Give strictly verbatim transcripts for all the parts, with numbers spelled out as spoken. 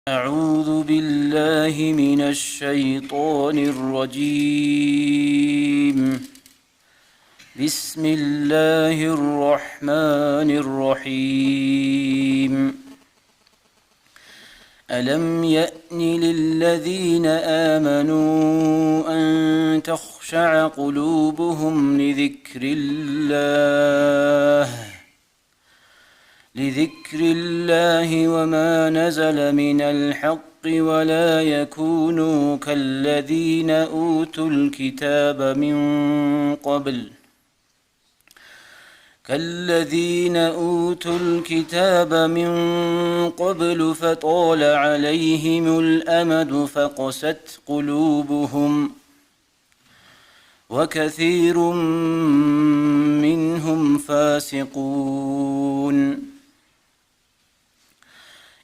أعوذ بالله من الشيطان الرجيم. بسم الله الرحمن الرحيم. ألم يأن للذين آمنوا أن تخشع قلوبهم لذكر الله، لذكر الله وما نزل من الحق ولا يكونوا كالذين أوتوا الكتاب من قبل، كالذين أوتوا الكتاب من قبل فطال عليهم الأمد فقست قلوبهم، وكثير منهم فاسقون.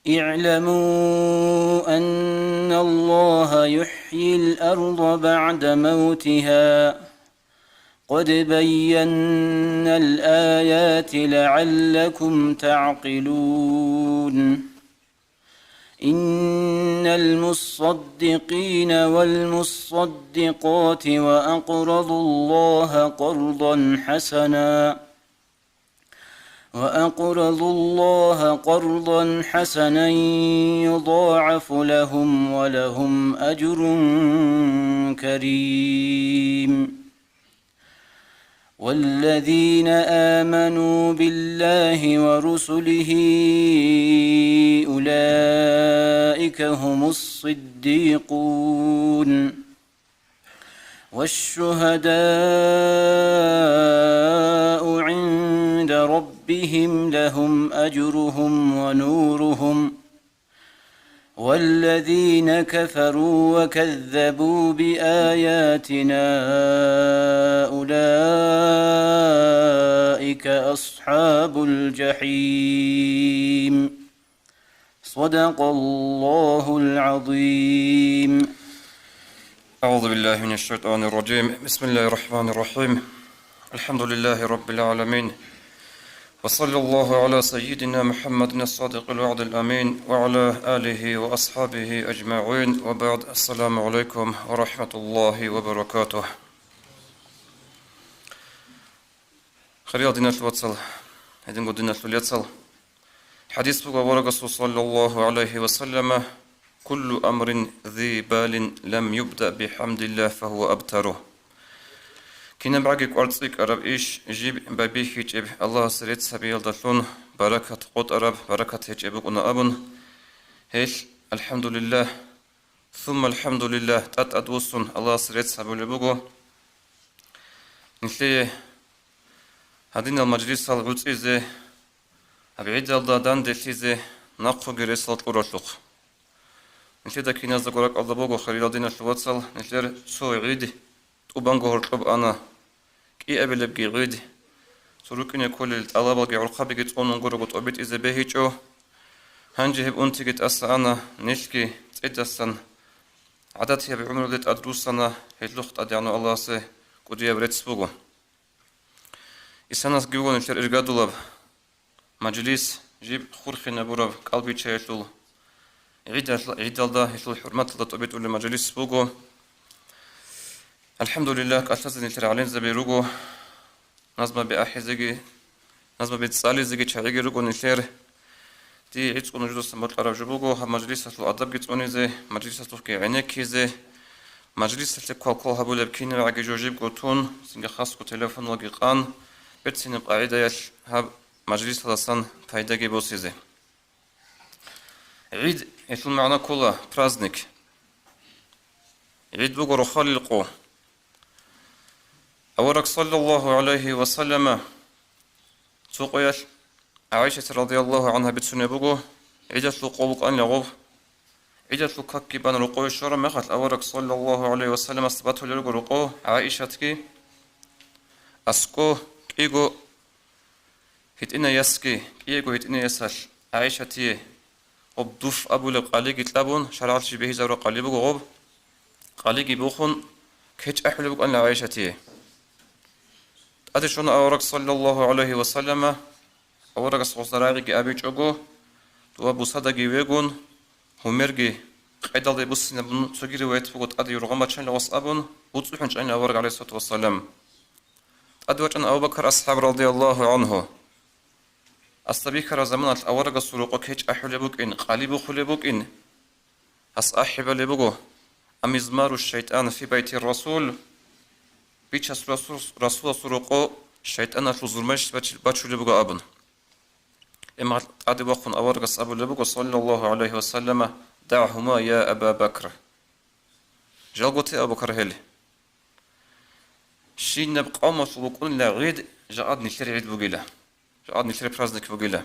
اعلموا أن الله يحيي الأرض بعد موتها، قد بينا الآيات لعلكم تعقلون. إن المصدقين والمصدقات وأقرضوا الله قرضا حسنا، وأقرضوا الله قرضا حسنا يضاعف لهم ولهم أجر كريم. والذين آمنوا بالله ورسله أولئك هم الصديقون، والشهداء عند ربهم لهم أجرهم ونورهم، والذين كفروا وكذبوا بآياتنا أولئك أصحاب الجحيم. صدق الله العظيم. أعوذ بالله من الشيطان الرجيم. بسم الله الرحمن الرحيم. الحمد لله رب العالمين. وصلى الله على سيدنا محمد الصادق الوعد الأمين وعلى آله وأصحابه أجمعين وبعد. السلام عليكم ورحمة الله وبركاته. Хириял диналъул вацал, гьединго диналъул яцал. ХӀадис буго аварагасул, саллаллагьу гӀалайгьи ва саллама: «Куллу амрин зи балин лам юбда бихӀамдиллагь фагьува абтару». КинабгӀаги кӀвар цӀикӀкӀараб иш жиб байбихьичӀеб, Аллагьасе рецц гьабиялдалъун баракат къотӀараб, баракат гьечӀеб букӀуна абун, гьелъ, алхӀамдулиллагь, сумма алхӀамдулиллагь, тӀад-тӀад вуссун Аллагьасе рецц гьабулеб буго. Нилъее гьадинал мажлисал гӀуцӀизе, гьаб гӀидалда данделъизе нахъуги ресал кьуралъухъ. Нилъеда киназдаго ракӀалда буго, хириял диналъул вацал, нилъер цо гӀид, тӀубанго гьоркьоб ана, кӀиабилебги гӀид, цо рукӀине кколел тӀалабалги гӀурхъабиги цӀунун гурого тӀобитӀизе бегьичӀо. Гьанже гьеб унтиги тӀаса ана, нилъги цӀидасан гӀадатияб гӀумруде тӀад руссана, гьелъухъ ТӀадегӀанав Аллагьасе кӀудияб рецц буго. Исанасги вуго нилъер иргадулаб мажлис, жиб хурхинабураб кӀалбиччаялъул гӀидал-, гӀидалда, гьелъул хӀурматалда тӀобитӀулеб мажлис буго. АлхӀамдулиллагь, кӀалъазе нилъер гӀалимзаби руго, назмаби ахӀизеги, назмаби цӀализеги чагӀиги руго нилъер. Дие гӀицӀго нужедасан бокьараб жо буго гьаб мажлисалъул адабги цӀунизе, мажлисалъухъги гӀенеккизе, мажлисалъе квалквал гьабулеб кинабгӀаги жо жибго тун, цинги хасго телефонлаги къан, берцинаб къагӀидаялъ гьаб мажлисалдасан пайдаги босизе. ГӀид, гьелъул магӀна ккола праздник. ГӀид буго рохалил къо. Авараг саллаллагьу гӀалайгьи ва саллама цо къоялъ ГӀайшат радияллагьу гӀангьа бицунеб буго, гӀидалъул къо букӀанила гъоб. ГӀидалъул какги бан рокъове щвараб мехалъ авараг саллаллагьу гӀалайгьи ва салламасда батулел руго рокъов ГӀайшатги, аскӀо кӀиго гьитӀинай ясги, кӀиего гьитӀинай ясалъ ГӀайшатие гъоб дуф абулеб къалиги кьабун, шаргӀалъ жиб бегьизарураб къали буго гъоб, къалиги бухун, кечӀ ахӀулеб букӀанила ГӀайшатие. ТӀаде щвана авараг саллаллагьу гӀалайгьи ва саллама, аварагас гъосда рагӀиги абичӀого, дова бусадаги вегун, гьумерги къедалде буссинабун цоги риваят буго, тӀаде юргъан бачанила гъос абун, буцӀцӀухӀун чӀанила авараг, гӀалайгьиссалату вассалам. ТӀаде вачӀана Абу Бакр асхӀаб, радияллагьу гӀангьу. Асда бихьараб заманалъ аварагасул рокъо кечӀ ахӀулеб букӀин, къали бухулеб букӀин, гьас ахӀи балеб буго: «Амизмару шайтӀан фи байти расул», Бичасул Расул-, Расуласул рокъо шайтӀаналъул зурмайищ бач-, бачулеб буго абун. Амма тӀаде вахъун аварагас абулеб буго, саллаллагьу гӀалайгьи ва саллама: «ДагӀгьума, я Аба Бакр». Жалго те, Абу Бакр, гьел. Щинаб къавмалъул букӀунила гӀид, жакъад нилъер гӀид бугила. Жакъад нилъер праздник бугила.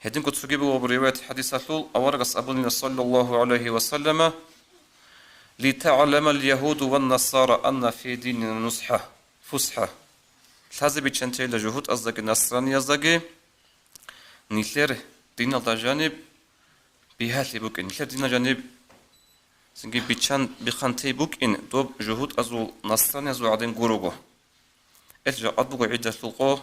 Гьединго цоги буго риваят хӀадисалъул, аварагас абунила, саллаллагьу гӀалайгьи ва саллама: «ЛитагӀламал ягьуду ван насара анна фи динина нусхӀа, фусхӀа». Лъазе биччан тейила жугьутӀаздаги насранияздаги нилъер диналда жаниб бигьалъи букӀин, нилъер динал жаниб цинги биччан бихъан тей букӀин, доб жугьутӀазул, насраниязул гӀадин гурого. Ил жакъад буго гӀидалъул къо.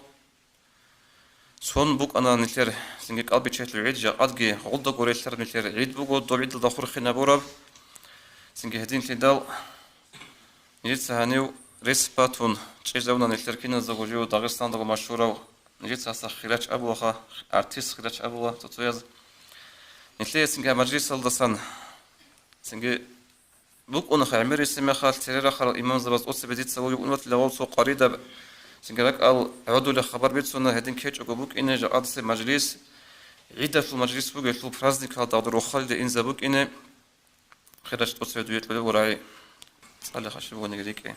Цон букӀана нилъер цинги кӀалбиччалъул гӀид, жакъадги гъолда гурелъараб нилъер гӀид буго, доб гӀидалда хурхинабураб. Цинги гьединлъидал нижеца гьанив рес батун чӀезавуна нилъер киназдаго жив Дагъистандаго машгьурав, нижеца гьасда Хирач абулаха, артист Хирач абула цо-цояз. Нилъее цинги гьаб мажлисалдасан цинги букӀунаха гӀемерисеб мехалъ, цере рахарал имамзабаз, тӀоцебе дица вугев унватилавал цо къваридаб, цинги ракӀал гӀодулеб хабар бицуна, гьедин кечӀого букӀине жакъадасеб мажлис, гӀидалъул мажлис бугелъул праздникалда гьадур рохалида инзабукӀине. Хирач, тӀоцебе дуе кьолеб гурай, цӀалихъа щиб бугониги рикӀкӀе.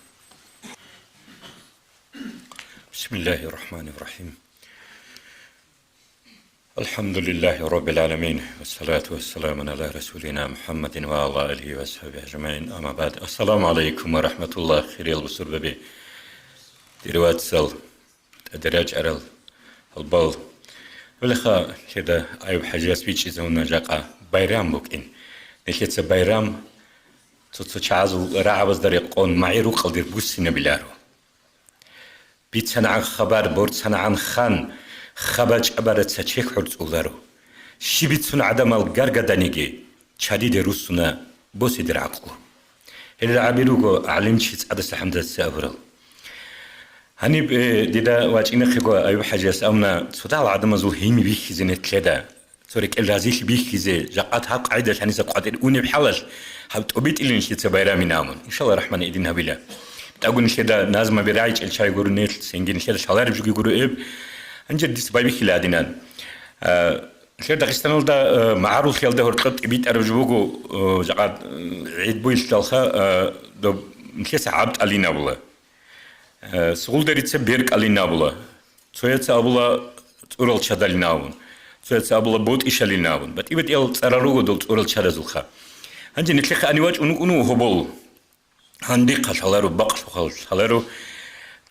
بسم الله الرحمن الرحيم. الحمد لله رب العالمين، والصلاة والسلام على رسولنا محمد وعلى آله وصحبه أجمعين. أما بعد. السلام عليكم ورحمة الله, хириял бусурбаби, дир вацал, тӀаде рачӀарал гьалбал. Гьелеха лъеда Аюб-хӀажияс бичӀчӀизавуна жакъа байрам букӀин. Нилъеца байрам цо-цо чагӀазул рагӀабазда рекъон магӀи-рукъалде буссинабиларо. БицанагӀан хабар, борцанагӀан хан, хабар чӀабараца чехь гӀорцӀуларо. Щиб бицун гӀадамал гаргаданиги, чадиде руссуна босидер гӀакълу. Гьел рагӀаби руго гӀалимчи ЦӀадаса ХӀамзатица абурал. Гьаниб, э, дида вачӀинехъего Аюб-хӀажияс абуна, цодагьал гӀадамазул гьими бихьизе нилъеда. Цо рекӀел разилъи бихьизе, жакъат гьаб къагӀидалъ гьаниса къватӀир унеб хӀалалъ, гьаб тӀубитӀилин нилъеца байрамин абун. Иншалла рахмани, гьедин гьабила. БитӀаго нилъеда назмаби рагӀичӀел чагӀи гуро нилъ, цинги нилъеда лъалареб жоги гуро эб. Гьанже дица байбихьила гьадинан. А, нилъер Дагъистаналда, а, магӀаруллъиялда гьоркьоб тӀибитӀараб жо буго, а, жакъа, а, гӀид бугелъулха, а, доб нилъеца гӀаб тӀалин абула. Э, сугъулдарица беркӀалин абула, цояца абула цӀурал чадалин абун, цояца абула ботӀишалин абун. БатӀи-батӀиял цӀарал руго дол цӀурал чадазулха. Гьанже нилъехъе ани вачӀун вукӀун вуго гьобол. Гьандихъа лъаларо, бакълъухъал лъаларо,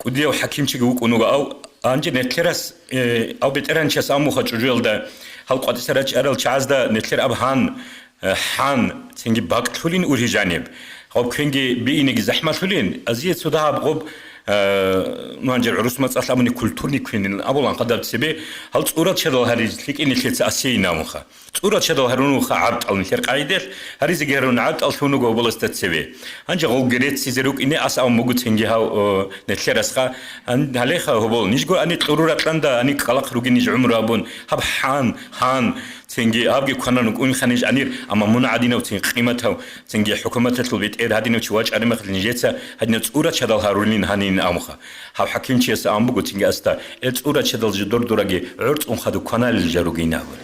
кӀудияв хӀакимчиги вукӀун вуго ав. Гьанже нилъерас, э, ав бетӀергьанчияс амуха чӀужуялда, гьал къватӀиса рачӀарал чагӀазда нилъер аб гьан, э, хӀан, цинги бакӀлъулин ургьи жаниб. Гъоб квенги биинеги захӀмалъулин, азие цо дагьаб гъоб, э, ну, гьанже гӀурус мацӀалъ абуни культурный квенин абулан хадаб цебе, гьал цӀурал чадал гьаризе лъикӀин нилъеца асейин абунха. ЦӀурал чадал гьарун вуха гӀабтӀал нилъер къагӀидалъ, гьаризеги гьарун гӀабтӀал лъун вуго гьоболасда цеве. Гьанже гъов грецизер рукӀине ас абун буго цинги гьав, э, нилъерасха. Гьан-, гьалеха гьобол, нижго ани кьуру ракьанда, ани кӀкӀалахъ ругин ниж гӀумру абун, гьаб хӀан, гьан, цинги гьабги кванан рукӀунха ниж анир, амма мун гӀадинав цин къиматав, цинги хӀукуматалъул бетӀер гьадинав чи вачӀараб мехалъ нижеца гьадинав цӀура чадал гьарулин гьанин амха. Гьав хӀакимчияс ан буго цинги аста, э, цӀура чадал жидор дураги гӀорцӀун хадуб кваналел жа ругин абун.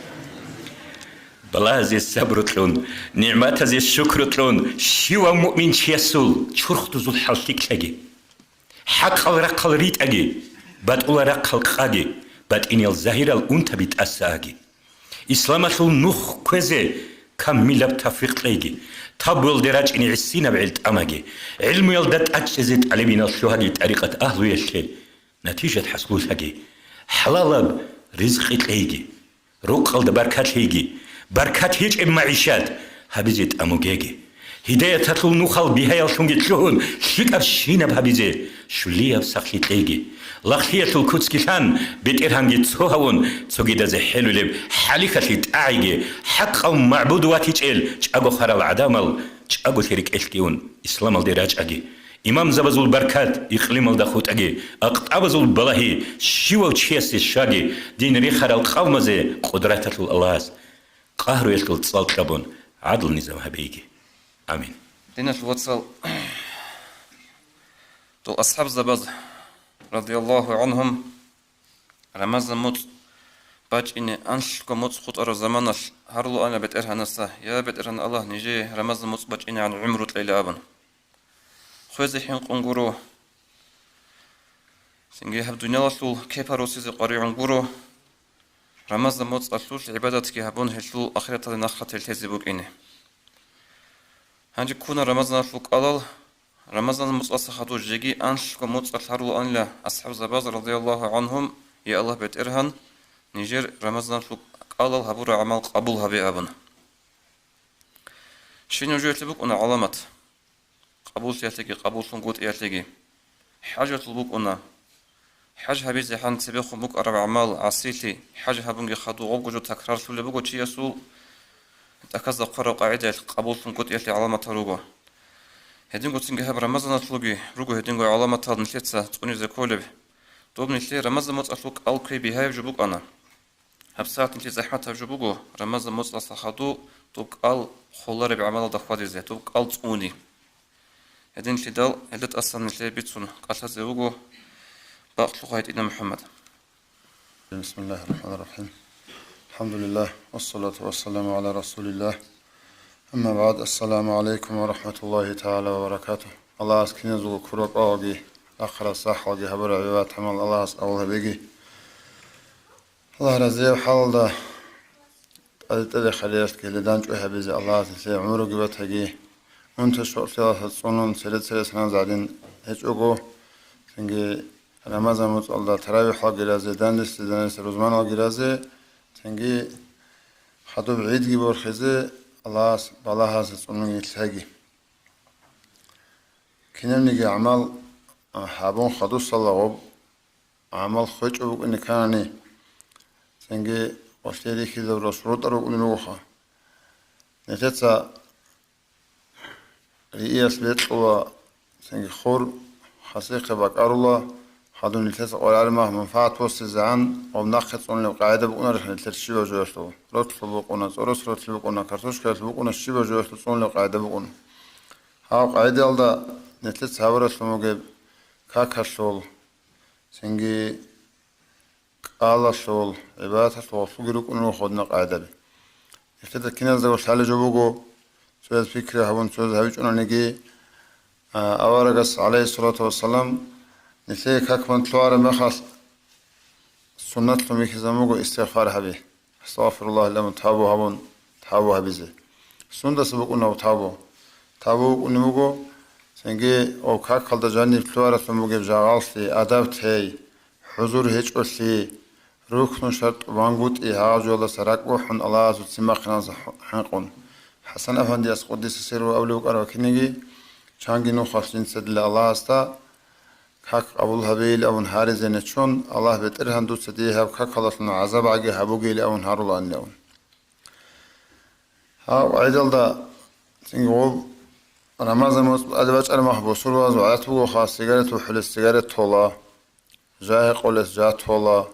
Балагьазе сабру кьун, нигӀматазе шукру кьун, щивав муъминчиясул чурхдузул хӀал лъикӀлъаги. ХӀакъал рахъал ритӀаги, батӀулал рахъал къаги, батӀиниял загьирал унтаби тӀаса аги. Исламалъул нух кквезе камилаб тавфикъ кьейги, табуялде рачӀине гӀисинаб гӀел тӀамаги, гӀилмуялда тӀачӀизе тӀалибинал лъугьаги тӀарикъат агьлуялъе натижат хӀасуллъаги, хӀалалаб ризкъи кьейги. Рукъалда баркат лъейги, баркат гьечӀеб магӀишат гьабизе тӀамугеги. Гьидаяталъул нухал бигьаяллъунги лъугьун, лъикӀабщинаб гьабизе Щулияб сахлъи кьейги. Лагълъиялъул куцги лъан, БетӀергьанги цо гьавун, цогидазе хӀелулеб хӀалихьалъи тӀагӀиги, хӀакъав магӀбуд ватичӀел чӀаго хварал гӀадамал чӀаголъи рекӀелъги ун, исламалде рачӀаги. Имамзабазул баркат икълималда хутӀаги, акътӀабазул балагьи щивав чиясе щваги, дин рихарал къавмазе Къудраталъул Аллагьас къагьруялъул цӀал кьабун, гӀадлу-низам гьабейги. Амин. Диналъул вацал, дол асхӀабзабаз, радияллагьу гӀанхум, Рамазан муцӀ бачӀине анлъго муцӀ хутӀараб заманалъ гьарулаана БетӀергьанасда: «Я БетӀергьан Аллагь, нижее Рамазан муцӀ бачӀинегӀан гӀумру кьейила», – абун. Хвезе хӀинкъун гуро. Цинги гьаб дуниялалъул кепа росизе къваригӀун гуро. Рамазан муцӀалъулъ гӀибадатги гьабун, гьелъул ахираталде нахъа теллъезе букӀине. Гьанже ккуна Рамазаналъул кӀалал. Рамазан муцӀалъа хадув жеги анлъго муцӀалъ гьарулаанила асхӀабзабаз, радияллагьу гӀанхум: «Я Аллагь, БетӀергьан, нижер Рамазаналъул кӀалал гьабураб гӀамал къабул гьабе», – абуна. Щинаб жоялъе букӀуна гӀаламат. Къабуллъиялъеги, къабуллъунгутӀиялъеги. ХӀажалъул букӀуна. ХӀаж гьабизе хӀан цебехун букӀараб гӀамал, гӀасилъи, хӀаж гьабунги хадув гъобго жо такрарлъулеб буго чиясул, тӀаказда хъвараб къагӀидаялъ къабуллъунгутӀиялъе гӀаламатал руго. Гьединго цинги гьаб Рамазаналъулги руго гьединго гӀаламатал нилъеца цӀунизе кколеб. Доб нилъее Рамазан муцӀалъул кӀал кквей бигьаяб жо букӀана. ГьабсагӀат нилъее захӀматаб жо буго, Рамазан муцӀалъа хадув доб кӀал холареб гӀамалалда хьвадизе, доб кӀал цӀуни. Гьединлъидал гьелда тӀасан нилъее бицун кӀалъазе вуго бакълъухъ гьайтӀина МухӀаммад. بسم الله الرحمن الرحيم. الحمد لله، والصلاة والسلام على رسول الله. أما بعد، السلام عليكم ورحمة الله تعالى وبركاته. Аллагьас киназулго ккураб къоялги, ахират сахлъиги гьабураб гӀибадат-гӀамал Аллагьас къабул гьабеги. Аллагь разияб хӀалалда тӀаде-тӀаде хириялъги гьелда дандчӀвай гьабизе Аллагьас нилъее гӀумруги батаги, унта-щуалъиялдаса цӀунун цере-цере саназгӀадин гьечӀого, цинги Рамазан муцӀалда таравихӀалги разе, данделъи-данделъи рузманалги разе, цинги хадуб гӀидги борхизе Аллагьас балагьасе цӀунун лъаги. Кинабниги гӀамал, а, гьабун хадусала гъоб гӀамал хвечӀо букӀине ккани, цинги гъолъие рихьизабурал шурутӀал рукӀунел ругоха. Нилъеца рииялъ бекьула, цинги хур, хасихъе бакӀарула, хадуб нилъеца къваригӀараб мах манфагӀат босизегӀан гъоб нахъе цӀунулеб къагӀида букӀунарищ нилъер щибаб жоялъул? Ролъул букӀуна, цӀорос ролъул букӀуна, картошкаялъул букӀуна, щибаб жоялъул цӀунулеб къагӀида букӀуна. Гьав къагӀидалда нилъеца гьабуралъун бугеб какалъул, цинги кӀалалъул, гӀибадаталъул гъорлъулги рукӀунел руго гьединал къагӀидаби. Нилъеда киназдаго лъалеб жо буго, цояз пикри гьабун, цояз гьабичӀониги, а, аварагас, гӀалайгьиссалату вассалам, нилъее как-ман лъугӀараб мехалъ, суннатлъун бихьизабун буго истигъфар гьаби. Астагъфируллагь абун, тавбу гьабун, тавбу гьабизе. Сундаса букӀунеб тавбу? Тавбу букӀунеб буго, цинги гьеб какалда жаниб лъугӀараблъун бугеб жагьаллъи, адаб тей, хӀузур гьечӀолъи, рукну-шартӀ вангутӀи, гьагъаб жоялдаса ракӀ бухӀун Аллагьасул ццин бахъиналдаса хӀинкъун. ХӀасан афандияс, къуддиса сирругьу, абулеб букӀараб кинниги, чанги нухалъ жинца дила Аллагьасда как къабул гьабейилан абун гьаризе нечон, Аллагь, БетӀергьан, дуца дие гьаб какалдалъун гӀазаб гӀаги гьабугейилан абун гьарулаанилан. Гьав гӀедалда цинги гъоб Рамазан моцӀ тӀаде бачӀараб мах бусурбабаз гӀадат бугоха, сигарет бухӀулес сигарет тола, жа гьекъолес жа тола,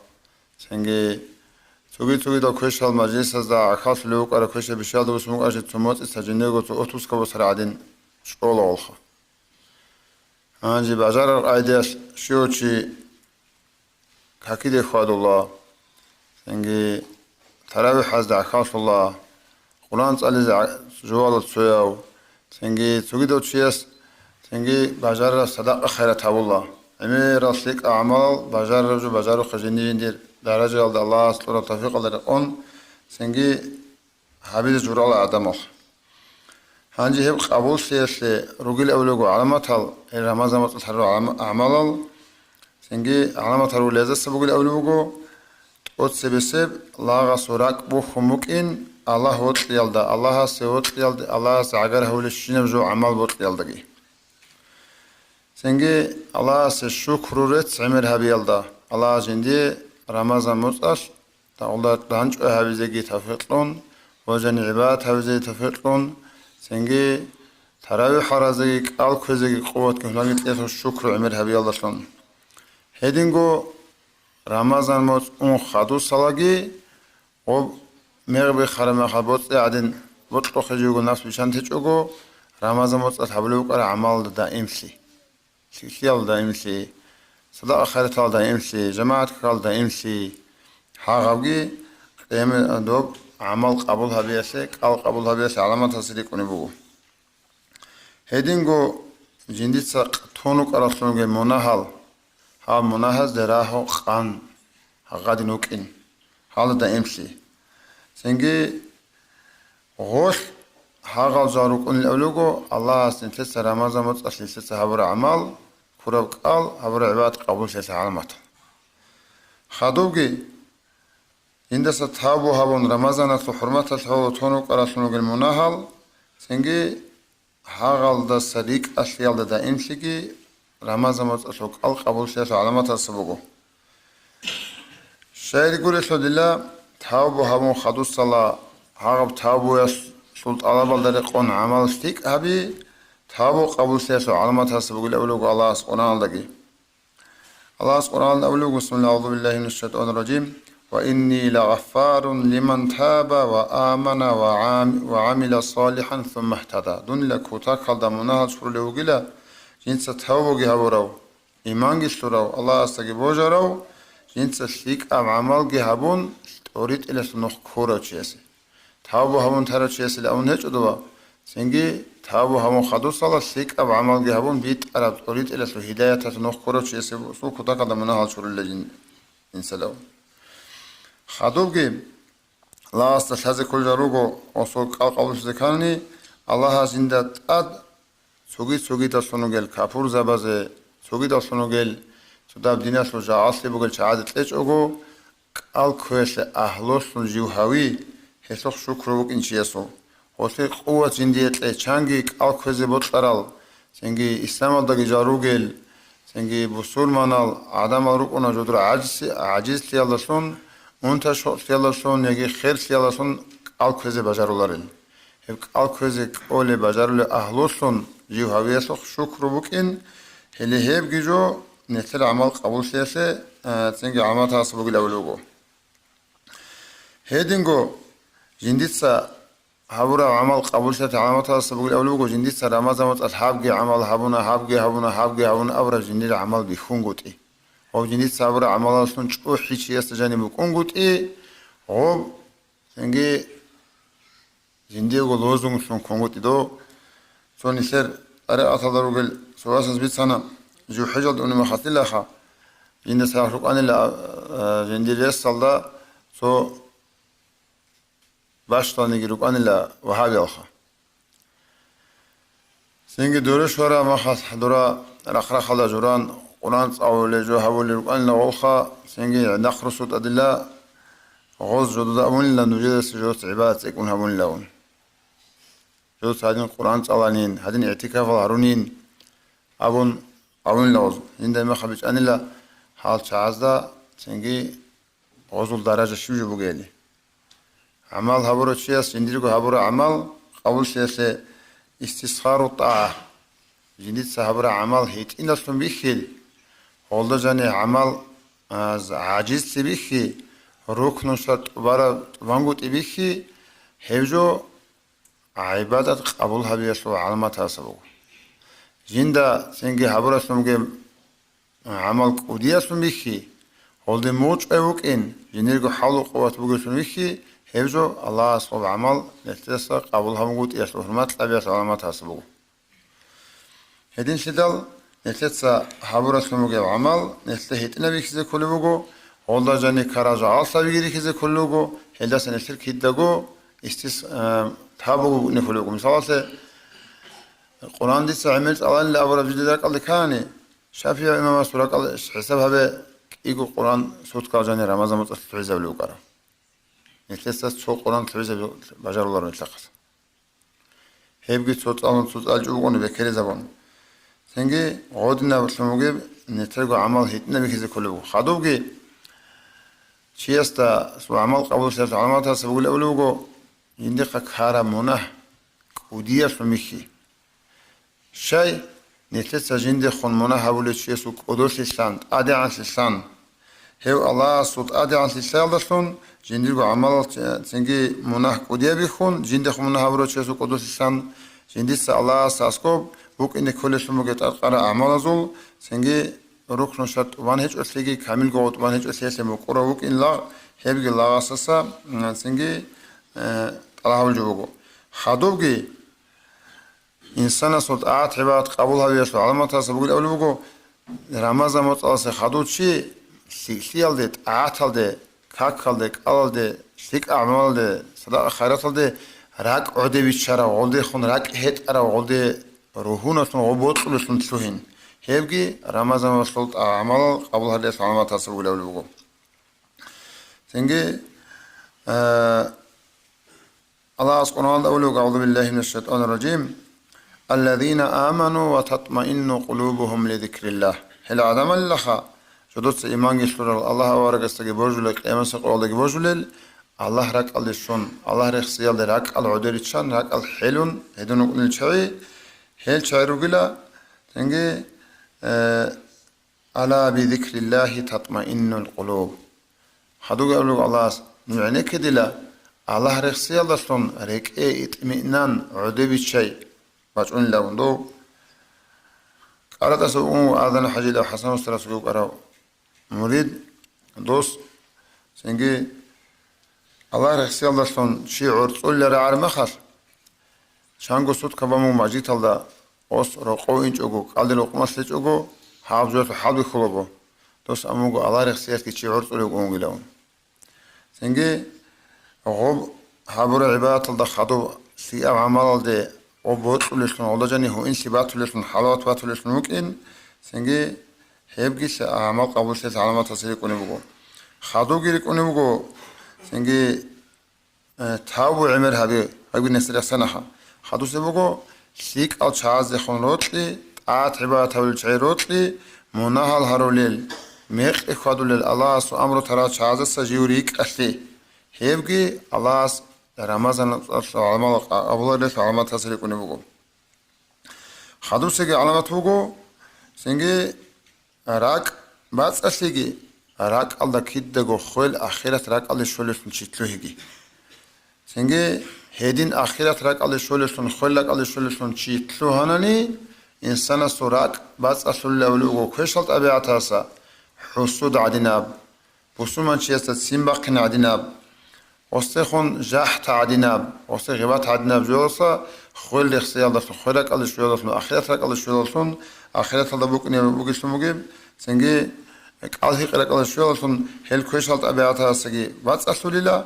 цинги цоги-цогидал квешал мажлисазда гӀахьаллъулев вукӀарав квешаб бищалда бусун букӀарчи цо моцӀица жиндирго цо отпуска босараб гӀадин чӀола гъолха. Гьанже бажарараб къагӀидаялъ щивав чи какиде хьвадула, цинги таравихӀазда гӀахьаллъула, Къуръан цӀализе гӀа-, жувала цояв, цинги цогидав чияс, цинги бажарараб садакъа-хайрат гьабула. ГӀемерал лъикӀал гӀамалал бажарараб жо бажарухъе жиндир-жиндир даражаялда Аллагьас кьураб тавфикъалда рекъон, цинги гьабизе журала гӀадамал. Гьанже гьеб къабуллъиялъе ругел абулеб буго гӀаламатал, гьел Рамазан моцӀалъ гьарурал гӀам-, гӀамалал, цинги гӀаламатал ругел гьезаса бугел абулеб буго, тӀоцебесеб лагъасул ракӀ бухьун букӀин Аллагь вокьиялда, Аллагьасе вокьиялда, Аллагьасе гӀагар гьавулебщинаб жо гӀамал бокьиялдаги. Цинги Аллагьасе шукру рецц гӀемер гьабиялда, Аллагьас жиндие Рамазан моцӀалъ дагъулда данчӀвай гьабизеги тавфикълъун, ва жани гӀибадат гьабизеги тавфикълъун, цинги таравихӀ гьаразеги, кӀал кквезеги къуватги гьунги кьелъул шукру гӀемер гьабиялдалъун. Гьединго Рамазан моцӀ ун хадусалаги, гъоб мегъ биххараб мехалъ боцӀи гӀадин бокьухъе живго напс биччан течӀого, Рамазан моцӀалъ гьабулеб букӀараб гӀамалалда даимлъи. ЛъикӀлъиялда даимлъи, садакъа-хайраталда даимлъи, жамагӀат какалда даимлъи, гьагъабги къиямасеб доб гӀамал къабул гьабиялъе, кӀал къабул гьабиялъе гӀаламатасе рикӀкӀунеб буго. Гьединго жиндица тун рукӀараллъун ругел мунагьал, гьаб мунагьазде рагьу къан гьагъадин вукӀин, гьалда даимлъи. Цинги гъолъ гьагъал жал рукӀунел авлуго, Аллагьас нилъеца Рамазан моцӀалъ нилъеца гьабураб гӀамал, ккураб кӀал, гьабураб гӀибадат къабуллъиялъе гӀаламатал. Хадубги, жиндаса тавбу гьабун, Рамазаналъул хӀурматалъ гьавула тун рукӀараллъун ругел мунагьал, цинги гьагъалдаса рикӀкӀалъиялда даимлъиги Рамазан моцӀалъул кӀал къабуллъиялъул гӀаламаталъа буго. Щайгурелъул дила тавбу гьабун хадусала, гьагъаб тавбуялъул тӀалабалда рекъон гӀамал лъикӀ гьаби, тавбу къабуллъиялъул гӀаламаталъа бугилан абулеб буго Аллагьас Къуръаналдаги. Аллагьас Къуръаналда абулеб буго, бисмилла, аузу биллахи минаш шайтанир ражим, «Ва инни лагъаффарун лиман таба ва амана ва гӀам-, ва гӀамила салихан сумма гьтада». Дунила кутакалда мунагьал чурулев вугила, жинца тавбуги гьабурав, иманги лъурав, Аллагьасдаги божарав, жинца лъикӀаб гӀамалги гьабун, тӀоритӀилалъул нух ккурав чиясе. Тавбу гьабун тарав чиясила абун гьечӀо дова, цинги тавбу гьабун хадусала лъикӀаб гӀамалги гьабун битӀараб тӀоритӀилалъул гьидаяталъул нух ккурав чиясе сул кутакалда мунагьал чурулел жин инсалав. Хадубги, Аллагьасда лъазе кколел руго, осул кӀал къабуллъизе ккани, Аллагьас жинда тӀад цоги-цогидаллъун ругел капурзабазе, цогидаллъун ругел цо даб диналъул жагьаллъи бугел чагӀазе кьечӀого, кӀал кквеялъе агьлулъун жив гьави, гьелъухъ шукру букӀин чиясул. Гьелъие къуват жиндие кье, чанги кӀал кквезе бокьарал, цинги исламалдаги жал ругел, цинги бусурманал гӀадамал рукӀуна жодор гӀажиз-, гӀажизлъиялдалъун, унта-щокълъиялдалъун яги херлъиялдалъун кӀал кквезе бажаруларел. Гьеб кӀал кквезе кӀолеб бажарулеб агьлулъун жив гьавиялъухъ шукру букӀин, гьеле гьебги жо нилъер гӀамал къабуллъиялъе, а, цинги гӀаламаталъа бугилан абулеб буго. Гьединго жиндица гьабураб гӀамал къабуллъиялъе гӀаламаталъа бугилан абулеб буго, жиндица Рамазан моцӀалъ гьабги гӀамал гьабуна, гьабги гьабуна, гьабги гьабуна абураб жиндир гӀамал бихьунгутӀи. Гъоб жиндица гьабураб гӀамалалъун чӀухӀи чиясда жаниб букӀунгутӀи, гъоб цинги жиндиего лозунглъун ккунгутӀи дов. Цо нилъер тӀарикъаталда ругел цо васас бицана, жив хӀежалде унеб мехалъилаха, жинда цадахъ рукӀанила, а, жиндир ресалда цо бащдалниги рукӀанила вагьабиялха. Цинги доре щвараб мехалъ дора рахъ-рахъалда журан Къуръан цӀалулел жо гьабулел рукӀанила гъолха, цинги гӀенахъ росу тӀадила гъоз жодада абунила нужедасе жос гӀибадат цӀикӀкӀун гьабунилавун. Жос гьадин Къуръан цӀаланин, гьадин игӀтикафал гьарунин абун абунила гъоз. Жинда мехалъ бичӀанила гьал чагӀазда цинги гъозул даража щиб жо бугели. ГӀамал гьабурав чияс жиндирго гьабураб гӀамал къабуллъиялъе истисгъару тӀагӀа, жиндица гьабураб гӀамал гьитӀиналъун бихьил, гъолда жаниб гӀамал, а, гӀажизлъи бихьи, рукну шартӀ бараб тӀубангутӀи бихьи, гьеб жо гӀибадат къабул гьабиялъул гӀаламаталъа буго. Жинда цинги гьабуралъунги гӀамал кӀудиялъун бихьи, гъолде мугъчӀвай вукӀин, жиндирго хӀалу-къуват бугелъун вихьи, гьеб жо Аллагьас гъоб гӀамал нилъеца къабул гьабунгутӀиялъул хӀурмат кьабиялъул гӀаламаталъа буго. Гьединлъидал нилъеца гьабуралъун бугеб гӀамал нилъеда гьитӀинаб бихьизе кколеб буго, гъолда жаниб ккарал жагьаллъабиги рихьизе кколеб буго, гьелдаса нилъер кидаго истис-, э, табуги букӀине кколеб буго. Мисалалъе, Къуръан дица гӀемер цӀаланила абураб жидер ракӀалде ккани, ШафигӀи имамасул ракӀалде хӀисаб гьабе, кӀиго Къуръан суткал жаниб Рамазан моцӀалъ лъугӀизабулеб букӀараб. Нилъеца цо Къуръан лъугӀизаби бажаруларо нилъехъас. Гьебги цо цӀалун, цо цӀалчӀо букӀуна бекеризабун. Цинги гъодинаблъун бугеб нилъерго гӀамал гьитӀинаб бихьизе кколеб буго. Хадубги чиясда гӀамал къабуллъиялъул гӀаламатасеб бугилан абулеб буго, жиндихъа ккараб мунагь кӀудиялъул михьи. Щай? Нилъеца жиндехун мунагь гьабулев чиясул кӀодолъилъан, тӀадегӀанлъилъан, гьев Аллагьасул тӀадегӀанлъилъаялдалъун жиндирго гӀамалал цинги мунагь кӀудияб бихьун, жиндехун мунагь гьабурав чиясул кӀодолъилъан, жиндица Аллагьасда аскӀоб букӀине кколелъун бугеб тӀадкъараб гӀамалазул цинги рукну шартӀ тӀубан гьечӀолъиги, камилго гъо тӀубан гьечӀолъиялъе мукӀурав вукӀин лагъ, гьебги лагъасаса, м, цинги, э, тӀалаб гьабулеб буго. Хадубги инсанасул тӀагӀат-гӀибадат къабул гьавиялъул гӀаламаталъа бугилан абулеб буго, Рамазан моцӀалъе хадув чи лъикӀлъиялде, тӀагӀаталде, какалде, кӀалалде, лъикӀ гӀамалалде, садакъа-хайраталде ракӀ гӀодебиччарав, гъолдехун ракӀ гьетӀарав, гъолде ругьуналъун гъо бокьулелъун лъугьин. Гьебги Рамазаналъул тӀагӀамал къабул гьариялъул гӀаламаталъа бугилан абулеб буго. Цинги, э, Аллагьас Къуръаналда абулеб: «Аузу биллахи минаш шайтанир ражим. Аллазина аману ва татмаинну къулубухум ли зикриллагь». Гьел гӀадамалилаха, жодоца иманги лъурал, Аллагь аварагасдаги божулел, къиямасеб къоялдаги божулел, Аллагь ракӀалде щун, Аллагь рехсиялде ракӀал гӀодериччан, ракӀал хӀелун гьедин рукӀунел чагӀи, гьел чагӀи ругила, цинги, э, «Ала би зикриллагьи татмаиннул къулуб». Хадубги абулеб Аллагьас, нуж гӀенекке дила, Аллагь рехсиялдалъун рекӀее итмиънан гӀодебиччай бачӀунилавун дов. КӀаратӀаса вугун Азан ХӀажи ХӀасан устарасул вукӀарав мурид, дос, цинги Аллагь рехсиялдалъун чи гӀорцӀулел рагӀараб мехалъ, чанго сутка бан буго мажгиталда, ос рокъов инчӀого, кӀалдир рукъмалъ лъечӀого, гьаб жоялъул хӀалбихьулабо, дос абун буго, Аллагь рехсиялъги чи гӀорцӀулев вугилавун. Цинги гъоб гьабураб гӀибадаталда хадуб лъикӀаб гӀамалалде гъоб бокьулелъун, гъолда жани гьуинлъи батулелъун, хӀалават батулелъун вукӀин, цинги гьебги лъа-, гӀамал къабуллъиялъул гӀаламаталъа рикӀкӀунеб буго. Хадубги рикӀкӀунеб буго, цинги, э, тавбу гӀемер гьаби, гьабги несер ясанаха. Хадусеб буго, лъикӀал чагӀаздехун рокьи, тӀагӀат-гӀибадат гьабулел чагӀи рокьи, мунагьал гьарулел, мекъи хьвадулел Аллагьасул амру тарал чагӀаздаса жив рикӀкӀалъи. Гьебги Аллагьас Рамазан моцӀалъул гӀамал къа-, къабуларилъул гӀаламаталъа рикӀкӀунеб буго. Хадусебги гӀаламат буго, цинги ракӀ бацӀцӀалъиги, ракӀалда кидаго хвел ахират ракӀалде щолелъун чи лъугьиги. Цинги гьедин ахират ракӀалде щолелъун, хвел ракӀалде щолелъун чи лъугьанани, инсанасул ракӀ бацӀцӀалъулев вуго квешал тӀабигӀатаса, хӀусуд гӀадинаб, бусурманчиясда ццин бахъин гӀадинаб, гъосдехун жахӀта гӀадинаб, гъосде гъибат гӀадинаб жоялдаса, хвел рехсиялдалъун, хвел ракӀалде щвеялдалъун, ахират ракӀалде щвеялдалъун, ахираталда букӀине бугелъун бугеб, цинги кӀалгьикъи ракӀалде щвеялдалъун, гьел квешал тӀабигӀатасаги бацӀцӀалъулила,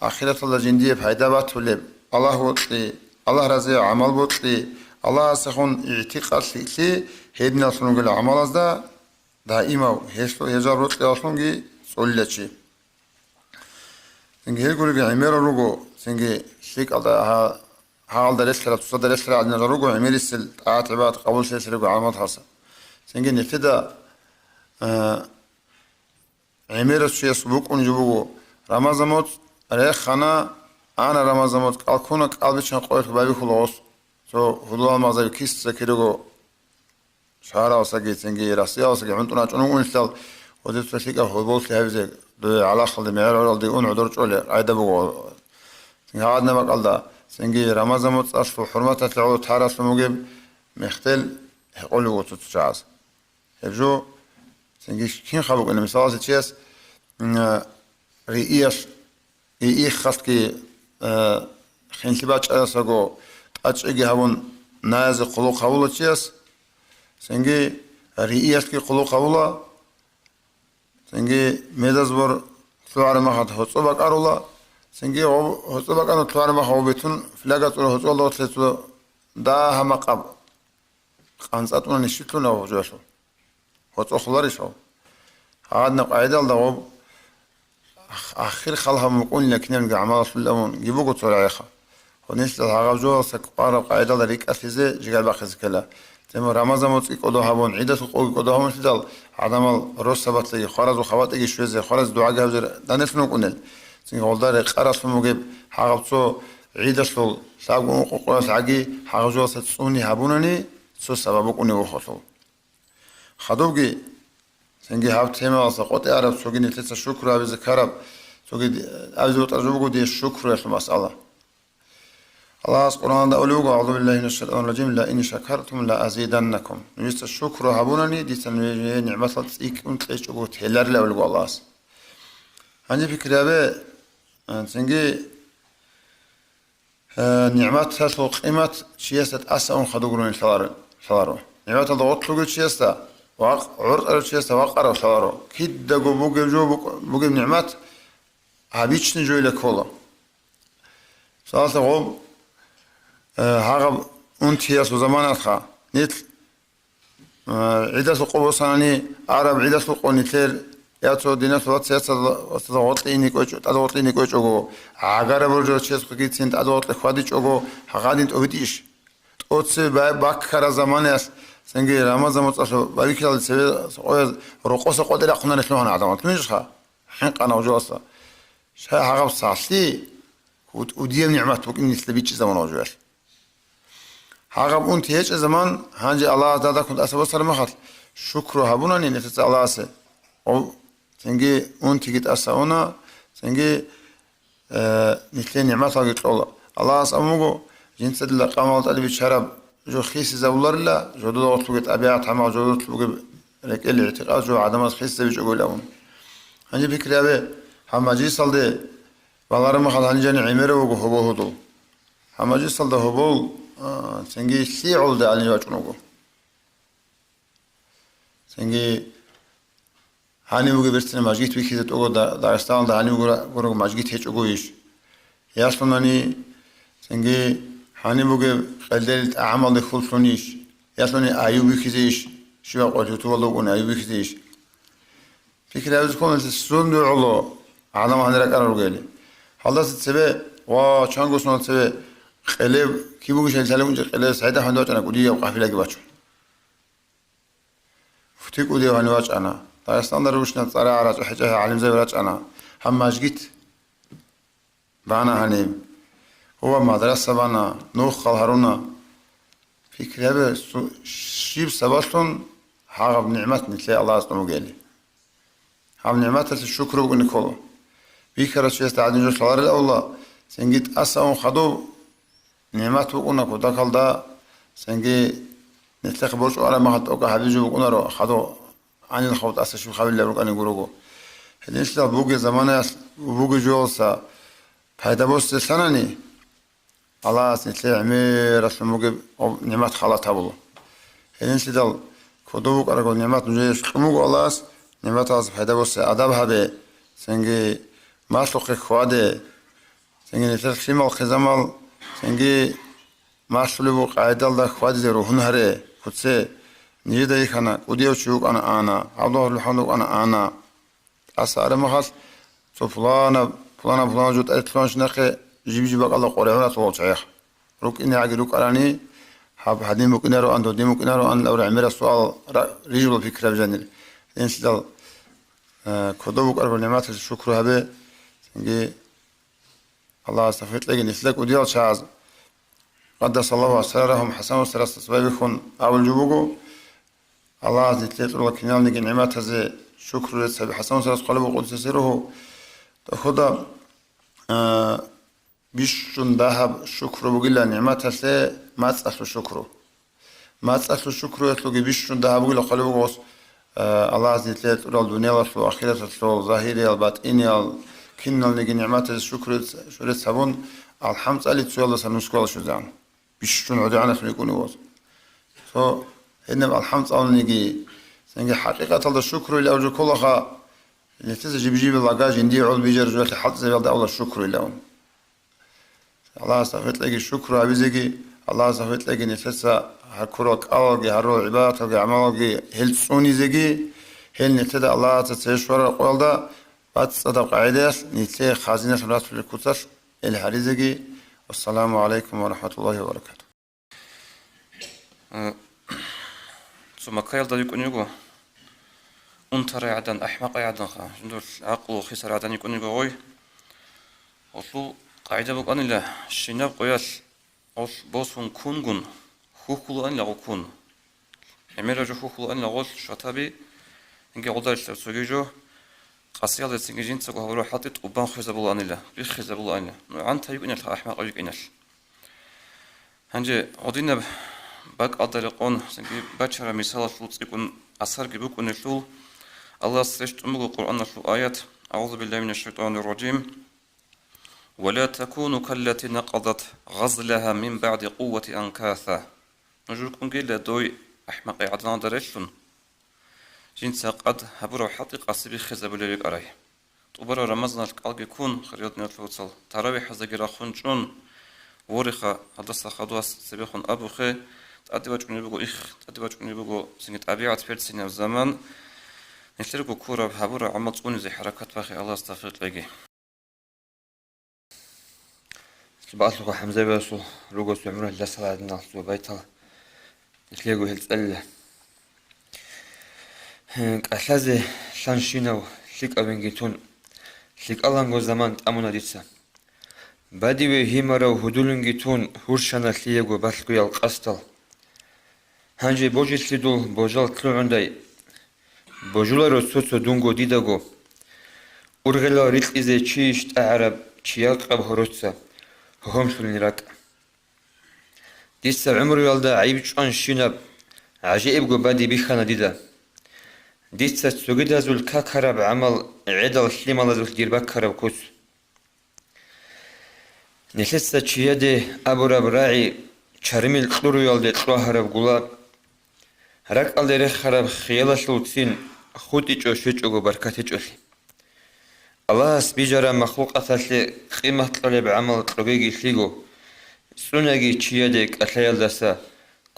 ахираталда жиндие пайда батулеб, Аллагь вокьи, Аллагь разияб гӀамал бокьи, Аллагьасехун игӀтикъад лъикӀлъи, гьединаллъун ругел гӀамалазда даимав гьелъул гьежал рокьияллъунги цӀолила чи. Цинги гьел гуребги гӀемерал руго, цинги лъикӀалда гьа-, гьагъалда релълъараб, цоцазда релълъарал гӀадинал руго гӀемерисел тӀагӀат-гӀибадат къабуллъиялъе руго гӀаламат гьалса. Цинги нилъеда, э, гӀемерас чияс букӀун жо буго, Рамазан моцӀ рехана, ана Рамазан моцӀ кӀал ккуна, кӀал биччан къоялъ байбихьула гъос. Цо гьудулал магъзаби кисица кирего шагьаралсаги, цинги Россиялсаги гӀунтӀун гьачӀун вугӀунлъал, гьудица лъикӀаб гьоболлъи гьабизе, дуе гӀалахалде, мегӀер гӀуралде ун гӀодор чӀоле къайда буго. Цинги гьагъадинаб бакӀалда, цинги Рамазан моцӀалъул хӀурматалъе гӀоло таралъун бугеб мехтел гьекъолев вуго цо-цо чагӀаз. Гьеб жо цинги кинха букӀина, мисалалъе чияс, м, рииялъ, риихалъги, э, хинлъи бачӀарасаго тӀачӀиги гьабун, наязе хъулухъ гьавула чияс, цинги рииялъги хъулухъ гьавула, цинги медазбор лъугӀараб махалъ гьоцӀо бакӀарула, цинги гъо-, гьоцӀо бакӀарун лъугӀараб махалъ гъо бетун, флага цӀура гьоцӀолда гъотлъецо дагьа макъаб. КъанцӀа тӀунани щилълъуна гьав жоялъул? ГьоцӀо хъуларищ гьав? Гьадинаб къагӀидалда гъоб ах-, ахир хал гьабун букӀунила кинабниги гӀамалалъул абун гиб буго цо рагӀиха. Гьунилъидал гьагъаб жоялдаса кӀвараб къагӀидалда рикӀкӀалъизе жигар бахъизе ккела. Тема Рамазан моцӀги кӀодо гьабун, гӀидалъул къоги кӀодо гьабунлъидал, гӀадамал росабалъеги, хваразул хабатӀеги щвезе, хваразе дугӀаги гьабизе данделъун вукӀунел. Цинги гъолда рекъаралъун бугеб гьагъаб цо гӀидалъул лъабго ункъо къоялъ гӀаги гьагъаб жоялдаса цӀуни гьабунани цо сабаб букӀунеб вохолъул. Хадубги, цинги гьаб темаялдаса къотӀи араб, цоги нилъеца шукру гьабизе ккараб, цоги абизе бутӀараб жо буго дие шукруялъул масъала. Аллагьас Къуръанда абулеб буго: «أعوذ بالله من الشيطان الرجيم، لئن شكرتم لأزيدنكم». Нужеца шукру гьабунани, дица нужее нигӀматал цӀикӀкӀун кьечӀого теларила абулеб буго Аллагьас. Гьанже пикри гьабе, а, цинги, а, нигӀматалъул къимат чиясда тӀаса ун хадуб гурони лъалар-, лъаларо. НигӀматалда гъорлъ ругев чиясда ва гӀортӀарав чиясда вакъараб лъаларо. Кидаго бугеб жо букӀ-, бугеб нигӀмат гьабични жойила ккола. Мисалалъе, гъоб, э, гьагъаб унтиялъул заманалъха, нилъ, э, гӀидалъул къо босанани, араб гӀидалъул къо нилъер я цо диналъул вацасда гъоркье ине кӀвечӀо-, тӀад гъоркье ине кӀвечӀого, гӀагараб роржарав чиясухъегицин тӀад гъоркье хьвадичӀого, гьагъадин тӀобитӀищ? ТӀоцебе ба-, баккараб заманаялъ, цинги Рамазан моцӀалъ барикалде цебе къояз рокъоса къватӀир рахъунарелъул гьанна гӀадамал. Тунищха? ХӀинкъана гьужаласа. Щай гьагъаб сахлъи, кӀудияб нигӀмат букӀин нилъеда бичӀчӀизабуна гьужуялъ. Гьагъаб унти гьечӀеб заман, гьанже Аллагьас дадахъун тӀаса босараб мехалъ, шукру гьабунани нилъеца Аллагьасе. О, цинги унтиги тӀаса уна, цинги, э, нилъее нигӀматалги кьола. Аллагьас абун буго, жинца дила къавмал тӀаде биччараб жо хисизабуларила, жодода гъорлъ бугеб тӀабигӀат, гьамал жодода гъорлъ бугеб рекӀел гӀитикъад жо гӀадамаз хисизабичӀого илавун. Гьанже пикри гьабе, гьаб мажлисалде балараб мехалъ гьанижани гӀемерав вуго гьобол-гьудул. Гьаб мажлисалда гьобол, а, цинги лъигӀолда гьанив вачӀун вуго. Цинги гьанив вугеб берцинаб мажгит бихьизе тӀого, Да-, Дагъистаналда гьанив гура-, гурого мажгит гьечӀогойищ? Ялъунани, цинги гьанив вугеб къелдел тӀагӀамалде хьуллъунищ? Ялъуни аюб бихьизейищ? Щибаб къо лъутулалда вукӀуни аюб бихьизейищ? Пикри гьабизе ккола, сунда гӀоло гӀадамал гьанир ракӀарал ругели. Гьалдаса цебе ва чанго сунал цебе къелеб, киб бугищали лъалеб унчӀи къелеб, СагӀид АхӀмад вачӀана кӀудияб къафилаги бачун. Муфти кӀудияв гьанив вачӀана. Дагъистанда рушна цӀарагӀа рачӀа хӀечӀа гӀалимзаби рачӀана. Гьаб мажгит бана гьаниб. Гьува мадраса бана, нухал гьаруна. Пикри гьабе, су-, щиб сабаблъун гьагъаб нигӀмат нилъее Аллагьас тӀубугели? Гьаб нигӀматалъе шукру букӀине ккола. Бихьарав чиясда гӀадин жо лъаларел авла, цинги тӀаса ун хадуб нигӀмат букӀуна кутакалда, цинги нилъехъе борчӀ араб мехалъ тӀокӀаб гьабизе букӀунаро, хадуб гьанил хав тӀаса щиб хабилаб рукӀани гурого. Гьединлъидал бугеб заманаялъ, бугеб жоялдаса пайда босизе лъанани, Аллагьас нилъее гӀемералъун бугеб нигӀмат халат гьабула. Гьединлъидал кодоб букӀарабго нигӀмат нужее кьун буго Аллагьас, нигӀматалдаса пайда босе, адаб гьабе, цинги малъухъе хьваде, цинги нилъер лъимал-хъизамал, цинги малъулеб буго къагӀидалда хьвадизе ругьун гьаре, куце, нижеда йихьана, кӀудияв чи вукӀана ана, гьаб дугьрулев хӀалда вукӀана ана. ТӀаса араб мехалъ, цо пуланаб, пуланаб, пуланаб жо тӀаде лъугьанщинахъе жиб-жиб бакӀалда къваригӀуна цо гъол чагӀи. РукӀинегӀаги рукӀарани, гьаб гьадин букӀинароан, додин букӀинароан абураб гӀемераб суал ра-, рижула пикраб жанир. Гьединлъидал, э, кодоб букӀараб нигӀматалъе шукру гьабе, цинги Аллагьас тавфикъ кьеги нилъеда кӀудиял чагӀаз, къаддасаллагьу асрарагьум, ХӀасан устарас тасбихӀ бихьун абулеб жо буго, Аллагьас нилъее кьурал киналниги нигӀматазе шукру рецц гьабе. ХӀасан устарас хъвалеб буго къуддиса сирругьу, дохода, а, бищун дагьаб шукру бугила нигӀматалъе мацӀалъул шукру. МацӀалъул шукруялъулги бищун дагьаб бугила хъвалеб буго, э, Аллагьас нилъее кьурал дуниялалъул, ахираталъул, загьириял, батӀиниял, киналниги нигӀматазе шукру рецц-, рецц гьабун, алхӀам цӀали цоялдаса нусквала щвезегӀан. Бищун гӀодигӀаналъун рикӀкӀунев вуго. Цо гьединаб алхӀам цӀалуниги, цинги хӀакъикъаталда шукру илан абулеб жо кколаха, нилъеца жиб-жиб лага жиндие гӀолбижараб жоялъе хӀалтӀизабиялда абула шукру илан. Аллагьас тавфикъ кьеги шукру гьабизеги, Аллагьас тавфикъ кьеги нилъеца гьарккурал кӀалалги, гьарурал гӀибадаталги, гӀамалалги гьел цӀунизеги, гьел нилъеда Аллагьаца цеве щварараб къоялда бацӀцӀадаб къагӀидаялъ нилъее хазиналъун рацулел куцалъ гьел гьаризеги, Вассаламу гӀалайкум ва рахӀматуллагьи ва баракатугь. Э, цо Маккаялда йикӀун йиго, унтарай гӀадан, ахӀмакъай гӀаданха, жиндулъ гӀакълу хисар гӀадан йикӀун йиго гъой. Гъолъул къагӀида букӀанила, щинаб къоялъ гъолъ босун кунгун, хьухьулаанила гъо кун. ГӀемераб жо хьухьулаанила гъолъ шатаби, инги гъодарилъа цоги жо, къасиялдецинги жинцаго гьабураб хӀалтӀи тӀубан хвезабулаанила, биххизабулаанила. Ну, гӀанта йикӀиналъха ахӀмакъав йикӀиналъ. Гьанже гьудинаб бакӀалда рекъон цинги бачараб мисалалъул цӀикӀкӀун асарги букӀунелъул, Аллагьас рещтӀун буго Къуръаналъул аят: «أعوذ بالله من الشيطان الرجيم. ولا تكونوا كالتي نقضت غزلها من بعد قوة أنكاثا». Нуж рукӀунгейила дой ахӀмакъай гӀаданалда релълъун, жинца къад гьабураб хӀалтӀи къаси биххизабулел рекӀарай. ТӀубараб Рамазаналъ кӀалги ккун, хириял диналъул вацал, таравихӀаздаги рахун чӀун, вореха, гьадаса хадув цебехун абухъе, тӀаде бачӀунеб буго их, тӀаде бачӀунеб буго цинги тӀабигӀат берцинаб заман, нилъерго ккураб гьабураб гӀамал цӀунизе хӀаракат бахъе, Аллагьас тавфикъ кьеги. Субалъуха ХӀамзабиясул ругос гӀумру гьелдаса ладиналъул байтал нилъего гьел цӀалила. КӀалъазе лъанщинав лъикӀавинги тун, лъикӀаланго заман тӀамуна дица. Бадиве гьимарав гьудулинги тун, гьурщана лъиего балъгоял къасдал. Гьанже божилъидул божал лъугӀундай, божуларо цо-цо дунго дидаго. Ургъелал рикьизе чийищ тӀагӀараб чиял къаб гьороца гьогьомлъулин ракӀ. Дица гӀумруялда гӀайиб чӀванщинаб гӀажаибго бади бихьана дида. Дица цогидазул какараб гӀамал гӀедал лъималазулъ дир баккараб куц. Нилъеца чияде абураб рагӀи чармил кьуруялде кьвагьараб гула, ракӀалде рехараб хиялалъулцин хутӀичӀо щвечӀого баркат гьечӀолъи. Аллагьас бижараб махлукъаталъе къимат кьолеб гӀамал кьогеги лъиго, цӀунаги чияде кӀалъаялдаса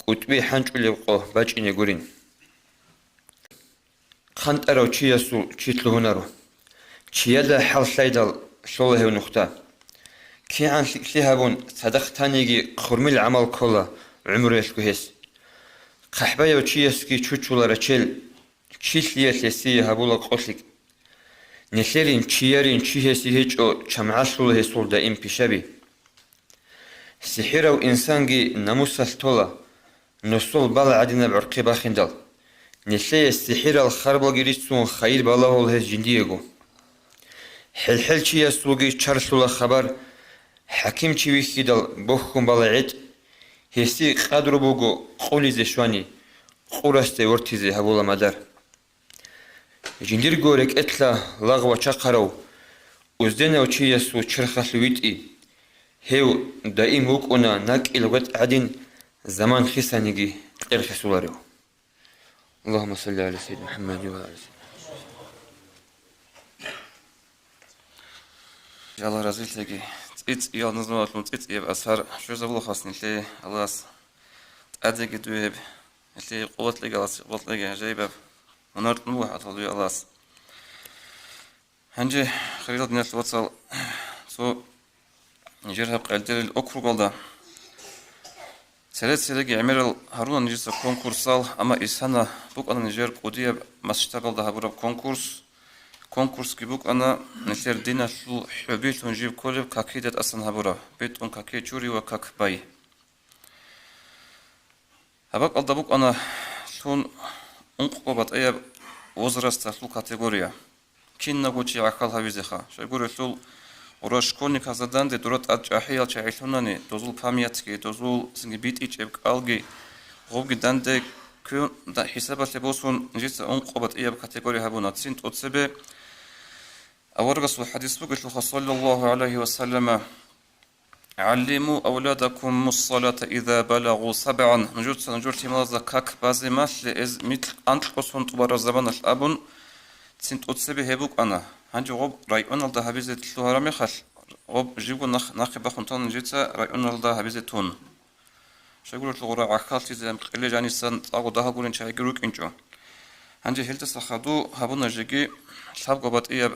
кӀутӀби хӀанчӀулеб къо бачӀине гурин. КъантӀарав чиясул чи лъугьунаро. Чияда хӀаллъайдал лъола гьев нухда. КигӀан лъикӀлъи гьабун, цадахъ таниги хъурмил гӀамал ккола гӀумруялъго гьес. ХъахӀбаяв чиясги чучула рачел, чилъиялъ гьесие гьабула къолъикӀ. Нилъерин, чиярин чи гьесие гьечӀо, чамгӀалъула гьесул даим пишаби. СихӀирав инсанги намусалъ тола, нусул бала гӀадинаб гӀорхъи бахиндал. Нилъее сихӀирал харбалги рицун хайир балагьул гьез жиндиего. ХӀелхӀелчиясулги чарлъула хабар, хӀакимчи вихьидал бохьун бала гӀетӀ, гьесие къадру буго къулизе щвани, къурасде вортизе гьабула мадар. Жиндирго рекӀелъа лагъ вачахъарав, узденав чиясул черхалъ витӀи, гьев даим вукӀуна накӀкӀил гъветӀ гӀадин, заман хисаниги кьерхесуларев. Аллагьумма салли гӀала сайидина МухӀаммадин ва гӀала али сайидина. Аллагь разилъеги, цӀицӀиял назмуялъул цӀицӀияб асар щвезабулахъас нилъее Аллагьас тӀадеги дуе гьеб, нилъее къуват лъеги, Аллагьас къуват лъеги, гӀажаибаб гьунар тӀун буго хӀатал дуе Аллагьас. Гьанже, хириял диналъул вацал, цо нижер гьаб къелдерил округалда цере-цереги гӀемерал гьаруна нижеца конкурсал, амма исана букӀана нижер кӀудияб масштабалда гьабураб конкурс. Конкурсги букӀана нилъер диналъул хӀубилъун жив кколеб какида тӀасан гьабураб, бетӀун каке чури ва как бай. Гьаб бакӀалда букӀана лъун ункъго батӀияб возрасталъул категория. Кинабго чи гӀахьал гьавизеха. Щайгурелъул, гъура школьниказда данде дура тӀад чӀахӀиял чагӀи лъунани, дозул памятьги, дозул цинги битӀичӀеб кӀалги, гъобги данде ккун, да-, хӀисабалъе босун, нижеца ункъго батӀияб категория гьабуна. Цин тӀоцебе аварагасул хӀадис бугелъулха, саллаллагьу гӀалайгьи ва саллама: «ГӀаллиму авладакумус-салата иза балагъу сабгӀан». Нужеца нужер лъималазда как базе малъе, гьез микь-, анкьго сон тӀубараб заманалъ абун, цин тӀоцебе гьеб букӀана. Гьанже гъоб районалда гьабизе лъугьараб мехалъ, гъоб живго нах-, нахъе бахун тана нужеца районалда гьабизе тун. Щайгурелъул гъура гӀахьаллъизе кьеле жанисан цӀакъго дагьа гурин чагӀиги рукӀинчӀо. Гьанже гьелдаса хадув гьабуна жеги лъабго батӀияб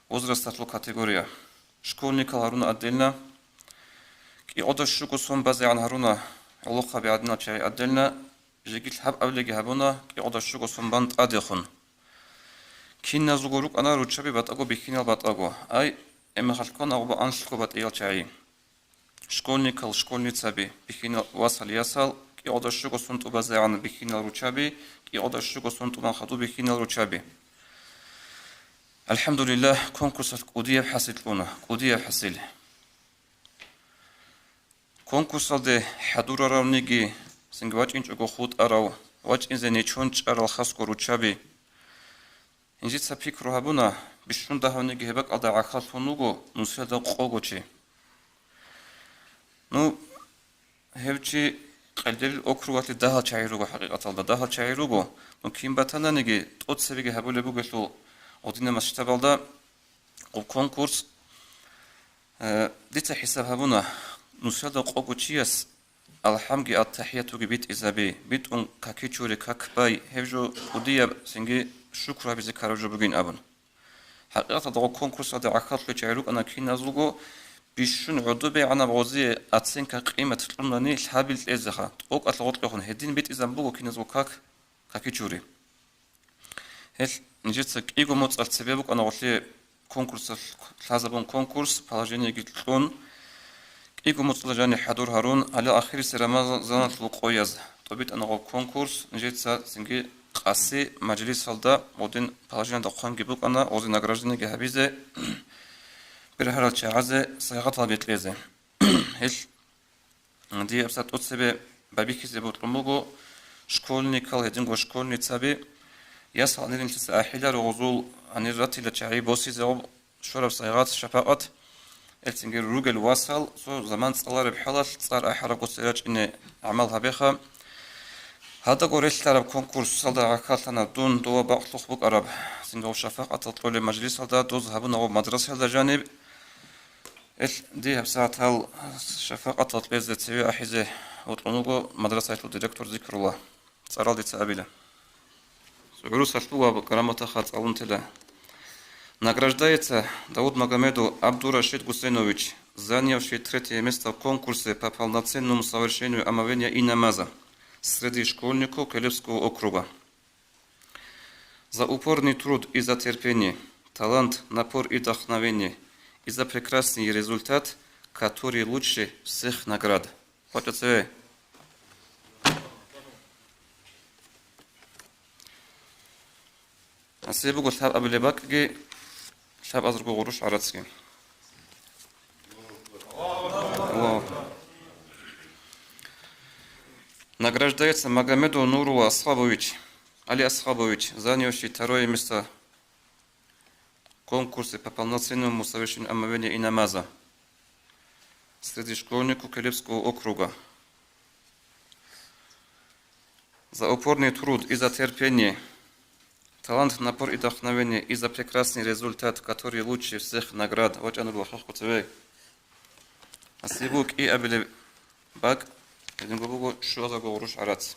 возрасталъул категория. Школьникал гьаруна отдельно, кӀикъода щуго сон базегӀан гьаруна гӀолохъаби гӀадинал чагӀи отдельно, жеги лъабабилеги гьабуна кӀикъода щуго сон бан тӀадехун. Киназулго рукӀана руччаби батӀаго бихьинал батӀаго, ай, эмахалъ ккана гъоба анлъго батӀиял чагӀи. Школьникал, школьницаби, бихьинал васал-ясал, кӀикъода щуго сон тӀубазегӀан бихьинал руччаби, кӀикъода щуго сон тӀубан хадуб бихьинал руччаби. АлхӀамдулиллагь, конкурсалъ кӀудияб хӀасил кьуна, кӀудияб хӀасил. Конкурсалде хӀадураравниги, цинги вачӀинчӀого хутӀарав, вачӀинзе нечон чӀарал хасго руччаби. Гьанжеца пикру гьабуна, бищун дагьавниги гьеб бакӀалда гӀахьаллъун вуго нусиялда къого чи. Ну, гьев чи Къелдерил округалъе дагьал чагӀи руго хӀакъикъаталда, дагьал чагӀи руго. Ну, кин батананиги, тӀоцебеги гьабулеб бугелъул гъудина масштабалда гъуб конкурс. Э, дица хӀисаб гьабуна, нусиялда къого чияс алхӀамги аттахӀиятуги битӀизаби, битӀун какичури как бай, гьеб жо кӀудияб, цинги шукру гьабизе ккараб жо бугин абун. ХӀакъикъаталда гъо конкурсалда гӀахьаллъулел чагӀи рукӀана киназулго, бищун гӀодобегӀанаб гъозие оценка, къимат кьунани лъабил кьезеха, тӀокӀалъ гъоркьехун гьедин битӀизаб буго киназул как, какичури. Гьелъ нижеца кӀиго моцӀалъ цебе букӀана гъолъие конкурсалъ лъазабун конкурс, положениеги кьун, кӀиго моцӀалда жани хӀадур гьарун, гьале ахирисеб Рамазаналъул къояз тӀобитӀана гъоб конкурс, нижеца цинги къаси мажлисалда гъодин положениялда хъванги букӀана, гъозе награждениеги гьабизе, бергьарал чагӀазе сайгъатал бекьезе. Гьелъ Дие гьабсагӀат тӀоцебе байбихьизе бокьун буго школьникал, гьединго школьницаби, ясал гьаниринлъица ахӀиларо гъозул гьанир ратила чагӀи босизе гъоб щвараб сайгъат, шапакъат, гьелцинги ругел васал цо заман цӀалареб хӀалалъ цӀар ахӀарабго цере рачӀине гӀамал гьабеха. Гьадаго релълъараб конкурсалда гӀахьаллъана дун, дова бакълъухъ букӀараб, цинги гъоб шапакъатал кьолеб мажлисалда, доз гьабуна гъоб мадрасаялда жаниб. Ил, дие гьабсагӀатал шапакъатал кьезе цеве ахӀизе вокьун вуго мадрасаялъул директор Зикрулла. ЦӀарал дица абила. ГӀурусалъ буго грамотаха цӀалун тела. Награждается Дауд Магомедов Абдурашид Гусейнович, занявший третье место в конкурсе по полноценному совершению омовения и намаза среди школьников Келебского округа. За упорный труд и за терпение, талант, напор и вдохновение, и за прекрасный результат, который лучше всех наград. Хъвача цеве. Гьасие буго лъабабилеб бакӀги, лъабазарго гъурущ гӀарацги. Аллагь. Награждается Магомедов Нурулла Асхабович, Али Асхабович, занявший второе место в конкурсе по полноценному совершению омовения и намаза среди школьников Келебского округа. За упорный труд и за терпение, талант, напор и вдохновение, и за прекрасный результат, который лучше всех наград. ВачӀана рула хехго цеве. Гьасие буго кӀиабилеб бакӀ, гьединго буго щуазарго гъурущ гӀарац.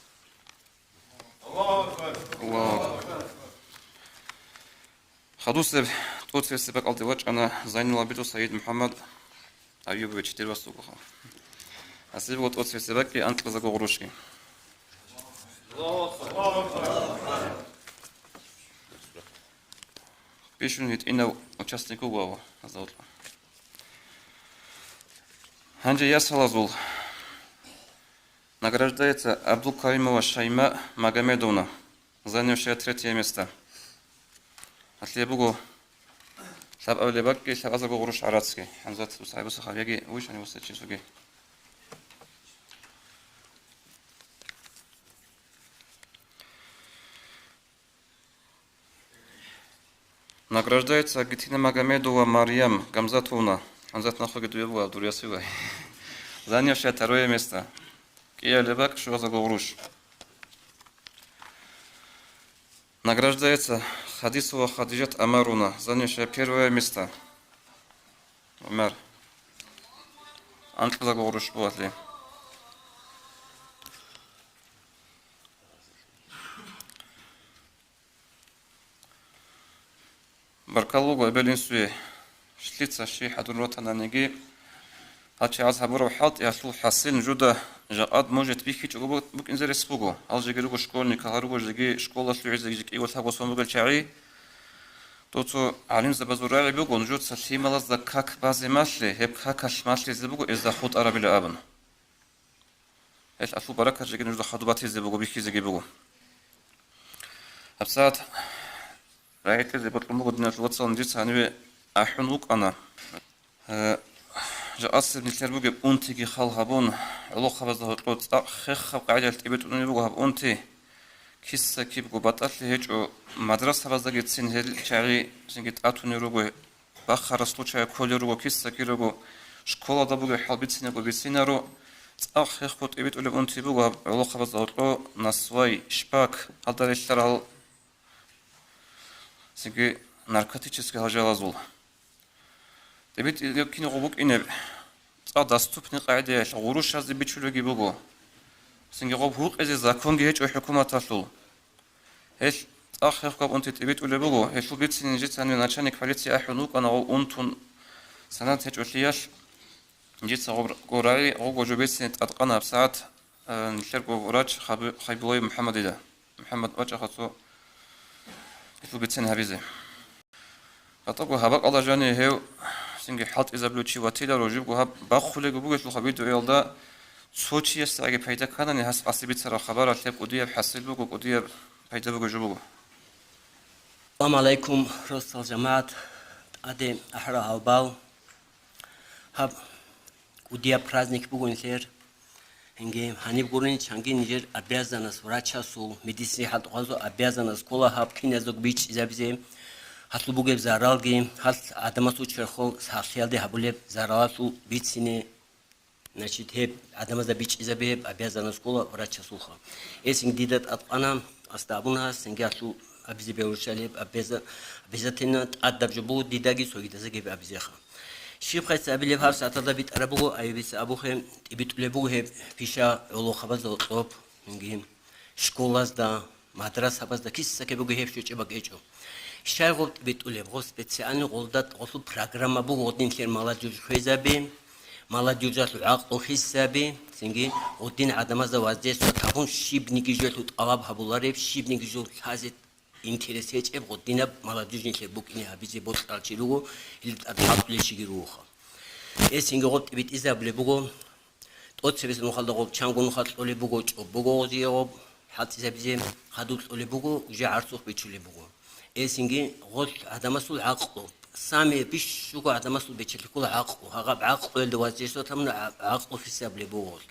Аллагь. Хадусеб тӀоцебесеб бакӀалде вачӀана Зайнул Абидов Саид МухӀаммад Аюбович, дир вас вугоха. Гьасие буго тӀоцебесеб бакӀги анкьазарго гъурущги. Бищун гьитӀинав участник вуго гьав гьазда гьоркьоб. Гьанже ясалазул. Награждается Абдулкаримова Шайма Магомедовна, занявшая третье место. Гьалъие буго лъабабилеб бакӀги лъабазарго гъурущ гӀарацги. ХӀамзат, дус гӀайбуса хаб, яги вуйищ гьанив вуссечи цоги. Награждается Гитина Магомедова Марьям Гамзатовна. Гамзат, нахъеги дуе буго, дур ясивай. Занявшая второе место. КӀиабилеб бакӀ, щуазарго гъурущ. Награждается Хадисова Хадижат Амаровна, занявшая первое место. ГӀумар. Анкьазарго гъурущ буго гьалъие. Баркалла буго эбел-инсуе, лъица щий хӀадур ратананиги, Гьал чагӀаз гьабураб хӀалтӀи, гьалъул хӀасил нужеда жакъад может бихьичӀого бу-, букӀинзе рес буго. Гьал жеги руго школьникал, гьал руго жеги школалъ жеги кӀиго-лъабго сон бугел чагӀи. Дов цо гӀалимзабазул рагӀи буго, нужеца лъималазда как базе малъе, гьеб какалъ малъизе буго гьезда хутӀарабила абун. Гьелъ гьалъул баракат жеги нужеда хадуб батизе буго, бихьизеги буго. ГьабсагӀат рагӀи кьезе бокьун буго, диналъул вацал, нижеца гьаниве ахӀун вукӀана. Э, жакъасеб нилъер бугеб унтиги хал гьабун, гӀолохъабазда гьоркьоб цӀакъ хехаб къагӀидаялъ тӀибитӀулеб буго гьаб унти. Киса-кибго батӀалъи гьечӀо, мадрасабаздагицин гьел чагӀи цинги тӀатунел руго, бахараб случай кколел руго, киса-кирого школалда бугеб хӀал бицинего бицинаро, цӀакъ хехго тӀибитӀулеб унти буго гьаб гӀолохъабазда гьоркьо насвай, шпак, гьалда релълъарал цинги наркотический гьал жалазул. ТӀибитӀулеб кинабго букӀинеб, цӀакъ доступный къагӀидаялъ гъурущазе бичулебги буго. Цинги гъоб гьукъизе законги гьечӀо хӀукуматалъул. Гьелъ цӀакъ хехго гьаб унти тӀибитӀулеб буго, гьелъул бицине нижеца гьанив начальник полиции ахӀун вукӀана гъов унтун санад гьечӀолъиялъ. Нижеца гъоб-, гъо рагӀи гъого жо бицине тӀадкъана гьабсагӀат, э, нилъерго врач Хаби-, Хайбуллаев МухӀаммадида. МухӀаммад вачӀаха цо гьелъул бицине гьабизе. ГьатӀаго гьаб бакӀалда жанив гьев цинги хӀалтӀизабулев чи ватиларо, жибго гьаб бахулего бугелъулха видеоялда, цо чиясдагӀаги пайда кканани гьас къаси бицараб хабаралъ гьеб кӀудияб хӀасил буго, кӀудияб пайда бугеб жо буго. Салам гӀалайкум, росдал жамагӀат, тӀаде ахӀарал гьалбал. Гьаб кӀудияб праздник буго нилъер. Гьанги гьаниб гурони чанги нижер обязанность врачасул, медицинасул обязанность ккола гьаб киназдаго бичӀчӀизабизе, гьалъул бугеб заралги, гьал гӀадамасул черхол сахлъиялде гьабулеб заралалъул бицине, значит, гьеб гӀадамазда бичӀчӀизаби гьеб обязанность ккола врачасулха. Эсин дида тӀадкъана, къасда абуна гьас, гьанги гьалъул абизе бегьулищали гьеб обяза-, обязательно тӀадаб жо буго дидаги цогидазаги гьеб абизеха. Щиб хъайса абилеб гьаб сагӀаталда битӀараб буго, айбица абухъе, тӀибитӀулеб буго гьеб пиша гӀолохъабазда гьоркьоб, гьанги школазда, мадрасабазда, киса-кибего гьеб щвечӀеб бакӀ гьечӀо. Щай гъоб тӀибитӀулеб? Гъоб специальный гъолда, гъолъул программа буго гъодинлъер молодёжь хвезаби, молодёжалъул гӀакълу хисаби, цинги гъодин гӀадамазда воздействовать гьабун, щибниги жолъул тӀалаб гьабулареб, щибниги жол лъазе интерес гьечӀеб гъодинаб молодёжнилъер букӀине гьабизе бокьарал чи руго, гьелда тӀад хӀалтӀулел чиги ругоха. Эсинги гъоб тӀибитӀизабулеб буго, тӀоцебесеб нухалда гъоб чанго нуха кьолеб буго, чӀоб буго гъозие гъоб, хӀалтӀизабизе хадуб кьолеб буго, уже гӀарцухъ бичулеб буго. Эсинги гъолъ гӀадамасул гӀакълу, сами бищуго гӀадамасул бечелъи ккола гӀакълу, гьагъаб гӀакълуялда воздействовать гьабуна, гӀа-, гӀакълу хисаблеб буго гъолъ.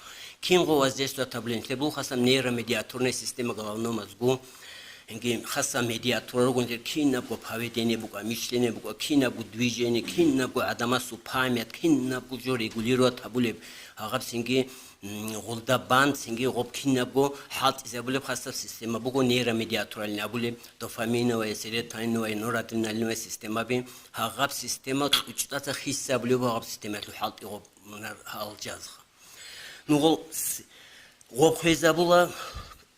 Кин гъо воздействовать гьабулин? Лъебул хасан нейромедиаторная система головного мозгу, гьанги хасан медиатор ругун, кинабго поведение букӀа, мышление букӀа, кинабго движение, кинабго гӀадамасул память, кинабго жо регулировать гьабулеб, гьагъаб цинги, м, гъулда бан цинги гъоб кинабго хӀалтӀизабулеб хасаб система буго, нейромедиаторальный абулеб, дофаминовая, серотониновая, норадреналиновая системаби, гьагъаб система кьучӀдаса хисабулеб, гьагъаб системалъул хӀалтӀи гъоб мунар гьалжазха. Ну, гъол с-, гъоб хвезабула,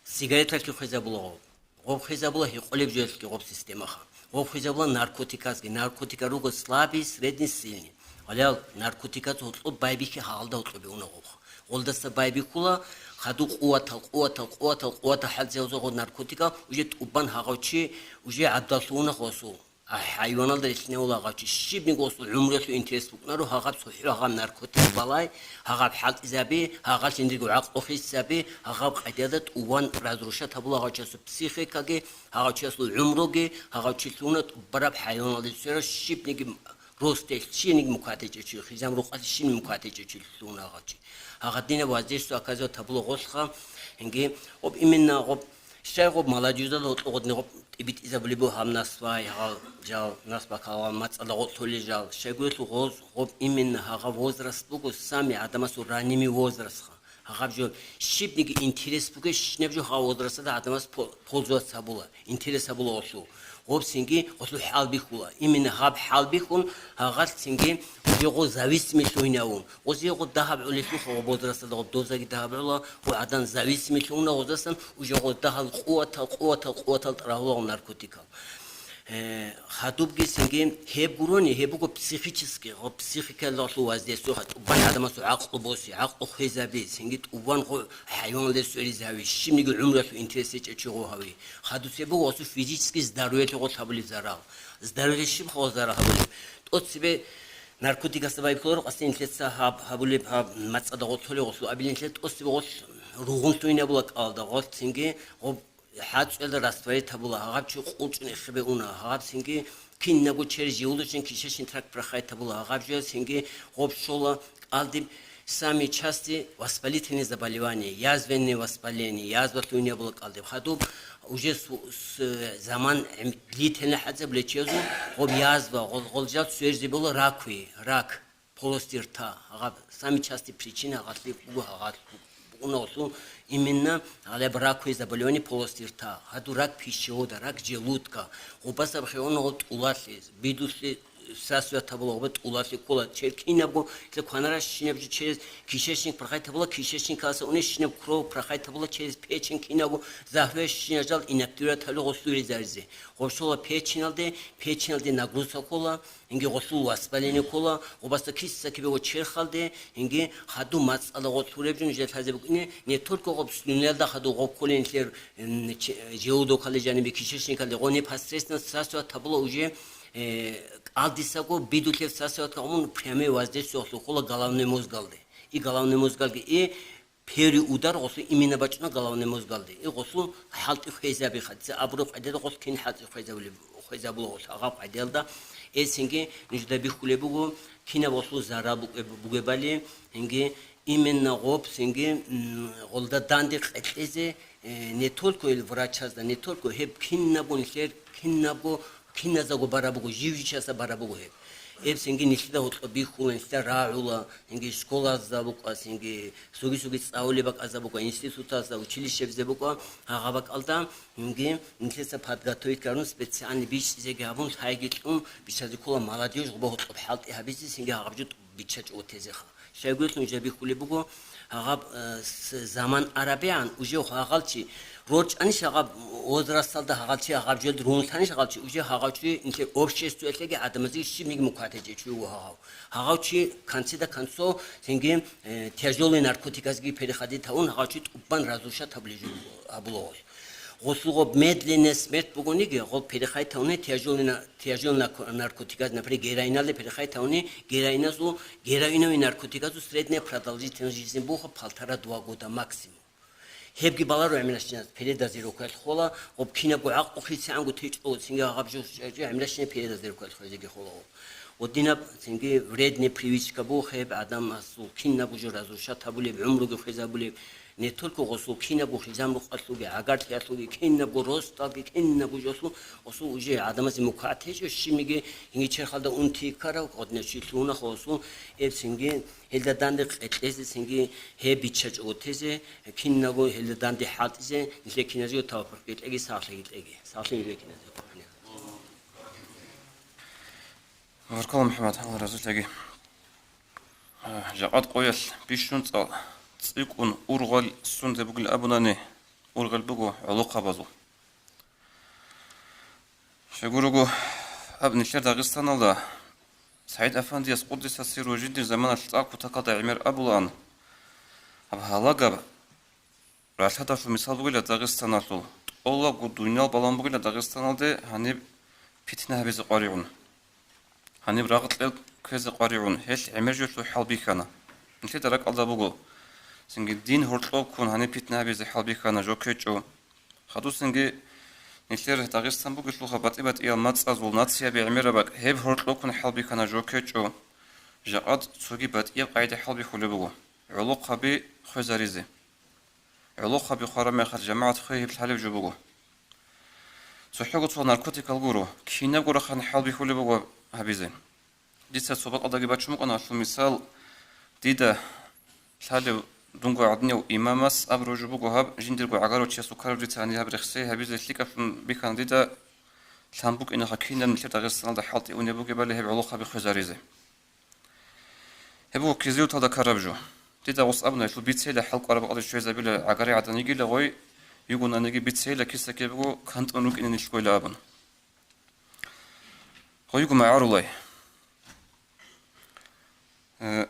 сигареталъе хвезабула гъоб. Гъоб хвезабула гьекъолеб жоялъги гъоб системаха. Гъоб хвезабула наркотиказги. Наркотика руго слабый, средний, сильный. Гьалал наркотиказ гьоркьоб байбихьи гьалда гьоркьоб бегьуна гъобха. Гъолдаса байбихьула хадуб къуватал, къуватал, къуватал, къуватал хӀалзе гьоза гъо наркотикал, уже тӀубан гьагъав чи, уже гӀаддаллъугьуна гъосул. А хӀайваналда релълъинавула гъав чи, щибниги гъосул гӀумруялъул интерес букӀунаро, гьагъаб цохӀо гьагъаб наркотик балай, гьагъаб хӀалтӀизаби, гьагъал жиндирго гӀакълу хисаби, гьагъаб къайдада тӀуван разрушать гьабула гъав чиясул психикаги, гьагъав чиясул гӀумруги, гьагъав чи лъугьуна тӀубараб хӀайваналде церас щибниги ростелъ, щибниги мукатечӀев чи, хизан-рукъалъ щибниги мукатечӀев чи лъугьуна гъав чи. Гьагъадинаб воздействие оказывать гьабула гъолъха, гьанги, об именно гъоб Щай гъоб молодёждал гьоркьо гъодни гъоб тӀибитӀизабулеб буго гьаб насбай, гьал жал, насбакал, гьал мацӀалда гъоркьолел жал. Щайгурелъул гъоз, гъоб именно гьагъаб возраст буго, сами гӀадамасул ранимый возрастха. Гьагъаб жо щибниги интерес бугебщинаб жо гьаб возрасталда гӀадамас по-, пользоваться гьабула, интерес гьабула гъолъул. Гъоб цинги гъолъул хӀалбихьула. Именно гьаб хӀалбихьун, гьагъалъ цинги уже гъо зависимый лъугьинавун. Гъозие гъо дагьаб гӀолелъулха гъо возрасталда гъо дозаги дагьаб гӀола, гъо гӀадан зависимый лъугьуна гъозасан, уже гъо дагьал къуватал, къуватал, къуватал тӀарагьула гъо наркотикал. Э, хадубги цинги гьеб гурони, гьеб буго психический, гъо, психикалалъул воздействие, гъо, тӀубан гӀадамасул гӀакълу боси, гӀакълу хвезаби, цинги тӀубан гъо хӀайваналде сверизави, щибниги гӀумруялъул интерес гьечӀев чи гъо гьави. Хадусе буго гъосул физический здоровьелъе гъо лъабулеб зарал. Здоровьелъе щиб гъо зарал гьабулеб? ТӀоцебе наркотикасда байбихьуларо, къасдин нилъеца гьаб гьабулеб, гьаб мацӀалда гъо лъолеб гъосул абилин нилъер тӀоцебе гъо рогъун лъугьинабула кӀалда гъо цинги гъо хӀацӀуялда растворить гьабула, гьагъаб чи къулчӀун эххебе уна, гьагъаб цинги кинабго через желудочный-кишечный тракт прохать гьабула, гьагъаб жо цинги гъоб щола кӀалдиб сами части воспалительные заболевания, язвенные воспаления, язва лъугьинабула кӀалдиб. Хадуб уже су-, с-, заман гӀем-, длительно хӀацӀаб лечезун, гъоб язва, гъол-, гъолжал цверзе була ракуе, рак. Полости рта, гьаб сами части причина гьалъи буго гьагъал букӀуна гъосул, именно гьалаб раковые заболевания полости рта, гьадур рак пищевода, рак желудка, гъубасаб хиона гъо тӀулалъе, бидулъе, сасуят гьабула гъуба тӀулалъе ккола, чер кинабго, лъе кванараш щинаб жо через кишечник прохать гьабула, кишечникаласа унеш щинаб кровь прохать гьабула через печень кинабго, загьруящий щинажал инактивировать гьабула гъосул резаризе. Гъошола печеналде, печеналде нагрузка ккола, Инги гъосул воспаление ккола, гъубасда киса кибего черхалде, инги хадуб мацӀала гъо лъуреб жо нижер лъазе букӀине, не только гъоб слюнаялда хадуб гъо кколин лъер, м, че-, желудокалде жанибе кишечникалде гъо непосредственно сасуят гьабула уже, э, кӀалдисаго бидулъев сасуят гьабун прямой воздействие гъолъухъула головной мозгалде. И головной мозгалги и Первый удар гъосул именно бачӀуна головной мозгалде. И гъосул хӀалтӀи хвезаби хадица абураб къайдада гъос кин хӀалтӀи хвезабулеб-, хвезабула гъос гьаб къайдалда. Эсинги нужда бихьулеб буго, кинаб гъосул зарал бугеб-, бугебали, инги именно гъоб синги, м, гъолда данде къекълъизе, э, не только ил врачазда, не только гьеб кинабгун лъер, кинабго Киназдаго бара буго, жив-жичаса бара буго гьеб. Эбсинги нилъеда гьоркьоб бихьула, нилъеда рагӀула, инги школазда букӀа, синги суги-суги цӀалулеб бакӀазда букӀа, институтазда, училищебазда букӀа, гьагъа бакӀалда, инги нилъеца подготовить гьарун, специальный бичӀчӀизеги гьабун, лъайги кьун, биччазе ккола молодёжь, гъуба гьоркьоб хӀалтӀи гьабизе, синги гьагъаб жо биччачӀого тезеха. Щайгурелъул нужеда бихьулеб буго, гьагъаб, э, с-, заман арабигӀан уже гьагъалчи, рорчӀанищ гьагъаб возрасталда гьагъалчи, гьагъаб жоялда рунлъанищ гьагъалчи, уже гьагъав чи нилъер обществоялъеги гӀадамазеги щибниги мукъатӀичӀев чи вуго гьагъав. Гьагъав чи, конце до концов, цинги, э, тяжёлый наркотиказги переходить гьавун, гьагъав чи тӀубан разрушать гьабулеб жо-, гьабула гъой. Гъосул гъоб медленная смерть бугониги, гъоб переходить гьавуни тяжёлый на-, тяжёлый нарко-, наркотиказ, например, героиналде переходить гьавуни, героиназул, героиновый наркотиказул средняя продолжительность жизни буха полтора-два года максимум. Гьебги баларо гӀемеращинас передозировкаялъ хола, гъоб кинабго гӀакълу хисегӀанго течӀо, цинги гьаб жо гӀемеращинас передозировкаялъ хвезеги хола гъоб. Ва динаб цинги вредный привычка бух гьеб, гӀадамасул кинабго жо разрушать гьабулеб, гӀумруги хвезабулеб, Не только гъосул кинабго хизан-рукъалъулги, гӀагарлъиялъулги, кинабго росдалги, кинабго жолъун гъосул уже гӀадамазе мукъат гьечӀо, щибниги гьинги черхалда унти ккарав, гъодинав чи лъугьуна гъосул, эбсинги гьелда данде къекълъезе, цинги гьеб биччачӀого тезе, кинабго гьелда данде хӀалтӀизе, нилъер киназего тавпикъги кьеги, сахлъиги кьеги. Сахлъи нилъер киназего. Баркалла, МухӀаммад, Аллагь разилъаги. Жакъат къоялъ бищун цӀа-, цӀикӀкӀун ургъел сунде бугил абунани, ургъел буго гӀолохъабазул. Щайгурелъул, гьаб нилъер Дагъистаналда СагӀид Афандияс къуддиса сирругьу жиндир заманалъ цӀакъ кутакалда гӀемер абулаан, гьаб гьалагаб ралъадалъул мисал бугила Дагъистаналъул, тӀолабго дуниял балагьун бугила Дагъистаналде гьаниб питна гьабизе къваригӀун. Гьаниб рагъ кьел кквезе къваригӀун, гьелъ гӀемер жоялъул хӀал бихьана. Нилъеда ракӀалда буго, цинги дин гьоркьоб ккун гьаниб питна гьабизе хӀал бихьана, жо ккечӀо. Хадусинги нилъер Дагъистан бугелъулха батӀи-батӀиял мацӀазул нацияби гӀемераб бакӀ, гьеб гьоркьоб ккун хӀал бихьана, жо ккечӀо. Жакъад цоги батӀияб къагӀида хӀал бихьулеб буго, гӀолохъаби хвезаризе. ГӀолохъаби хвараб мехалъ жамагӀат хвей гьеб лъалеб жо буго. ЦохӀого цо наркотикал гуро, кинабго рахъан хӀалбихьулеб буго гьабизе. Дица цо бакӀалдаги бачун букӀана гьалъул мисал, дида лъалев дунго гӀадинав имамас абураб жо буго гьаб, жиндирго гӀагарав чиясул ккараб дица гьанир гьаб рехсей гьабизе лъикӀаблъун бихьана дида лъан букӀинаха кинаб нилъер Дагъистаналда хӀалтӀи унеб бугебали гьеб гӀолохъаби хвезаризе. Гьеб буго кизилуталда ккараб жо. Дида гъос абуна, гьелъул бицейила хӀал кӀвараб бакӀалде щвезабила гӀагари гӀадан йигила гъой, югонаниги бицейила киса ккебего кантӀун рукӀине нилъ ккойила абун. Гъойго магӀарулай. Э,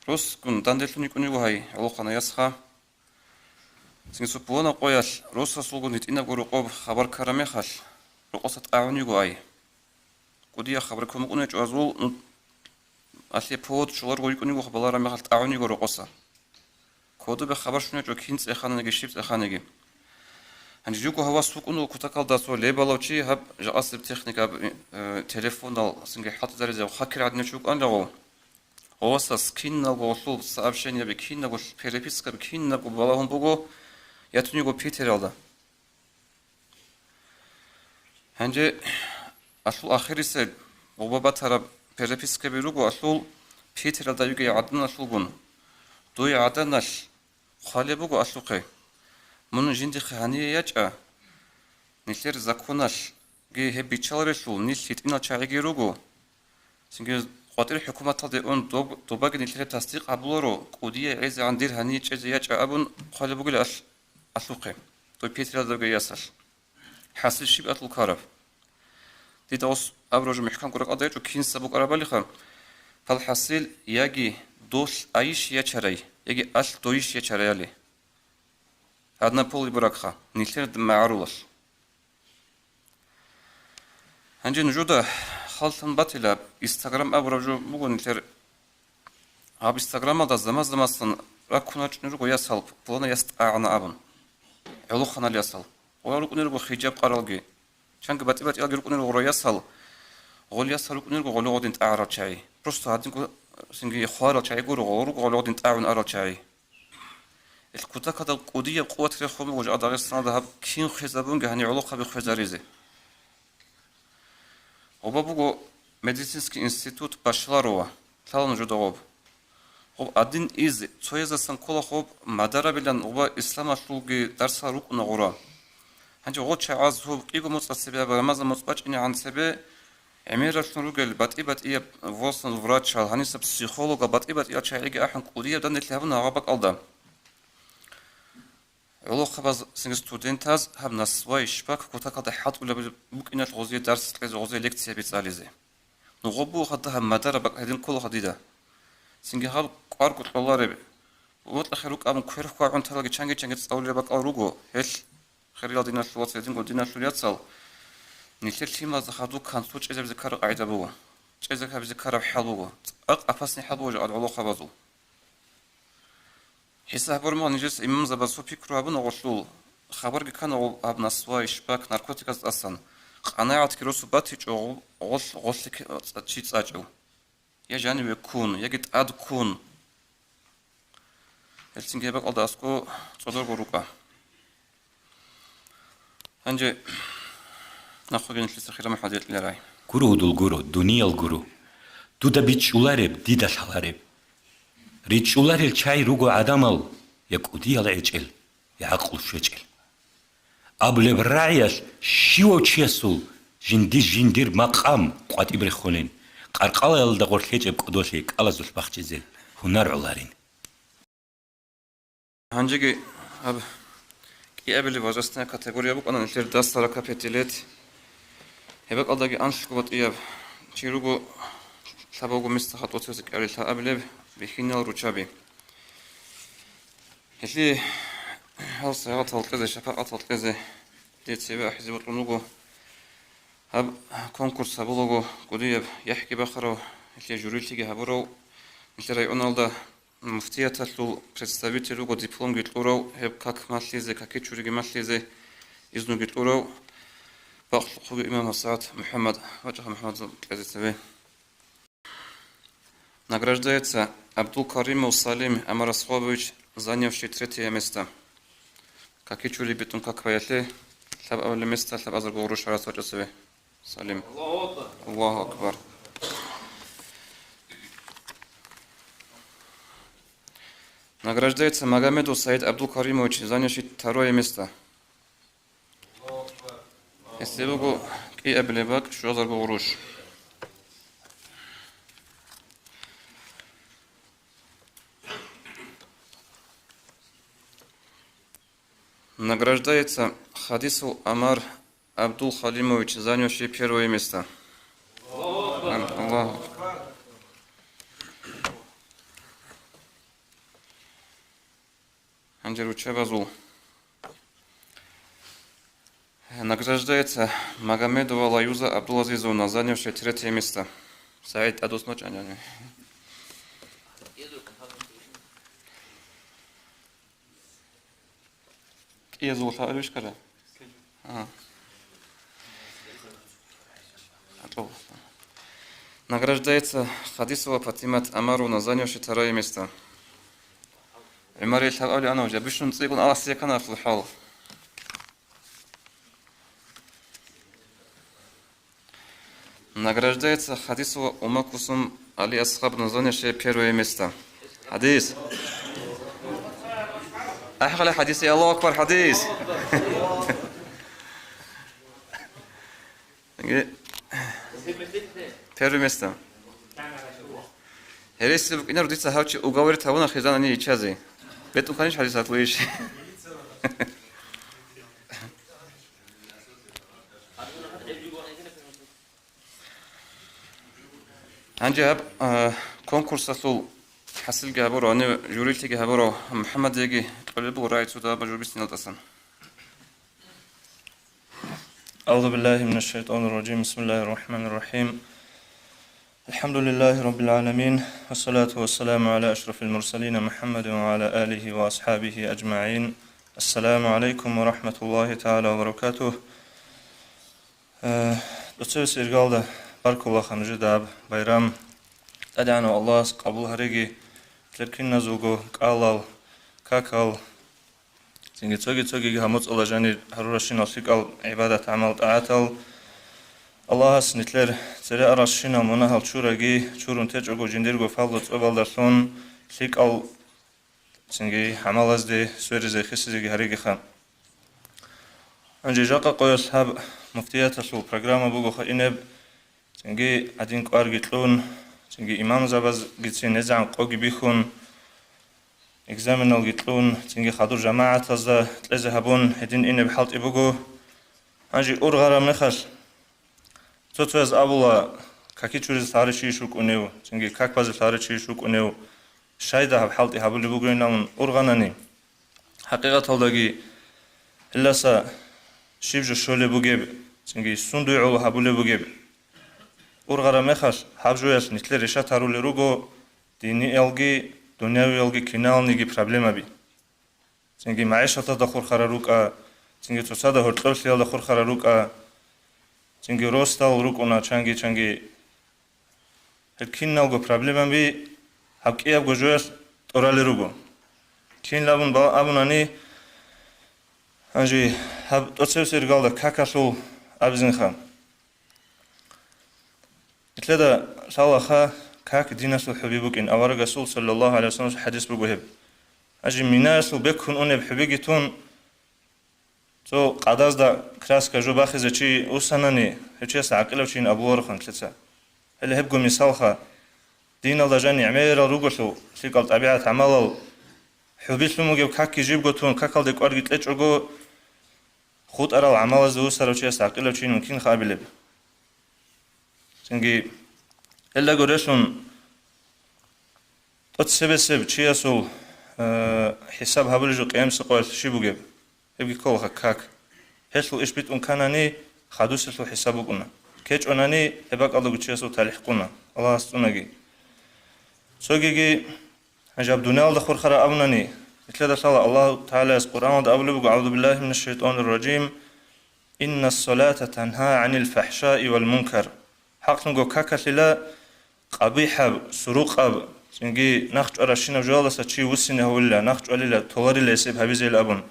Росгун данделъун йикӀун йиго гьай гӀолохъанай ясха. Цинги цо пуланаб къоялъ росасулгун гьитӀинабго рокъоб хабар ккараб мехалъ, рокъоса тӀагӀун йиго ай. КӀудияб хабар ккун букӀун гьечӀо азул, ну, алъе повод щоларго йикӀун йиго, балараб мехалъ тӀагӀун йиго рокъоса. Кодобе хабар щун гьечӀо кин цӀехананиги, щиб цӀеханиги. Гьанже жуго гьавас вукӀун вуго кутакалда цо лебалав чи, гьаб жакъасеб техникаб, э, телефондал цинги хӀалтӀизаризе хакир гӀадинав чи вукӀанила гъов. Гъовасас киналго гъолъул сообщениеби, кинабго перепискаби, кинабго балагьун буго ятун йиго Питералда. Гьанже алъул ахирисеб гъоба батараб перепискаби руго алъул Питералда вугей гӀаданалъулгун. Дуе гӀаданалъ хъвалеб буго алъухъе. Мун жиндихъе гьание ячӀа, нилъер законалъги гьеб биччаларелъул, нилъ гьитӀинал чагӀиги руго. Цинги къватӀир хӀукуматалде ун доб-, добаги нилъер тасдикъ гьабуларо, кӀудияй гӀезегӀан дир гьание чӀезе ячӀа абун хъвалеб бугел алъ-, алъухъе, дой Питералда вугей ясалъ. ХӀасил щиб алъул ккараб? Дида гъос абураб жо мухӀкам гуракъалда гьечӀо, кинса букӀарабалиха. Пал хӀасил, яги долъ айищ ячарай, яги алъ дойищ ячараяли. Однополый бракха, нилъер магӀарулалъ. Гьанже нужеда хал лъун батила, Инстаграм абураб жо буго нилъер. Гьаб Инстаграмалда заман-заманалъ раккун рачӀунел руго ясал, пуланай яс тӀагӀана абун. ГӀолохъанал ясал. Гъолал рукӀунел руго хижаб къаралги. Чанги батӀи-батӀиялги рукӀунел руго гъорал ясал. Гъол ясал рукӀунел руго гъоле гъодин тӀагӀарал чагӀи. Просто гьадинго цинги хварал чагӀи гуро, гъол руго гъоле гъодин тӀагӀун арал чагӀи. Ил кутакалда кӀудияб къуват рехун буго жакъа Дагъистаналда гьаб кин хвезабунги гьанив гӀолохъаби хвезаризе. Гъоба буго медицинский институт Башларова, лъала нужеда гъоб. Гъоб один из, цояздасан ккола гъоб мадарабилан гъоба исламалъулги дарсал рукӀуна гъура. Гьанже гъо чагӀаз гьоб кӀиго моцӀа цебе аб Рамазан моцӀ бачӀинегӀан цебе, гӀемералъун ругел батӀи-батӀияб восан врачал, гьаниса психологал батӀи-батӀиял чагӀиги ахӀун кӀудияб данделъи гьабуна гьаб бакӀалда. ГӀолохъабаз цинги студентаз гьаб насвай шпак кутакалда хӀалтӀулеб букӀиналъ гъозие дарс кьезе, гъозие лекцияби цӀализе. Ну гъоб буго хадда гьаб мадараб бакӀ гьедин кколаха дида. Цинги гьаб кӀварго кьолареб. Бокьахъе рукӀабун квер хьвагӀун талаги чанги-чанги цӀалулеб бакӀал руго, гьелъ, хириял диналъул вацал, гьединго диналъул яцал, нилъер лъималазда хадуб канлъу чӀезабизе ккараб къагӀида буго. ЧӀезе ккабизе ккараб хӀал буго. ЦӀакъ апасни хӀал буго жакъа гӀолохъабазул. ХӀисаб гьабураб мехалъ нижеца имамзабаз цо пикру гьабуна гъолъул, хабарги ккана гъол гьаб насвай, шпак, наркотиказ тӀасан, къанагӀатги росу батичӀо гъол, гъолъ, гъолъи ке-, цӀа-, чи цӀачӀев. Я жаниве ккун, яги тӀад ккун. Гьелцинги гьеб бакӀалда аскӀо цӀодорго рукӀа. Гьанже нахъеги нилъеца хириял мухӀканат гьикъинарай. Гуро, гьудул гуро, дуниял гуро. Дуда бичӀчӀулареб, дида лъалареб. РичӀчӀуларел чагӀи руго гӀадамал я кӀудиял гӀечӀел, я гӀакълу щвечӀел. Абулеб рагӀиялъ щивав чиясул жинди-, жиндир макъам къватӀиб рехулин, къаркъалаялда гъорлъ гьечӀеб кӀодолъи кӀалазулъ бахчизе гьунар гӀоларин. Гьанжеги гьаб кӀиабилеб возрастная категория букӀана нилъер дас сорока пяти лет. Гьеб бакӀалдаги анлъго батӀияб чи руго, лъабавго места хатӀоцевзе кӀалил лъабабилеб бихьинал руччаби. Гьелъие гьал сагӀатал кьезе, шапакъатал кьезе дие цеве ахӀизе бокьун вуго. Гьаб конкурс гьабулаго кӀудияб яхӀги бахарав, гьелъие жюрилъиги гьабурав, нилъер районалда муфтияталъул представитель вуго, дипломги кьурав, гьеб как малъизе, какичуриги малъизе изнуги кьурав, бакълъухъ вуго имам гьасагӀат МухӀаммад, вачӀа МухӀаммад кьезе цеве. Награждается Абдулкаримов Салим Амарасхобович, занявший третье место. Какичури битӀун какбаялъе лъабабилеб место, лъабазарго гъурущ гьарас вачӀа цеве. Салим. Аллаху акбар. Награждается Магомедов Саид Абдулкаримович, занявший второе место. Гьесде буго кӀиабилеб бакӀ, щуазарго гъурущ. Награждается Хадисов Амар Абдул Халимович, занявший первое место. Аллаху акбар. Гьанже руччабазул. Награждается Магомедова Лаюза Абдулазизовна, занявшая третье место. СагӀид тӀадвуссун вачӀана. КӀиязул лъабабищ ккара? А. Награждается Хадисова Патимат Амаровна, занявшая второе место. ГӀумарил лъабабали ана уже, бищун цӀикӀкӀун аласиякана ахлу хӀал. Награждается Хадисова Умакусум Али Асхаб, занявшая первое место. Хадис. АхӀале хадис, Аллаху акбар, хадис. Первое место. Гьересизе букӀинар дица гьав чи уговорить гьавуна хизанани ичазе. БетӀун ханиш хадис атлуиш. Гьанже гьаб, а, конкурсалъул хӀасилги гьабурав, гьанив журилъиги гьабурав МухӀаммадиеги кьолеб буго рагӀи цо дагьаб журбисиналтӀасан. أعوذ بالله من الشيطان الرجيم. بسم الله الرحمن الرحيم. الحمد لله رب العالمين. والصلاة والسلام على أشرف المرسلين محمد وعلى آله وأصحابه أجمعين. السلام عليكم ورحمة الله تعالى وبركاته. Э, тӀоцебесеб иргалда баркулаха нужеда гьаб байрам. ТӀадегӀанав Аллагьас къабул гьареги, нилъер киназулго кӀалал, какал, цинги цоги-цогиги гьаб моцӀалда жанир гьаруращинал лъикӀал гӀибадат-гӀамал-тӀагӀатал. Аллагьас нилъер цере аралщинал мунагьал чураги, чурун течӀого жиндирго фалда цӀобалдалъун лъикӀал цинги гӀамалазде сверизе хисизеги гьаригиха. Гьанже жакъа къоялъ гьаб муфтияталъул программа бугоха инеб, цинги гьадин кӀварги кьун, цинги имамзабазгицин незегӀан къоги бихьун, экзаменалги кьун, цинги хадур жамагӀатазда кьезе гьабун гьедин инеб хӀалтӀи буго. Гьанже ургъараб мехалъ, цо-цояз абула, какичуризе лъаричийищ вукӀунев, цинги как базе лъаричийищ вукӀунев, щайда гьаб хӀалтӀи гьабулеб бугоин абун ургъанани. ХӀакъикъаталдаги, гьелдаса щиб жо щолеб бугеб, цинги сундуй гӀоло гьабулеб бугеб? Ургъараб мехалъ, гьаб жоялъ нилъер решат гьарулел руго диниялги, дунявиялги киналниги проблемаби. Цинги магӀишаталда хурхарал рукӀа, цинги цоцазда гьоркьоблъиялда хурхарал рукӀа, цинги росдал рукӀуна чанги-чанги. Гьел киналго проблемаби гьаб кӀиябго жоялъ тӀоралел руго. Кинлъабун бал-, абунани, гьанже гьаб тӀоцебесеб иргалда какалъул абизинха. Нилъеда лъалаха как диналъул хӀуби букӀин, аварагасул саллаллагьу гӀалайгьи вассаламасул хӀадис буго гьеб. Гьанже минаялъул беккун унеб хӀубиги тун, цо къадазда краска жо бахизе чи усанани, гьев чиясда гӀакъилав чийин абулароха нилъеца. Гьеле гьебго мисалха, диналда жан гӀемерал руголъул лъикӀал тӀабигӀат-гӀамалал, хӀубилъун бугеб какги жибго тун, какалде кӀварги кьечӀого, хутӀарал гӀамалазда усарав чиясда гӀакъилав чийин мумкинха абилеб? Цинги, гьелдаго релълъун, тӀоцебесеб чиясул, э, хӀисаб гьабулеб жо къиямасеб къоялъ щиб бугеб? Гьебги кколаха как. Гьелъул иш битӀун канани, хадуселъул хӀисаб букӀуна. КкечӀонани, гьеб бакӀалдаго чиясул талихӀ къуна, Аллагьас цӀунаги. Цогиги, гьанже гьаб дуниялда хурхараб абунани, нилъеда лъала Аллагьу ТагӀалаяс Къуръаналда абулеб буго, أعوذ بالله من الشيطان الرجيم, إن الصلاة تنهى عن الفحشاء والمنكر. ХӀакълъунго какалъила къабихӀаб, сурукъаб, цинги нахъчӀваращинаб жоялдаса чи вуссине гьавулила, нахъчӀвалила, толарила гьесие гьабизейилан абун.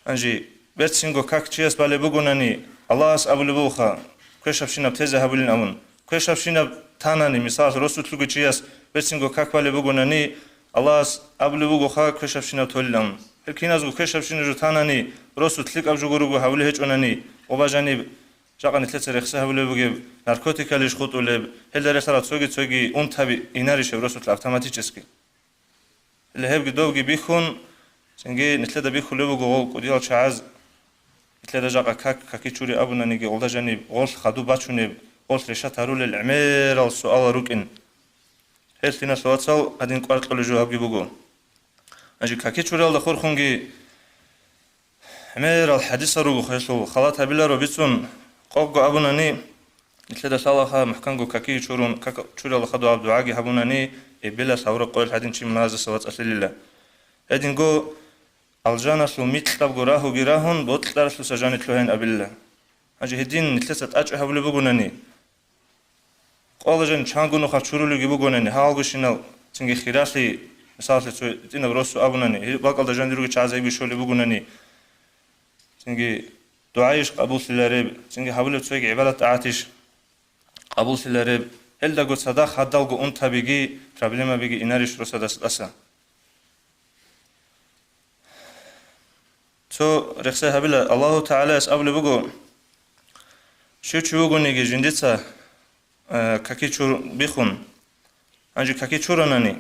Гьанже берцинго как чияс балеб бугонани, Аллагьас абулеб бугоха, квешабщинаб тезе гьабулин абун. Квешабщинаб танани, мисалалъ, росулъ ругев чияс берцинго как балеб бугонани, Аллагьас абулеб бугоха, квешабщинаб толилан. Гьел киназго квешабщинаб жо танани, росулъ лъикӀаб жо гурого гьавулеб гьечӀонани, оба жаниб, жакъа нилъеца рехсей гьабулеб бугеб, наркотикалищ хутӀулеб, гьелда релълъарал цоги-цоги унтаби инарищ гьеб росулъ автоматически? Гьеле гьебги добги бихьун, цинги нилъеда бихьулеб буго гъол кӀудиял чагӀаз, Нилъеда жакъа как, каки чури абунаниги, гъолда жаниб гъолъ хадуб бачунеб, гъолъ решат гьарулел гӀемерал суалал рукӀин. Гьел, диналъул вацал, гьадин кӀвар кьолеб жо гьабги буго. Гьанже каки чуралда хурхунги гӀемерал хӀадисал руго, гьелъул халат гьабиларо бицун, къокъго абунани, нилъеда лъалаха мухӀканго какиги чурун, как чуралда хадуб дугӀаги гьабунани, эбелалъ гьавураб къоялъ гьадин чи мунагьаздаса вацӀцӀалъилила. Гьединго алжаналъул микьабго рагьуги рагьун, бокьаралъуса жанир лъугьайин абилла. Гьанже гьедин нилъеца тӀачӀи гьабулеб бугонани, къоялда жаниб чанго нухалъ чурулевги бугонани, гьалгощинал цинги хиралъи, мисалалъе, цо гьитӀинаб росу абунани, гьеб бакӀалда жанир ругел чагӀазаби щолеб бугонани, цинги дугӀайищ къабуллъилареб, цинги гьабулеб цоги гӀибадат-тӀагӀатищ къабуллъилареб, гьелдаго цадахъ гьадалго унтабиги, проблемабиги инарищ росадаса тӀаса. Цо рехсей гьабила, Аллагьу ТагӀалаяс абулеб буго: «Щив чи вугониги жиндица, э, каки чур бихун, гьанже каки чуранани,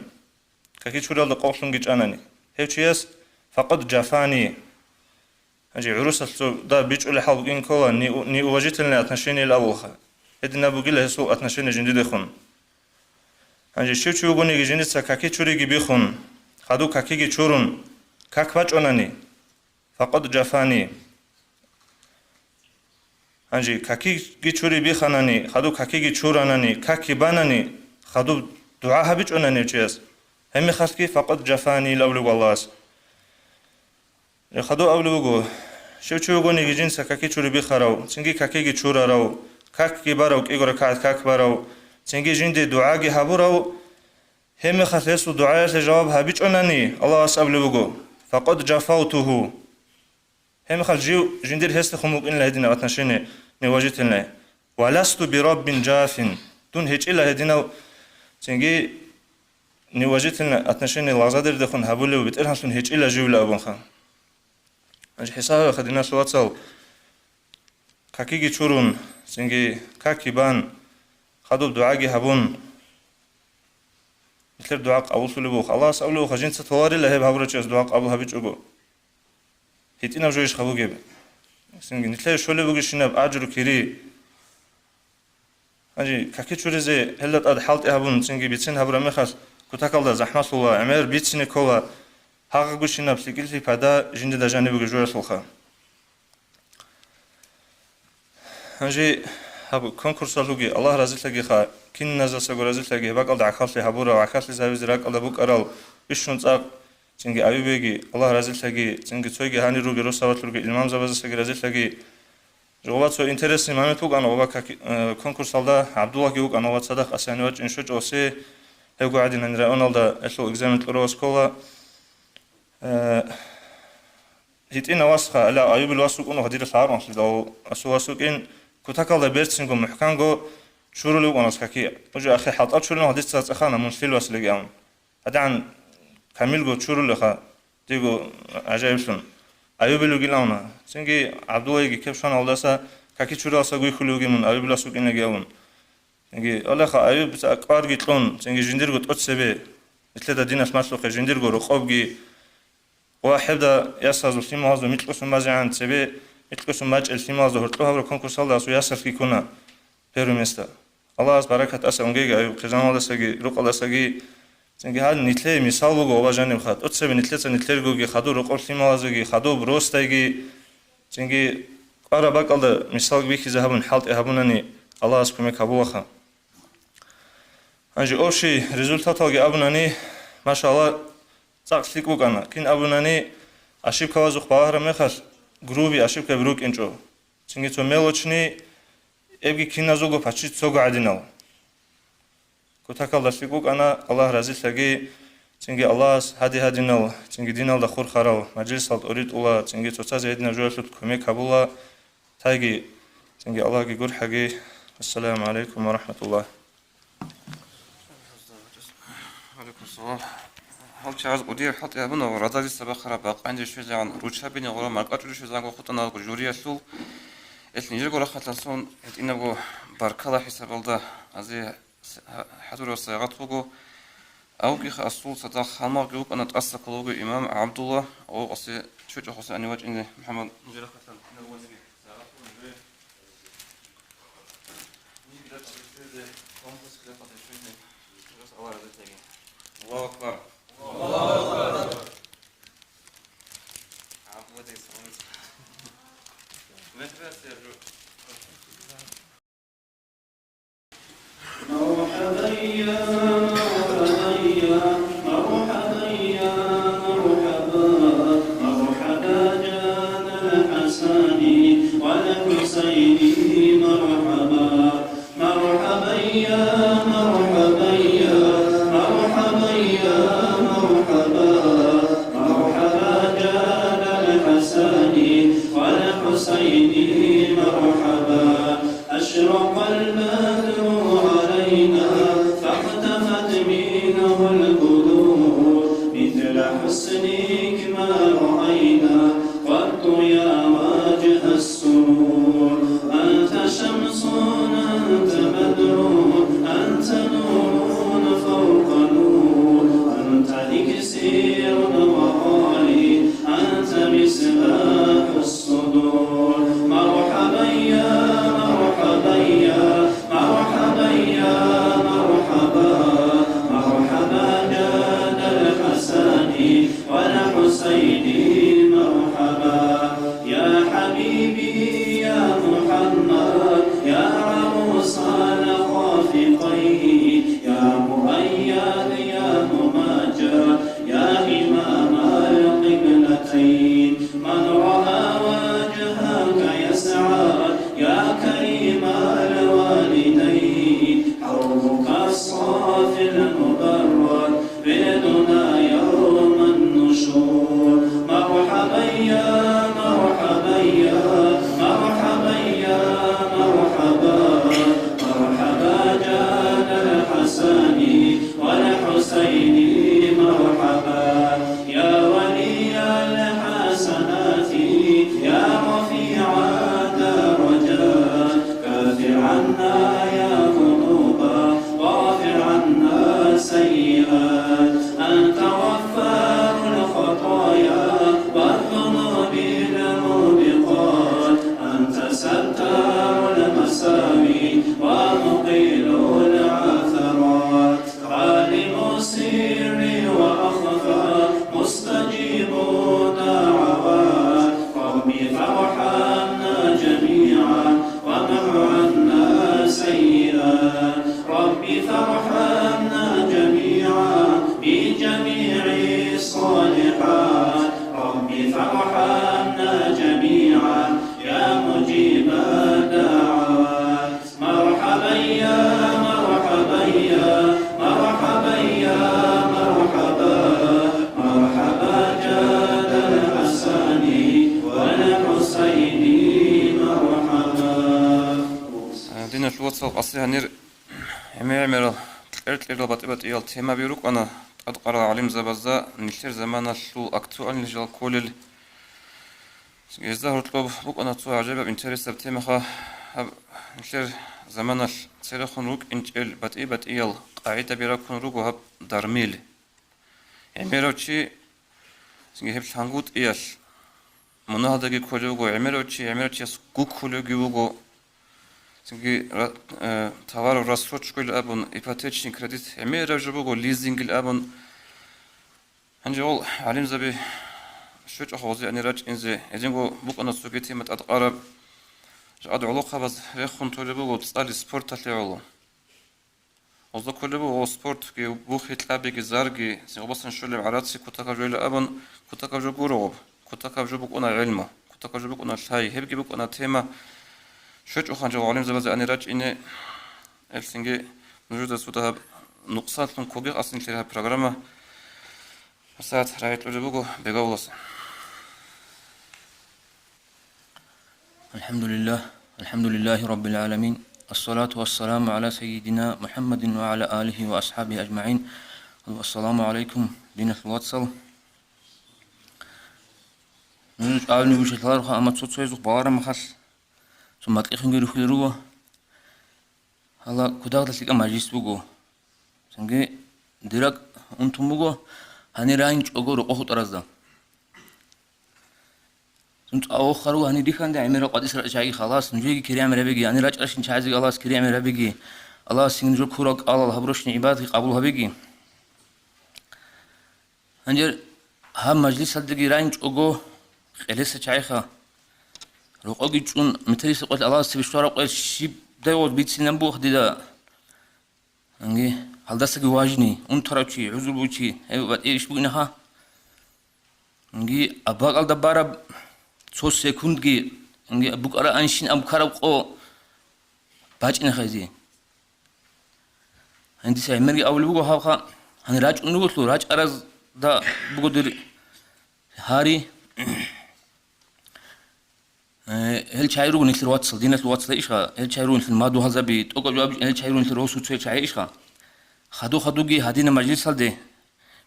каки чуралда къокълъунги чӀанани, гьев чияс факъад джафани». Гьанже гӀурусалъ цо дагь бичӀчӀулеб хӀал букӀин ккола, не-, неуважительное отношение абулха. Гьединаб бугила гьесул отношение жиндидехун. Гьанже щив чи вугониги жиндица каки чуриги бихун, хадуб какиги чурун, как бачӀунани, факъад джафани. Гьанже какиги чури биханани, хадуб какиги чуранани, какги банани, хадуб дугӀа гьабичӀунани гьев чияс, гьебмехалъги факъад джафани абулеб Аллагьас. Хадуб абулеб буго: «Щив чи вугониги жинца каки чури бихарав, цинги какиги чурарав, какги барав, кӀиго ракагӀат как барав, цинги жинде дугӀаги гьабурав, гьебмехалъ гьесул дугӀаялъе жаваб гьабичӀунани», Аллагьас абулеб буго: «Факъад джафавтугьу». Гьебмехалъ жив жиндир гьесдехун букӀинила гьединаб отношение неуважительное. «Ва ласту би раббин джафин». Дун гьечӀила гьединав, цинги неуважительное отношение лагъзадердехун гьабулев БетӀергьанлъун гьечӀила живила абунха. Гьанже хӀисаб гьабеха, диналъул вацал, какиги чурун, цинги какги бан, хадуб дугӀаги гьабун, нилъер дугӀа къабуллъулеб буго. Аллагьас абулеб буго, жинца толарила гьеб гьабурав чияс дугӀа къабул гьабичӀого. ГьитӀинаб жойищха бугеб? Цинги нилъее щолеб бугебщинаб ажру кири. Гьанже каки чуризе гьелда тӀад хӀалтӀи гьабун, цинги бицен гьабураб мехалъ, кутакалда захӀмалъула, гӀемер бицине ккола, гьагъагущинаб лъикӀлъи пайда жиндида жаниб бугеб жоялъулха. Гьанже гьаб конкурсалъуги Аллагь разилъагиха, киназасаго разилъаги, гьеб бакӀалда гӀахьаллъи гьабурал, гӀахьаллъизе гьавизе ракӀалда букӀарал, бищун цӀакъ, цинги Авибеги, Аллагь разилъаги, цинги цойги гьанир руги росабалъ руги имамзабаздасаги разилъаги. Жо гъоба цо интересный момент букӀана, гъоба каки-, э, конкурсалда ГӀабдуллагьги вукӀана, гъоба цадахъ асани вачӀин щочӀосе, гьевго гӀадин гьанир районалда гьелъул экзамен кьурав оскола. Э, гьитӀина васха, гьала Аюбил вас вукӀун, гьадирал гьарун лъидал асул вас вукӀин, кутакалда берцинго, мухӀканго чурулев вукӀана каки. Уже ахир хӀалтӀал чурилан гьадица цӀехана, мун лъил вас леги абун. ГьадигӀан камилго чурулеха, диго гӀажаиблъун. Аюбил вугилан. Цинги ГӀабдуллагьиги кеп щваналдаса, каки чуралса гуйхьулев вугин мун, Аюбил вас вукӀин леги абун. Цинги, гьалаха, Аюб кӀварги кьун, цинги жиндирго тӀоцебе, нилъеда диналъ малъухъе жиндирго рокъобги, ва гьебда ясазул лъималазул микьусун базегӀан цебе, микьусун бачӀел лъималазда гьоркьоб гьабураб конкурсалда асул ясалъги ккуна первое место. Аллагьас баракат тӀаса унгеги Аюб хъизаналдасаги, рукъалдасаги. Цинги гьал нилъее мисал буго, уважаемый, тӀоцебе нилъеца нилъергоги, хадуб рокъоб лъималазеги, хадуб росдайги, цинги кӀвараб бакӀалда мисалги бихьизе гьабун, хӀалтӀи гьабунани Аллагьас кумек гьабулаха. Гьанже общий результаталги абунани, машалла, цӀакъ лъикӀ букӀана. Кин абунани, ошибкабазухъ балагьараб мехалъ, грубый ошибкаби рукӀинчӀо. Цинги цо мелочный, эбги киназулго пачи цого гӀадинал. Кутакалда лъикӀ букӀана, Аллагь разилъаги, цинги Аллагьас гьади-гьадинал, цинги диналда хурхарал мажлисал тӀоритӀула, цинги цоцазе гьединаб жоялъулъ кумек гьабула, тайги, цинги Аллагьги гурхӀаги. Ассаламу гӀалайкум ва рахӀматуллагь. Гьал чагӀаз кӀудияб хӀалтӀи гьабуна ва радалиса бахъараб бакъанде щвезегӀан руччабине гъура маркӀачӀуре щвезегӀанго хутӀана жюриялъул. Гьелъ нижерго рахъалъан сон гьитӀинабго баркала хӀисабалда азе хӀадурал сайгъат буго. Авгиха асул цадахъ гьалмагъги вукӀана тӀаса кколого имам ГӀабдулла, гъо-, къасе чочӀо хосе ани вачӀине МухӀаммад. Аллагьу акбар. مرحبا يا مرحبا يا مرحبا، مرحبا جاد الحسن والحسين، مرحبا. مرحبا يا مرحبا يا مرحبا يا مرحبا، مرحبا جاد الحسن والحسين، مرحبا. أشرق البدر علينا فاختفت منه البدور، مثل حسنك ما رأينا قط يا وجه السرور. أنت شمس، أنت بدر، أنت نور فوق نور، أنت إكسير وغالي، أنت مصباح الصدور. مرحبا يا مرحبا يا مرحبا يا مرحبا، مرحبا جاد الحسن والحسين، مرحبا. يا حبيبي يا محمد، يا عروس الخافقين، يا مؤيد يا ممجد، يا إمام القبلتين، من رأى وجهك يسعد، يا كريم الوالدين، حوضك الصافي المبرد، رضنا يوم النشور. مرحبا يا مرحبا يا مرحبا يا مرحبا، مرحبا جاد الحسن والحسين، مرحبا. يا ولي الحسنات، يا رفيع الدرجات، كفر عنا يا ذنوب، واغفر عنا سيئات. أنت غفار الخطايا والذنوب الموبقات، أنت ستار المساوي ومقيل العثرات. عالم سري وأخفى، مستجيب دعوات. رب فارحمنا جميعا وامح عنا سيئات. رب فارحمنا جميعا بجميع الصالحات. رب فارحمنا جميعا يا مجيب الدعوات. مرحبا يا مرحبا يا مرحبا يا مرحبا، مرحبا جاد الحسن والحسين، مرحبا. Диналъул вацал, къаси гьанир гӀемер-гӀемерал, кьер-кьерал, батӀи-батӀиял темаби рукӀана тӀадкъарал гӀалимзабазда нилъер заманалъул актуальный жал кколел. Гьезда гьоркьоб букӀана цо гӀажаибаб интересаб темаха. Гьаб нилъер заманалъ церехун рукӀинчӀел батӀи-батӀиял къагӀидаби ракун руго гьаб дармил. ГӀемерав чи, цинги гьеб лъангутӀиялъ мунагьалдаги кколев вуго, гӀемерав чи гӀемерав чияс гуккулевги вуго. Цинги ра-, э, товаров рассрочкойил абун, ипотечный кредит гӀемераб жо буго, лизингил абун. Гьанже гьол гӀалимзаби щвечӀого гъозе гьанир рачӀинзе, гьединго букӀана цоги тема тӀадкъараб. Жакъад гӀолохъабаз рехун толеб буго цӀали спорталъе гӀоло. Гъозда кколеб буго спортги, бухи, кьабиги, зарги, сигъбасан щолеб гӀараци кутакаб жойла абун, кутакаб жо гуро гъоб, кутакаб жо букӀуна гӀелму, кутакаб жо букӀуна лъай, гьебги букӀуна тема. ЩвечӀо гьанже гӀалимзабазе гьанир рачӀине, гьелъинги нужеда цо дагьаб нукъсанлъун ккоги къасинлъи гьаб программа. СагӀат рагӀи кьураб буго бегавуласа. الحمد لله، الحمد لله رب العالمين، الصلاة والسلام على سيدنا محمد وعلى آله وأصحابه أجمعين. السلام عليكم, диналъул вацал. Нуж абни вишелъаларуха, амма цо-цоязухъ балараб махалъ, цо макьихъунги рухьулел руго. Гьала кутакалда лъикӀаб мажлис буго. Цинги дираг унтун буго, гьанир райинчӀого рокъо хутӀаразда. Сунца вохаруго гьанир рихьанде гӀемерал къватӀис рачӀа чагӀи халас, нужеги кириямирабиги, гьанир рачӀаращин чагӀизеги Аллагьас кириямирабиги, Аллагьас нужер ккурал кӀалал гьабуращин гӀибадатги къабул гьабиги. Гьанже гьаб мажлисалдеги райинчӀого, къелеса чагӀиха, рокъоги чӀун, метериса къвел Аллагьас цебе щвараб къвел щибдай гъоз бицинаб бух дида. Анги, гьалдасаги важни, унтарав чи, гӀузру бугев чи, гьев батӀи иш бугинаха. Анги, абакӀалда бараб цо секундги, анги, букӀараанщин аб ккараб къо бачӀинахъезе. Гьанже дица гӀемерги абулеб буго гьабха, гьанир рачӀун ругелъул, рачӀаразда буго дир гьари. Э, гьел чагӀи руго нилъер вацал, диналъул вацал ишха, гьел чагӀи руго нилъер мадугьалзаби, тӀокӀаб жаваб, гьел чагӀи руго нилъер росуцоял чагӀи ишха. Хаду-хадуги гьадинаб мажлисалде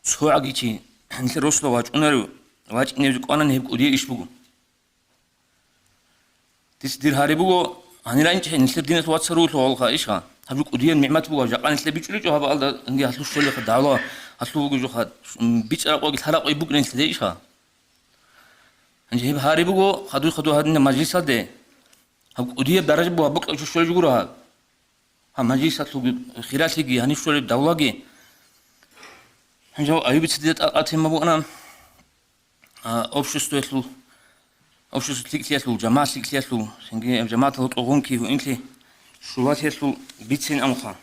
цо гӀаги чи нилъер росула вачӀунарев, вачӀинев кӀванани гьеб кӀудияй иш буго. Дис дир гьари буго, гьанир анчӀи нилъер диналъул вацал руго гьалха ишха. Гьаб жо кӀудиял нигӀмат буго, жакъа нилъер бичӀчӀуличӀо гьаб алда, инги гьалъул щолеха давла, гьалъул вугев жоха, бичӀчӀараб къоги лъараб къоги букӀина нилъеде ишха. Гьанже гьеб гьари буго, хадуй-хадуй гьадинаб мажлисалде. Гьаб кӀудияб даража буго, гьаб букӀа чӀущулеб жо гуро гьаб. Гьаб мажлисалъулги, хиралъиги, гьанив щолеб давлаги. Гьанже гьав Аюбица дида тӀа-, тӀатема буана, а, обществоялъул, общество лъикӀлъиялъул, жамагӀат лъикӀлъиялъул, цинги жамагӀатал гьоркьор гъунки гьуинлъи щулалъиялъул бицин амха.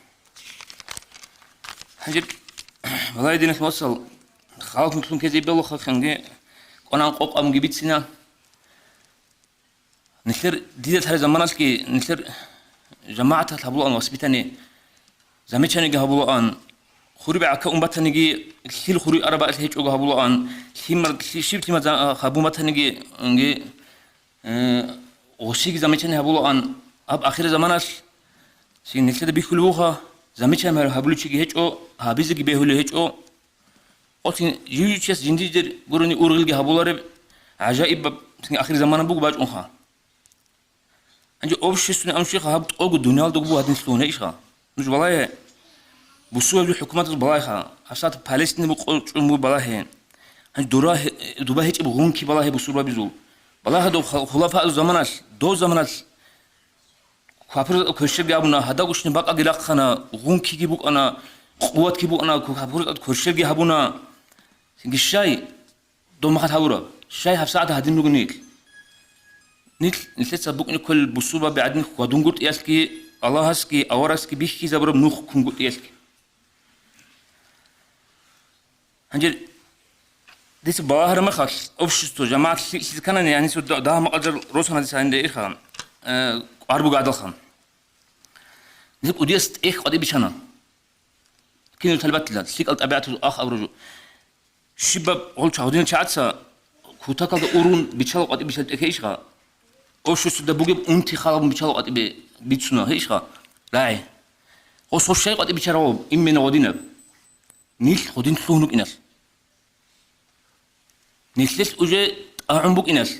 Гьанже, валай диналъул вацал, халкъ нутлъун ккезе бегьулаха, ханги кӀванан къокъ абунги бицина. Нилъер дида тарай заманалъги нилъер жамагӀаталъ гьабулаан воспитание, замечаниеги гьабулаан, хуриб гӀака ун батаниги, лъил хури араб бакӀалъи гьечӀого гьабулаан, лъимал, лъи-, щиб лъимал за-, гьабун батаниги, унги, э, гъосиги замечание гьабулаан, гьаб ахир заманалъ, цин нилъеда бихьулев вуха, замечание гьабулев чиги гьечӀо, гьабизеги бегьулев гьечӀо. Къосин жив-жив чияс жиндир гурони ургъелги гьабулареб гӀажаибаб цинги ахир замана буго бачӀунха. Гьанже общественный амщиха гьаб тӀого дуниялалдаго буго гьадин лъугьун гьейишха. Нуж балагье, бусурбаби хӀукуматаз балагьеха, гьабсагӀат Палестина букъо чӀун буго балагье. Гьанже дура гье-, дуба гьечӀеб гъунки балагье бусурбабизул. Балагье дов ха-, хулафаазул заманалъ, дов заманалъ капурзаб кверщелги гьабуна, гьадагушни бакъаги рахъана, гъункиги букӀана, къуватги букӀана, капурзаб кверщелги гьабуна. Цинги щай? Дов махал гьавураб, щай гьабсагӀат гьадин руго нилъ? Нилъ, нилъеца букӀине кколел бусурбаби гӀадин хьвадунгутӀиялъги, Аллагьасги аварагасги бихьизабураб нух кунгутӀиялъги. Гьанже дица балагьараб мехалъ, общество, жамагӀат лъикӀлъи канани, гьаниса да-, дагьа макъадар росана дица гьанде ирха, э, кӀвар буго гӀадалха. Нилъ кӀудияс тӀехь къватӀиб бичана. Кинал талбатила, лъикӀал тӀабигӀатул ах абураб жо. Щибаб гъол чагьудин чагӀаца кутакалда урун бичала къватӀиб бицал тӀехье ишха? Обществода бугеб унти халабун бичала къватӀибе бицуна гье ишха? РагӀи. Гъос гъощай къватӀиб бичарав имена гъодинаб. Нилъ гъодин лъугьун рукӀиналъ. Нилъелъ уже тӀагӀун букӀиналъ.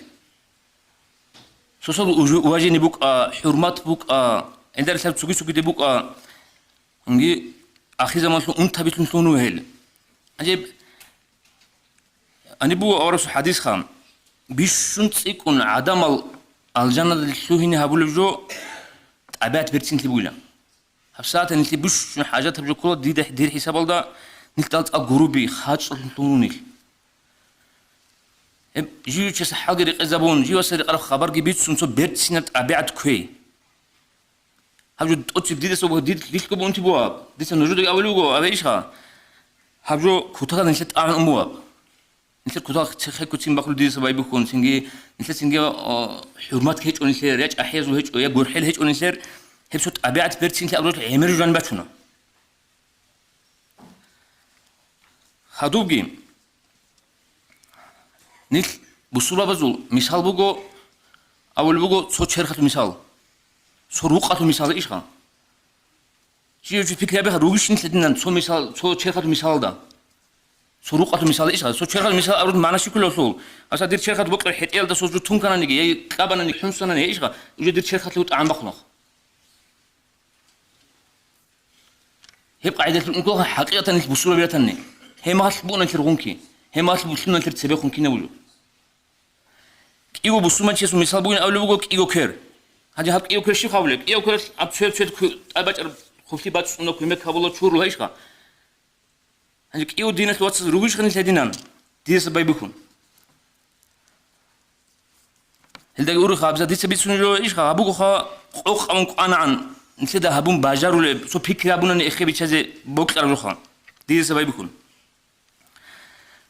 Сосаб уже уважение букӀа, хӀурмат букӀа, гӀендарилъаб цуги-цугиде букӀа. Гьанги ахирзаманалъул унтабилъун лъугьун вугьел. Гьанже гьаниб буго аварагасул хӀадисха, бищун цӀикӀкӀун гӀадамал алжаналде лъугьине гьабулеб жо тӀабигӀат берцинлъи бугила. ГьабсагӀат нилъее бищун хӀажатаб жо ккола дида, дир хӀисабалда, нилъ дал цӀакъ гуруби, хачӀлъун лъугьун нилъ. Гьеб жив-жив чияс хӀалги рекъезабун, живаса рекъараб хабарги бицун цо берцинаб тӀабигӀат кквей. Гьаб жо тӀоцеб дидаса буго, дид-, дилъго бунти бугаб. Дица нужедаги абулеб буго, абе ишха. Гьаб жо кутакалда нилъер тӀагӀун ун бугаб. Нилъер кутакалда цехе куцин бахъулеб дидаса байбихьун, цинги нилъер цинги, о, хӀурмат гьечӀо нилъер, я чӀахӀиязул гьечӀо, я гурхӀел гьечӀо нилъер, гьеб цо тӀабигӀат берцинлъи абуралъ гӀемер жан бачуна. Гьадубги, нилъ бусурбабазул мисал буго, абулеб буго, цо черхалъул мисал, цо рукъалъул мисал ишха? Чи-, чи пикри гьабиха, ругищ нилъ гьединан цо мисал, цо черхалъул мисалалда? Цо рукъалъул мисал ишха? Цо черхалъул мисал абураб магӀна щиб кколелъул? Аса дир черхалъ бокьараб хӀетӀелда цо жо тункананиги, я кьабананиги, хӀунсананиги, я ишха? Уже дир черхалъул тӀагӀам бахъуна. Гьеб къагӀидалъун ункулха хӀакъикъатан нилъ бусурбаби ратани. Гьеб мехалъ бугонаблъи гъунки, гьеб мехалъ булъунаблъи цебехун кинаб буго. КӀиго бусурманчиясул мисал бугин абулеб буго кӀиго квер. Гьанже гьаб кӀиго квер щиб гьабулеб? КӀиго квер аб цвер-цвер квер тӀадбачӀараб хъублъи бацӀцӀуна, кумек гьабула, чурула ишха. Гьанже кӀиго диналъ вацаз ругищха нилъ гьединан, дидаса байбихьун. Гьелдаги урухъ гьабза дица бицунеб жо ишха, гьабугоха къокъ абун кӀванагӀан, нилъеда гьабун бажарулеб, цо пикри гьабунани эхе биччазе бокьараб жоха, дидаса байбихьун.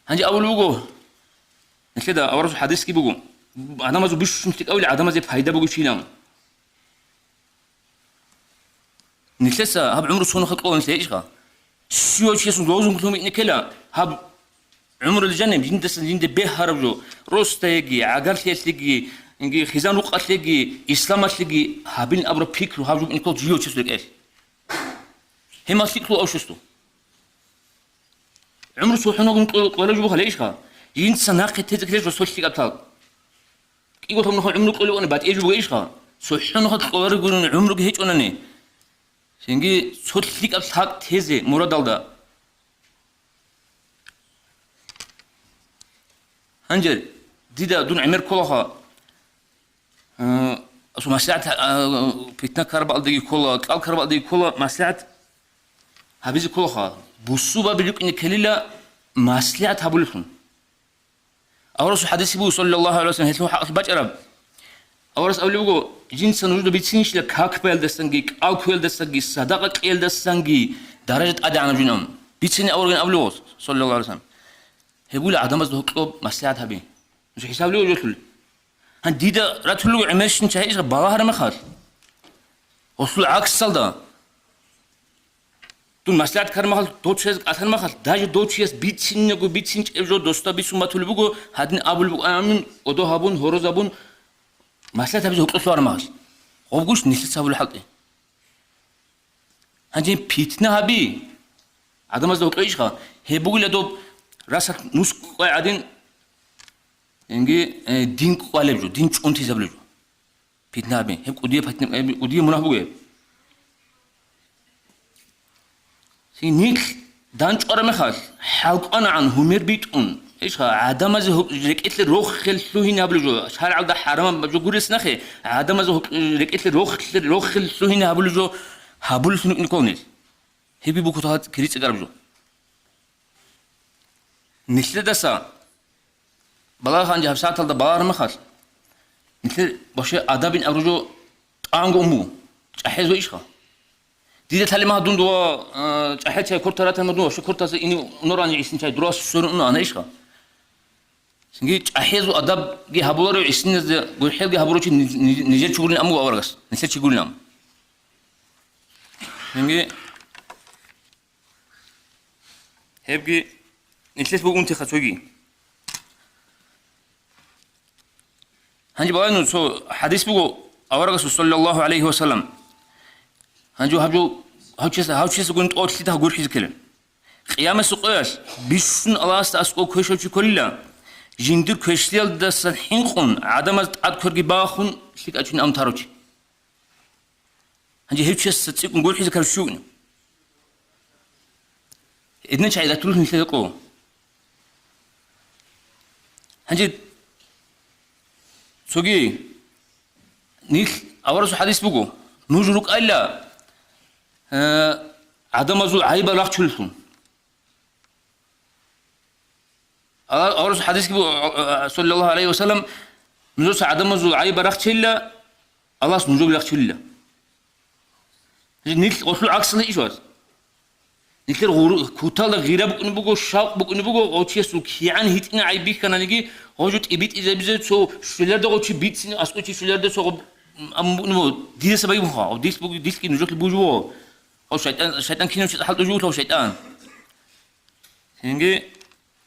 Гьанже абулеб буго, нилъеда аварагасул хӀадисги буго, гӀадамазул бищун лъикӀавили гӀадамазе пайда бугищилан. Нилъеца гьаб гӀумру цо нухалъ кьола нилъ гьечӀха. Щивав чиясул лозунг лъумикӀне ккела гьаб гӀумрулел жаниб жиндасан жинде бегь гьараб жо, росдаеги, гӀагарлъиялъеги, инги хизан-рукъалъеги, исламалъеги гьабилин абураб пикру гьаб жо букӀине ккола живав чиясул рекӀелъ. Гьеб мехалъ лъикӀ лъугьа общество. ГӀумру цохӀо нухалъ кьо-, кьолеб жо буго гьале ишха? Жинца нахъе тезе ккелеб жо цо лъикӀаб тал. КӀиго нухалъ гӀумру кьолеб вани батӀияб жо буго ишха? ЦохӀо нухалъ кколареб гурони гӀумруги гьечӀонани. Цинги цо лъикӀаб лъабкъ тезе мурадалда. Гьанже дида дун гӀемер кколаха, э, асу маслигӀат, э, питна карбалдаги ккола, кӀал карбалдаги ккола, маслигӀат гьабизе кколаха. Бусурбаби рукӀине ккелила маслигӀат гьабулелъун. Аварагасул хӀадис буго, саллаллагьу гӀалайгьи ва саллам, гьелъул хӀакъалъулъ бачӀараб. Аварагас абулеб буго, жинца нужеда бицинищила как баялдасанги, кӀал кквеялдасанги, садакъа кьеялдасанги даража тӀадегӀанаб жо ин абун. Бицине аварагас абулеб буго, саллаллагьу гӀалайгьи ва саллам. Гьеб буго гӀадамазда гьоркьоб маслигӀат гьаби. Нуж хӀисаб гьабулеб жолъул. Гьан, дида ратулел гӀемерщин чагьи иш балагьараб мехалъ, гьелъул гӀаксалда. Дун маслигӀат ккараб мехалъ, дов чияс кӀалъараб мехалъ, даже дов чияс бицинего бицинчӀеб жо досда бицун батулеб буго, гьадин абулеб буго, амин, кӀодо гьабун, гьорозабун, маслигӀат гьабизе гьоркьоса араб мехалъ. Гъобгуш нилъеца гьабулеб хӀалтӀи. Гьанже питна гьаби. ГӀадамазда гьоркьо ишха, гьеб бугила доб расалъ нус кквай гӀадин, инги, э, дин кквалеб жо, дин чӀунтизабулеб жо. Питна гьаби. Гьеб кӀудияб питна, гьеб кӀудияб мунагь бугеб. Цин нилъ данчӀвараб мехалъ, хӀалкӀванагӀан гьумер битӀун, ишха, гӀадамазе гьу-, рекӀелъе рохел лъугьине гьабулеб жо, шаргӀалда хӀарамаб жо гурес нахъе, гӀадамазе гьу-, рекӀелъе рохел, рохел лъугьине гьабулеб жо гьабулелъун рукӀине ккола нилъ. Гьебги букӀуна кири цӀикӀкӀараб жо. Нилъедаса балагьанчи гьабсагӀаталда балагьараб мехалъ, нилъер вообще адабин абураб жо тӀанго ун буго, чӀахӀизе ишха. Дида лъалеб мехалъ дун дова, а, чӀахӀиял чагӀи кортарал ратараб мехалъ дун вообще кортазе ине унарани гӀисин чагӀи, дурас сверун уна ана ишха. Цинги чӀахӀиязул адабги гьабуларо гӀисиназда, гурхӀелги гьабурав чи ниж-, ниж-, нижер чи гурин аму аварагас, нилъер чи гурин ам. Цинги Гьебги нилъелъ буго унтиха цоги. Гьанже балагье нуж, цо хӀадис буго аварагасул, саллаллагьу гӀалайгьи ва саллам. Гьанже гьаб жо, гьав чияс, гьав чиясгун тӀолъи дагь гурхӀизе ккела. Къиямасул къоялъ бищун Аллагьасда аскӀов квешав чи кколила, жиндир квешлъиялдасан хӀинкъун гӀадамаз тӀад кверги багьахун лъикӀав чи ин абун тарав чи. Гьанже гьев чиясда цӀикӀкӀун гурхӀизе ккарав чи вугин. Гьединал чагӀи ратулелъул нилъеда къо. Гьанже цоги нилъ аварагасул хӀадис буго, нуж рукӀайилан, э, гӀадамазул гӀайибал рахчулелъул. Аллагь, аварагасул хӀадисги буго, а, а, саллаллагьу гӀалайгьи ва саллам, нужеца гӀадамазул гӀайибал рахчейилан, Аллагьас нужеги рахчулила. Нилъ гъолъул гӀаксалда иш ваз. Нилъер гъур-, куталда гъира букӀунеб буго, шавкъ букӀунеб буго, гъов чиясул кигӀан гьитӀинаб гӀайиб бихьананиги, гъов жо тӀибитӀизабизе цо щвеларда гъов чи бицин, аскӀов чи щвеларда цо гъоб-, ам букӀунеб буго, дидаса байбухъа, гъов дилъ буго, дилъги нужехъе бужуго. Гъов шайтӀан, шайтӀан кинав чи хӀалтӀу жугьутав шайтӀан. Цинги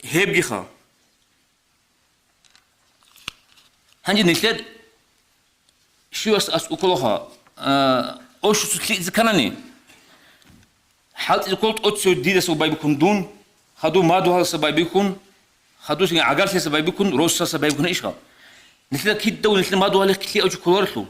гьебгиха. Гьанже нилъер щивас аскӀов кколаха, а, ошуца лъикӀлъизе кканани, хӀалтӀизе ккол тӀоцеве дидаса байбихьун дун, хадув мадугьалдаса байбихьун, хадусин гӀагарлъиялдаса байбихьун, росдаса байбихьун ишха. Нилъеда кидаго нилъер мадугьалихъ лъикӀав чи кколарелъул.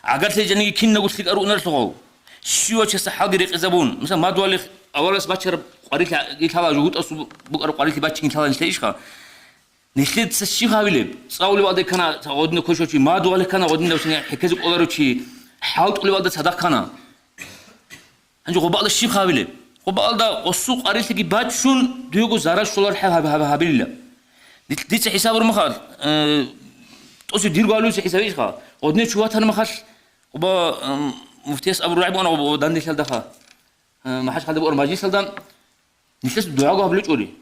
ГӀагарлъи жаниги киналго лъикӀал ругӀунарелъул гъов. Щивав чиясда хӀалги рекъезабун, мисал, мадугьалихъ аварагас бачараб къварилъи лъала, жугьутӀасул букӀараб къварилъи баччине лъала нилъе ишха. Нилъеца щиб гьавилеб? ЦӀа улев бакӀалде ккана гъодинав квешав чи, мадугьалде ккана гъодинав, хӀекезе кӀоларев чи, хӀалтӀулев бакӀалда цадахъ ккана. Гьанже гъоб бакӀалда щиб гьавилеб? Гъоб бакӀалда гъосул къварилъиги баччун, дуего зарал щолареб хӀал гьаб-, гьаб-, гьабилила. Ди-, дица хӀисабураб мехалъ, э, тӀоцебе дирго гьавилеб хӀисаб ишха. Гъодинав чи ватараб мехалъ, гъоба, м, муфтияс абураб рагӀи бугӀана гъоба данделъалдаха, э, МахӀачхъалда бугӀараб мажлисалда, нилъеца дугӀаго гьабулеб гьечӀори.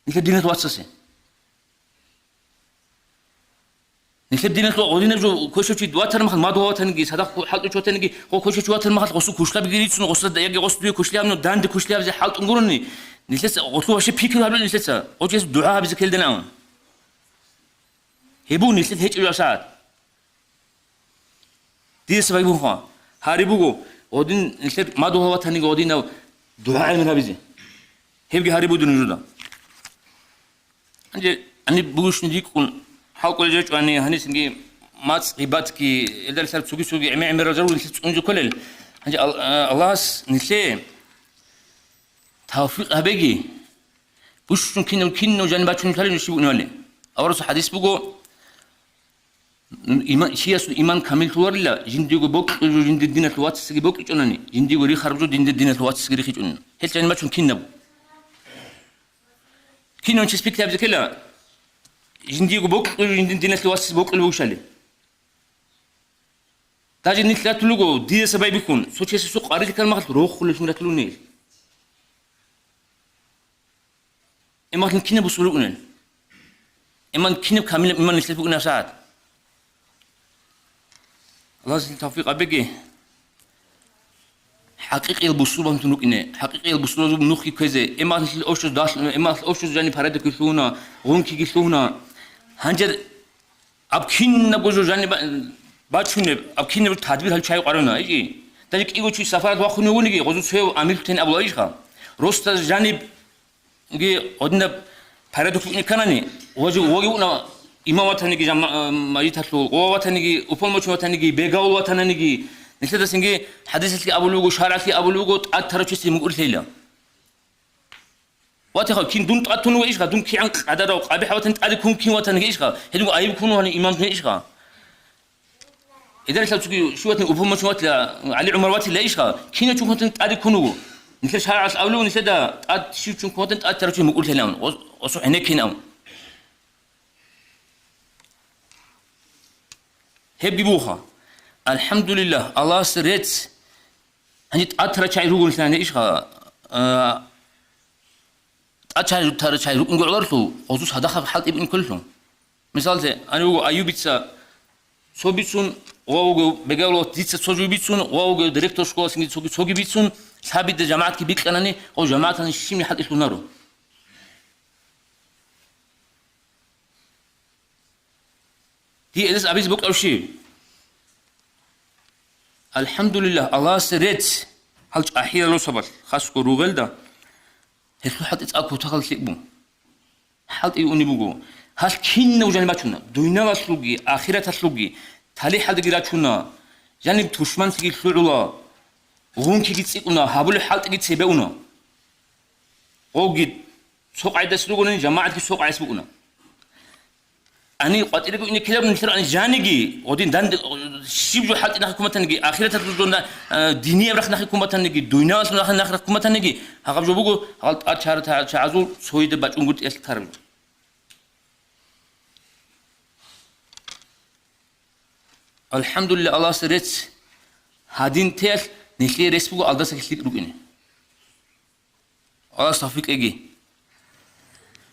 Нилъер диналъул вацасе. Нилъер диналъул гъодинаб жо квешав чи ватараб мехалъ, мадугьал ватаниги, цадахъ хӀалтӀулев чи ватаниги, гъо квешав чи ватараб мехалъ гъосул квешлъабиги рицун, гъосда яги гъос дуе квешлъи гьабун, данде квешлъи гьабун, нилъеца гъолъул ваше пикру гьабулеб нилъеца. Гъо чияс дугӀа гьабизе ккелдана абун. Гьеб буго нилъер гьечӀеб жо сагӀат. Дица байбухъа. Гьари буго, гъодин нилъер мадугьал ватаниги гъодинав дугӀа гӀемер гьабизе. Гьебги гьари буго нужеда. Гьанже гьаниб бугищин рикӀкӀун хӀалкӀолел речӀо гьаниб, гьанисинги мацӀ, гъибатги, гьелдалъал цоги-цоги гӀемер-гӀемерал жал нилъеца цӀунзе кколел. Гьанже Ал-, а, Аллагьас нилъее тавфикъ гьабеги, бищун кинав, кинав жаниб бачун лъалеб нилъ бугунали. Аварагасул хӀадис буго, Има-, чиясул иман камиллъуларила, жиндиего бокьулев жо жиндир диналъул вацасеги бокьичӀонани, жиндиего рихараб жо жиндир диналъул вацасеги рихичӀонани. Гьел жаниб бачун кинаб? Кинав чияс пикри гьабизе ккела, жиндиего бокьулев жо жиндир диналъул вацасеги бокьулев вугищали. Даже нилъ ратулего, диаса байбихьун, цо чиясе цо къварилъи ккараб мехалъ рохулеллъун ратулел нилъ. Иман кинаб бусурбаб букӀунел? Иман кинаб камилаб иман нилъер букӀунеб сагӀат? Аллагьас нилъее тавфикъ гьабеги. ХӀакъикъиял бусурбабазул рукӀине, хӀакъикъиял бусурбабазул нухги кквезе, иман нилъер общий дагь-, иман нилъер общий жаниб порядок лъугьуна, гъункиги лъугьуна. Гьанже Аб кинабго жо жаниб ба-, бачунеб, аб кинабго тадбир гьабичӀого къваригӀуна, ичӀи. Даже кӀиго чи сапаралъ вахъун вугониги, гъозул цояв амирлъун абула ишха. Росда жанибги гъодинаб порядок букӀине кканани, ва жо-, ваги вуна имам ватаниги жама-, э, мажгиталъул, ва ватаниги, уполномоченный ватаниги, бегавул ватананиги, нилъедасинги хӀадисалъе абулеб буго, шаргӀалъе абулеб буго, тӀад тарав чиясе мукӀурлъейила. Ватиха, кин дун тӀад тун вугищха, дун кигӀан къадарав къабихӀ ватани тӀаде ккун кин ватаниги ишха, гьединго айиб ккун вугьани имамлъун ишха. Идарилъал цоги щив ватани уполномоченный ватила, ГӀали ГӀумар ватила ишха, кинав чун ватани тӀаде ккун вуго. Нилъер шаргӀалъ абулев нилъеда тӀад щив чун ккун ватани тӀад тарав чи мукӀурлъилан, ос-, осухӀене кинав. Гьебги буха. АлхӀамдулиллагь, Аллагьасе рецц. Гьанже тӀад тарав чагӀи ругонлъани ишха, а, тӀад чагӀи тарав чагӀи рукӀунго гӀоларлъул, гъозул садахъаб хӀалтӀи букӀин кколелъул. Мисаллъе, гьанив вуго Аюбица цо бицун, ва вуго бегавлот дица цо жо бицун, ва вуго директор школасинги цоги, цоги бицун, лъабида жамагӀатги бикьанани, гъо жамагӀаталъун щибни хӀалтӀи лъугьунаро. Дие гьелдаса абизе букӀараб щиб? АлхӀамдулиллагь, Аллагьасе рецц гьал чӀахӀиял росабалъ, хасго ругъелда, гьелъул хӀалтӀи цӀакъ кутакалда лъикӀ бу. ХӀалтӀи унеб буго. Гьалъ кинаб жаниб бачуна, дуниялалъулги, ахираталъулги, талихӀалдаги рачуна, жаниб тушманлъиги лъугӀула, гъункиги цӀикӀкӀуна, гьабулеб хӀалтӀиги цебе уна. Гъовги цо къайдас ругони, жамагӀатги цо къайдас букӀуна. Гьанив къватӀире гуйне ккелаб нилъер гьанив жаниги, гъодин данде, щиб жо хӀалтӀи нахъе ккун батаниги, ахираталъул жо на-, а, динияб рахъ нахъе ккун батаниги, дуниялалъул рахъ нахъе ккун батаниги, гьагъаб жо буго, гьал тӀад чара-, чагӀазул цояда бачӀунгутӀиялъ тараб жо. АлхӀамдулиллагь, Аллагьасе рецц, гьадинтеялъ нилъее рес буго алдасаги лъикӀ рукӀине. Аллагьас тавфикъ кьеги.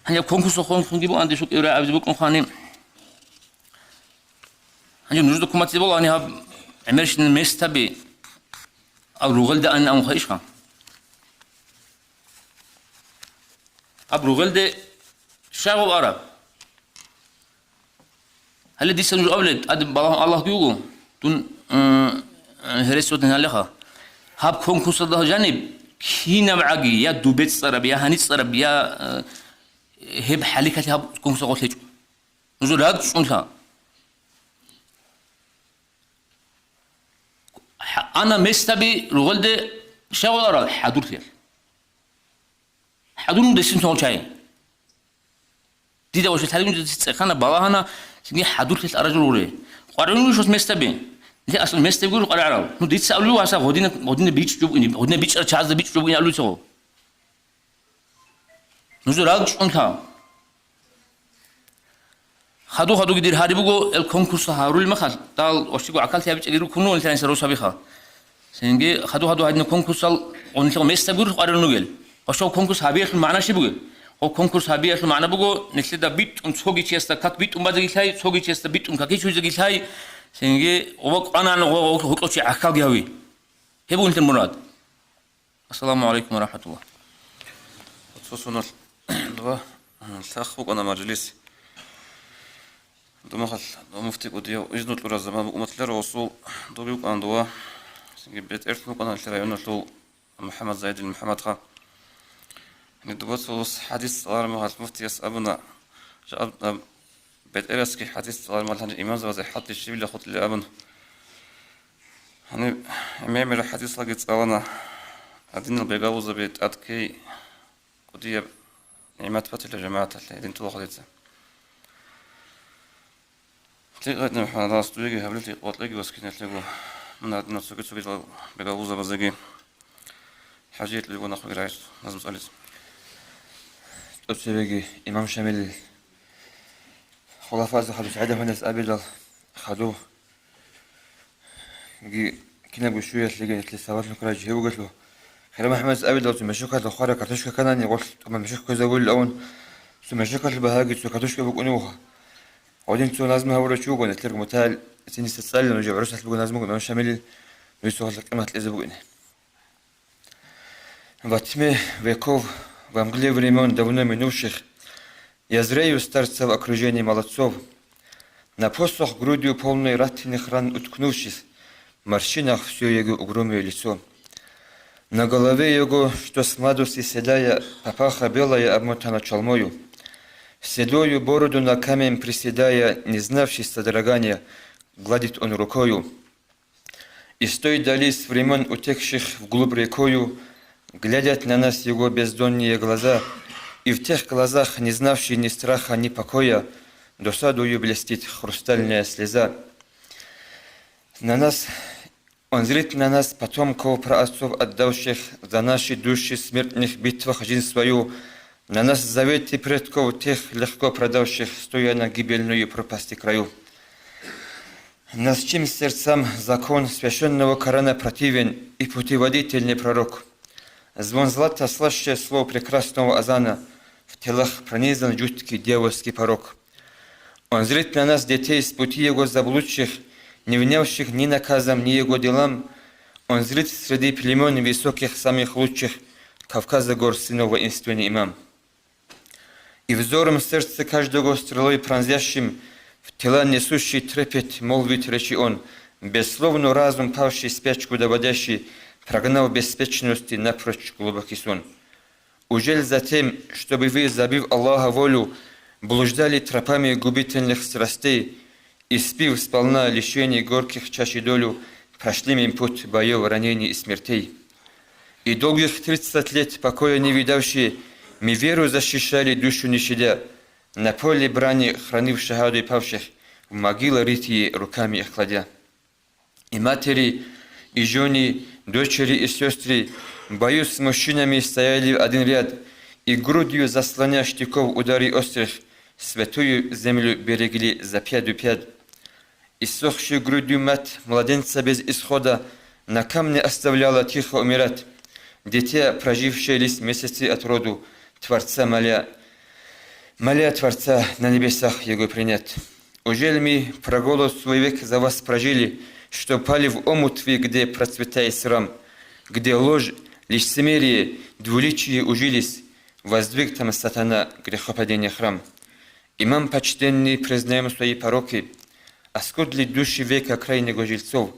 Гьаниб конкурс хонлъунги бугӀан дисукӀев рагӀабизе букӀун хани. Гьаниб нужда кумаце бола гьаниб гьаб гӀемерщинал местаби аб ругъелда ан амха ишха. Аб ругъелде щай гъов араб? Гьале дица нуж абулеб, тӀад балагьун Аллагьги вуго, дун, э, э, гьересиятин гьалеха. Гьаб конкурсалда жаниб, кинаб гӀаги, я дубецӀцӀараб, я гьаницӀцӀараб, я, э, гьеб хӀалихьалъи гьаб конкурсалда гъорлъ гьечӀо. Нуж рагчӀунлъа. ХӀа-, ана местаби ругъелде щай гъоларал хӀадурлъиялъ. Адун десин цо чай. Дида ва шо лъалигун дица цӀехана, балагьана, цинги хӀадурлъи аражул гъуре. КъваригӀун вугев места бе. Нилъер асул места гуро къваригӀарал. Ну дица абулев васа гъодина, гъодина бичӀчӀуб ини, гъодина бичӀчӀара чазда бичӀчӀуб ини абулев цо. Нуж рагчӀун лъа. Хаду-хадуги дир гьари буго, эл конкурс гьарулел махал, дал ощиго гӀакаллъи гьабичӀаги рукуну, эл таниса росабиха. Цинги хаду-хаду гьадина конкурсал гъунлъи места гуро къваригӀун вугел. Ва шо конкурс гьабиялъул магӀна щиб бугеб? Гъо конкурс гьабиялъул магӀна буго, нилъеда битӀун цоги чиясда как битӀун базеги лъай, цоги чиясда битӀун каки чуйзеги лъай, цинги гъо кӀванан гъо, гъо, гъо, гьукьо чи гӀахьалги гьави. Гьеб буго нилъер мурад. Ассаламу гӀалайкум ва рахӀматуллагь. Цо соналъ дова лъахъ букӀана мажлис. Думахал муфти кӀудияв изну кьураб заман букӀунатиларо, асул дуби букӀана дова. Цинги бетӀерлъун букӀана нилъер районалъул МухӀаммад Зайдил МухӀаммадха. Гьаниб дуба цо хӀадис цӀалараб мехалъ муфтияс абуна, жа-, аб-, аб-, бетӀерасги хӀадис цӀалараб мехалъ гьаниб имамзабазе хӀалтӀи щибила хутӀила абун. Гьаниб гӀемер хӀадисалги цӀалана, гьадинал бегавулзаби тӀад ккей кӀудияб нигӀмат батила жамагӀаталъе гьедин тулахъадица. Лъикъ гьадин хӀалалас дуеги гьабилелъи къватӀлъиги ва скинелъего, мун гьадинал цоги-цогидал бегавулзабазеги хӀажиятӀлъиго нахъуги рагӀичӀо назму цӀализе. ТӀоцебеги имам Шамилил хулафазе хадус гӀадаб гьанас абилал хадув. Ги-, кинабго щуялъеги нилъер сабаблъун ккарай жо гьеб бугелъул, Хирав МухӀаммадица абидал, цо мешокалда хвараб картошка кканани, гъолъ тӀубан мешок кквезабулел авун, цо мешокалъул багьаги цо картошка букӀунеб буго. Гъодин цо назму гьабурав чи вуго, нилъер мутагӀил цинги цӀалила нужер гӀурусалъ буго назму, имам Шамилил, нужеца гьелъул къимат кьезе букӀине. Во тьме веков, во мгле времён давно минувших, я зрею старца в окружении молодцов. На посох грудью полной ратных ран уткнувшись, в морщинах всё его угрюмое лицо. На голове его, что с младости седая, папаха белая обмотана чалмою. Седую бороду на камень приседая, не знавший содрогания, гладит он рукою. Из той дали с времён утекших вглубь рекою глядят на нас его бездонные глаза, и в тех глазах, не знавший ни страха, ни покоя, досадою блестит хрустальная слеза. На нас, он зрит на нас, потомков праотцов, отдавших за наши души в смертных битвах жизнь свою, на нас, заветы предков тех, легко продавших, стоя на гибельную пропасти краю. Нас, чьим сердцам закон священного Корана противен и путеводитель не пророк. Звон злата слаще слов прекрасного азана, в телах пронизан жуткий дьявольский порок. Он зрит на нас, детей, с пути его заблудших, не внявших ни наказам, ни его делам. Он зрит среди племён высоких самых лучших Кавказа гор сынов воинственный имам. И взором сердце каждого стрелой пронзящим, в тела несущий трепет, молвит речи он, бессловно разум павший, спячку доводящий, прогнав беспечности напрочь глубокий сон. Ужель затем, чтобы вы, забыв Аллаха волю, блуждали тропами губительных страстей, испив сполна лишений горьких чаши долю, прошли мим путь боёв, ранений и смертей. И долгих тридцать лет покоя не видавшие, мы веру защищали, душу не щадя, на поле брани хранив шагьаду павших, в могила рытые руками их кладя. И матери, и жёны, дочери и сёстры в бою с мужчинами стояли в один ряд, и грудью, заслоня штыков удары острых, святую землю берегли за пяду пяд. Иссохшей грудью мать младенца без исхода на камне оставляла тихо умирать, дитя, прожившее лишь месяцы от роду, Творца моля, моля Творца на небесах его принять. Ужель мы, проголос, свой век за вас прожили, что пали в омут вы, где процветает срам, где ложь, лицемерие, двуличие ужились, воздвиг там сатана грехопадения храм. Имам почтенный, признаем свои пороки, оскудли души века крайнего жильцов,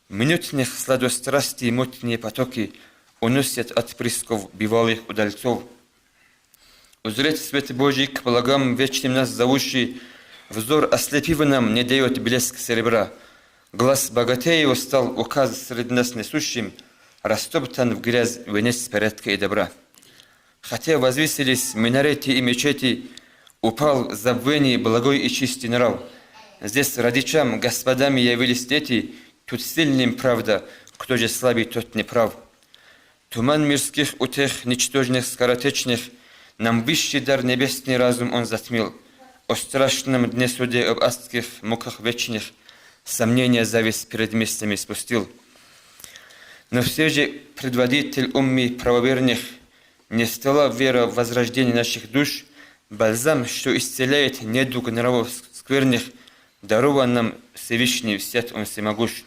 минутных сладострастий мутные потоки уносят отпрысков бывалых удальцов. Узреть свет Божий к благам вечным нас зовущий, взор ослепив нам, не даёт блеск серебра. Глас богатея стал указ среди нас несущим, растоптан в грязь венец порядка и добра. Хотя возвысились минареты и мечети, упал в забвение благой и чистый нрав. Здесь родичам, господам явились дети, тут сильным правда, кто же слабый, тот не прав. Туман мирских утех, ничтожных, скоротечных, нам высший дар небесный разум он затмил. О страшном дне суде, об адских муках вечных сомнения, зависть перед мыслями спустил. Но все же предводитель умми правоверных не стала вера в возрождение наших душ, бальзам, что исцеляет недуг нравов скверных, дарован нам Всевышний, всят он всемогущ.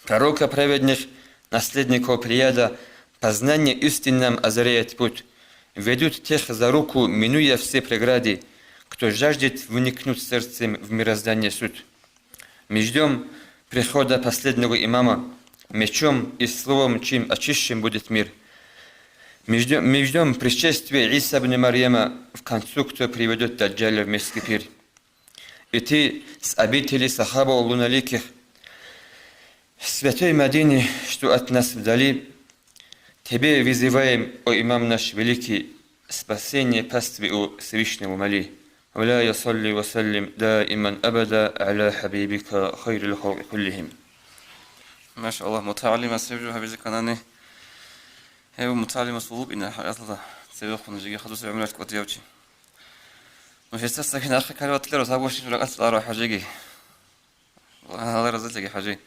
Пророка праведных, наследников плеяда, познание истин нам озаряет путь. Ведут тех за руку, минуя все преграды, кто жаждет вникнуть сердцем в мироздание суть. Мы ждём прихода последнего имама, мечом и словом чьим очищен будет мир. Мы ждём, мы ждём пришествия Иса ибн Марьяма, в концу кто приведёт Даджаля в мирский пир. Идти с обители сахабов луналиких, святой Мадине, что от нас вдали, Тебе вызываем, о имам наш великий, спасение пастве у Всевышнего моли. Мавлая, салли ва саллим даиман абада гӀала хӀабибика хайрил халкъи куллихим. Машаллагь, мутагӀалимас гьеб жо гьабизе кканани, гьев мутагӀалимас вулукъина хӀакъикъаталда, цевехун жеги хадуса гӀумралъ кӀватӀияв чи. Ну, гьесдасаги нахъе калеватлъарас гьаб гощин ракӀалъ кьарав хӀажиги. Аллагь разилъаги, хӀажи.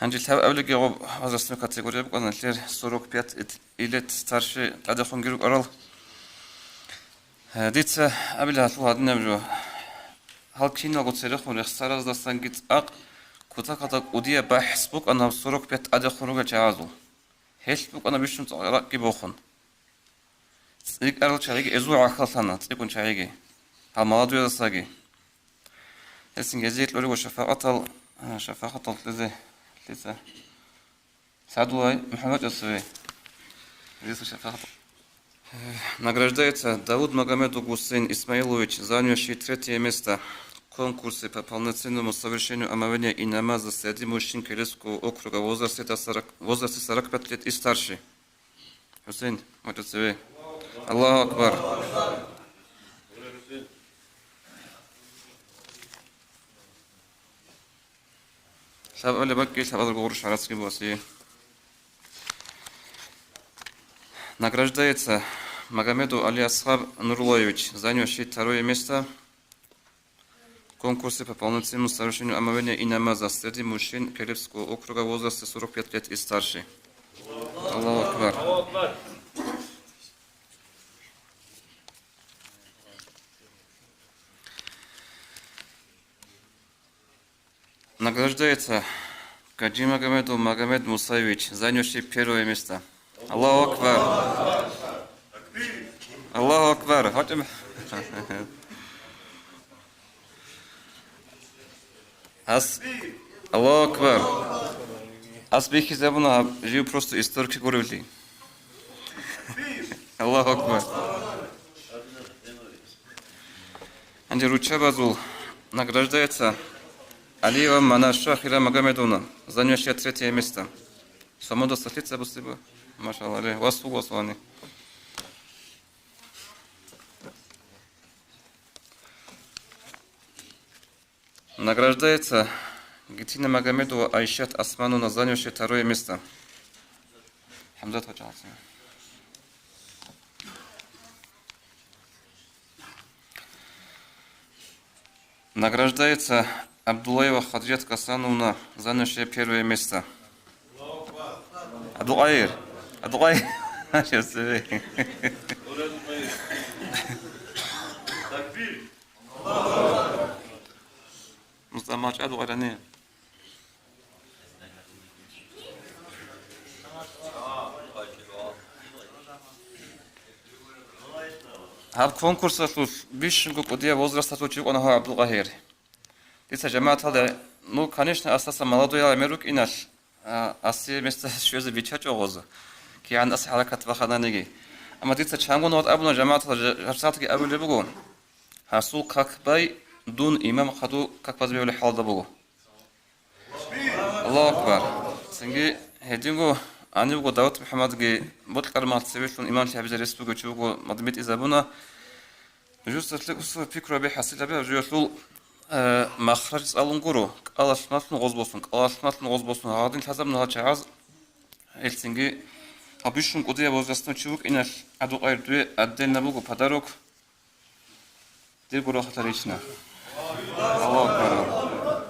Гьанже лъабабилебги гъоб возрастной категория букӀана, лъер сорок пять лет старше тӀадехунги рукӀарал. Э, дица абила гьалъул гьадинаб жо. Гьал киналго церехун рехсараздасанги цӀакъ кутакалда кӀудияб бахӀс букӀана гьаб сорок пять тӀадехун ругел чагӀазул. Гьелъ букӀана бищун цӀакъ ракӀги бохун. ЦӀикӀкӀарал чагӀиги эзул гӀахьаллъана, цӀикӀкӀун чагӀиги, гьал молодоязасаги. Гьесин гьезие кьолего шафагӀатал, а, шафагӀатал кьезе лъица? Садулай МухӀаммад Часове. Гьезул шафагӀат. Награждается Давуд Магомедов Гусейн Исмаилович, занявший третье место в конкурсе по полноценному совершению омовения и намаза среди мужчин Келецкого округа в возрасте до сорока, в возрасте сорок пять лет и старше. ХӀусейн, вачӀа цеве. Аллагьу акбар! Лъабабилеб бакӀги лъабабазул гъурущ гӀарацги бугеси. Награждается Магомедов Али Асхаб Нуруллаевич, занявший второе место в конкурсе по полноценному совершению омовения и намаза среди мужчин Келецкого округа в возрасте сорок пять лет и старше. Аллаху акбар. Награждается Гаджимагомедов Магомед Мусаевич, занявший первое место. Аллаху акбар! Аллаху акбар! ГьатӀим. Ас-, Аллаху акбар! Ас бихьизабуна гьаб жив просто историкги гуревли. Аллаху акбар! Гьанже руччабазул награждается Алиева Манаша Хира Магомедовна, занявшая третье место. Самодостатница бусиба. Машалла, вас угосвани. Награждается Гитина Магомедова Айшат Османовна, занявшая второе место. Хамзат Хачалцев. Награждается Абдулаева Хаджат Гасановна, занявшая первое место. Абдулкъаир. Абдулкъаир. Сейчас. Мустамач Абдулкъаирани. Гьаб конкурсалъулъ бищунго кӀудияб возрасталъул чи вукӀана гьав ГӀабдулкъагьир. Дица жамагӀаталда, ну, конечно, асаса молодой гӀемер рукӀиналъ, а, асие места щвезе биччачӀо гъоза, кигӀан ас хӀаракат бахананиги. Амма дица чанго нугӀат абуна жамагӀаталда, жа-, жабсагӀатги абулеб буго, гьасул как бай дун имам хадув как базе бегьулеб хӀалда буго. Аллаху акбар. Цинги гьединго Гьанив вуго Давут МухӀаммадги бокьараб мехалъ цевелъун имамлъи гьабизе рес бугев чи вуго, мадмитӀизабуна. Нужеца лъикӀусул пикру гьабе, хӀасил гьабе гьаб жоялъул, э, махраж цӀалун гуро, кӀалалъ малъун гъоз босун, кӀалалъ малъун гъоз босун, гьадин лъазабуна гьал чагӀаз. Гьелцинги гьаб бищун кӀудияб возрастав чи вукӀиналъ, гӀадукъайир дуе отдельно буго подарок. Дир гурахъалъа рична. Аллагьу акбар.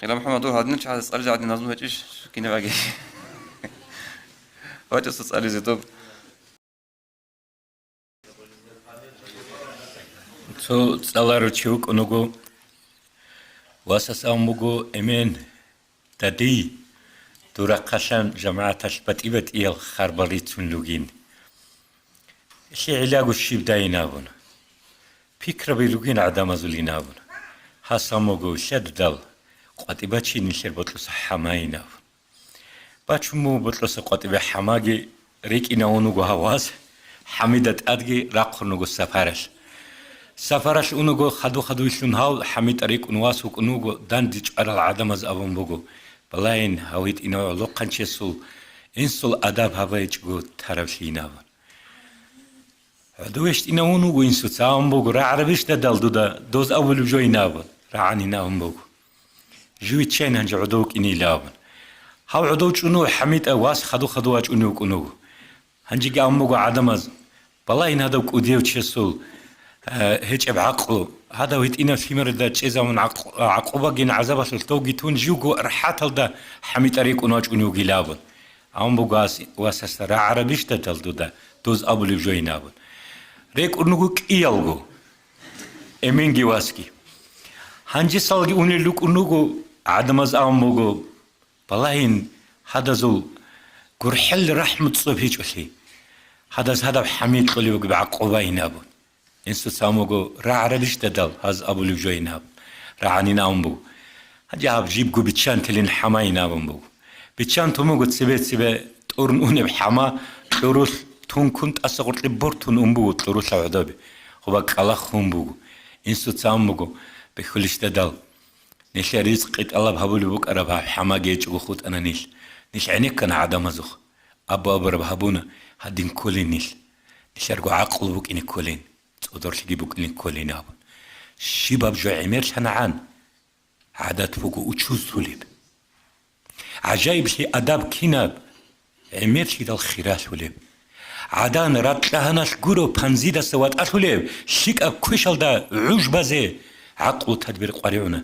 Хираб МухӀаммад, дур гьадинал чагӀазе цӀализе гьадин назму гьечӀищ кинабаги? ВачӀаса цӀализе доб. Цо цӀаларав чи вукӀун вуго, васас абун буго: «Эмен, дадий, дур рахъалъан жамагӀаталъ батӀи-батӀиял харбал рицун ругин. Лъи гӀилаго щиб дайин абун. Пикраби ругин гӀадамазулин абун. Гьас абун буго: лъадудал къватӀи бачин нилъер бокьуса хӀамайин абун». Бачун буго бокьуса къватӀибе хӀамаги, рикӀкӀинавун вуго гьав вас, ХӀамида тӀадги рахъун вуго сапаралъ. Сапаралъ ун вуго, хаду-хадуйлъун гьав ХӀамида рикӀкӀун вас вукӀун вуго, данде чӀварал гӀадамаз абун буго: «Балагьин, гьав гьитӀинав гӀолохъанчиясул инсул адаб гьабайчӀого таравлъийин», – абун. ГӀодов вещтӀинавун вуго инсуца, абун буго: «РагӀарабищ дадал дуда доз абулеб жойин?» – абун. РагӀанин абун буго. Живиччайин гьанже гӀодов кӀинила абун. Гьав гӀодов чӀун вуго ХӀамитӀа, вас хаду-хаду вачӀунев вукӀун вуго. Гьанжеги абун буго гӀадамаз: «Балагьин гьадав кӀудияв чиясул, э, гьечӀеб гӀакълу, гьадав гьитӀинав лъимералда чӀезавун гӀакъ-, гӀакъубагин гӀазабалъулъ довги тун живго рахӀаталда ХӀамитӀа рикӀкӀун вачӀунев вугила», – абун. Абун буго ас-, васасда: «РагӀарабищ дадал дуда доз абулеб жойин?» – абун. РекӀун вуго кӀиялго, эменги васги. Гьанжесалги унел рукӀун вуго, гӀадамаз абун буго: «Балагьин, гьадазул гурхӀел рахӀму цӀоб гьечӀолъи, гьадаз гьадаб ХӀамид кьолев вугеб гӀакъуба», – ин абун. Инсуца абун буго: «РагӀарабищ дадал гьаз абулеб жойин?» – абун. РагӀанин абун буго. Гьанже гьаб жибго биччан телин хӀамайин абун буго. Биччан тун буго цебе-цебе тӀурун унеб хӀама, кьурулъ тункун тӀаса гъоркье бортун ун буго кьурулъа гӀодобе. Хъуба кӀалахун буго. Инсуца абун буго: «Бихьулищ дадал, нилъер ризкъи тӀалаб гьабулеб букӀараб гьаб хӀамаги гьечӀого хутӀана нилъ. Нилъ гӀенеккана гӀадамазухъ. Абу-абураб гьабуна, гьадин кколин нилъ. Нилъерго гӀакълу букӀине кколин, цӀодорлъиги букӀине кколин», – абун. Щибаб жо гӀемерлъанагӀан, гӀадат буго учузлъулеб. ГӀажаиблъи адаб кинаб, гӀемерлъидал хиралъулеб. ГӀадан ракьагьаналъ гуро панзидаса ватӀалъулеб, лъикӀаб квешалда гӀужбазе гӀакълу тадбир къваригӀуна,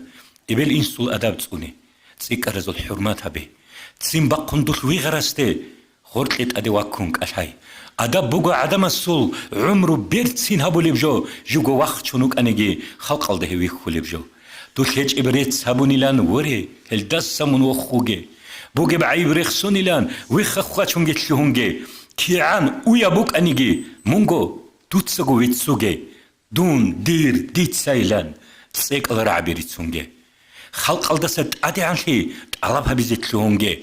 эбел-инсул адаб цӀуне, цӀикӀкӀаразул хӀурмат гьабе, ццин бахъун дулъ вигъарасде гъоркье тӀаде ваккун кӀалъай. Адаб буго гӀадамасул гӀумру берцин гьабулеб жо, живго вахчун вукӀаниги, халкъалда гьев вихьулеб жо. Дулъ гьечӀеб рецц гьабунилан воре, гьелдаса мун вохуге. Бугеб гӀайиб рехсунилан вихха хвачунги лъугьунге. КигӀан уяб букӀаниги, мунго дуцаго веццуге. Дун, дир, дицайилан цӀекӀал рагӀаби рицунге. Халкъалдаса тӀадегӀанлъи тӀалаб гьабизе лъугьунге.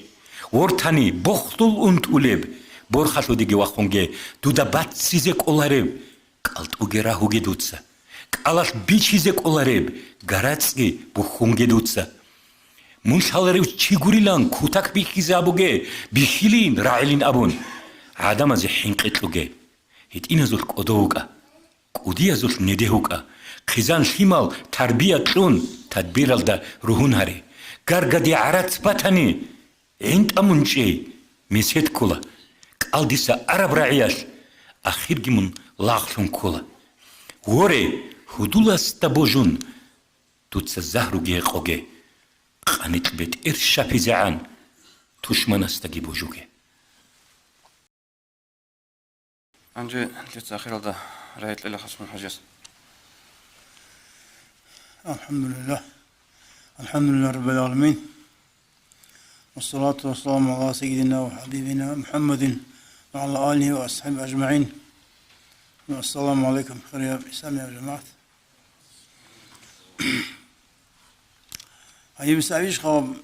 Вортани бохлъул унтулеб борхалъудеги вахунге, дуда баццизе кӀолареб кӀалтӀуге рагьуге дуца. КӀалалъ бичизе кӀолареб гарацӀги бухьунге дуца. Мун лъаларев чи гурилан кутак бихьизе абуге, бихьилин, рагӀилин абун, гӀадамазе хӀинкъи кьуге. ГьитӀиназулъ кӀодо вукӀа. КӀудиязулъ неде гьукӀа, хъизан-лъимал тарбия кьун, тадбиралда ругьун гьаре. Гаргаде гӀарац батани, гӀинтӀа мун чӀей, месед ккола. КӀалдиса араб рагӀиялъ ахирги мун лагълъун ккола. Воре, гьудуласда божун, дуца загьруги гьекъоге, къаникь бетӀер щапизегӀан тушманасдаги божуге. Гьанже дица ахиралда рагӀи кьела Хасмул-хӀажияс. الحمد لله. الحمد لله رب العالمين. والصلاة والسلام على سيدنا وحبيبنا محمد وعلى آله وأصحابه أجمعين. السلام عليكم, хириял исламиял жамагӀат. Гьаниб сабищ хабаб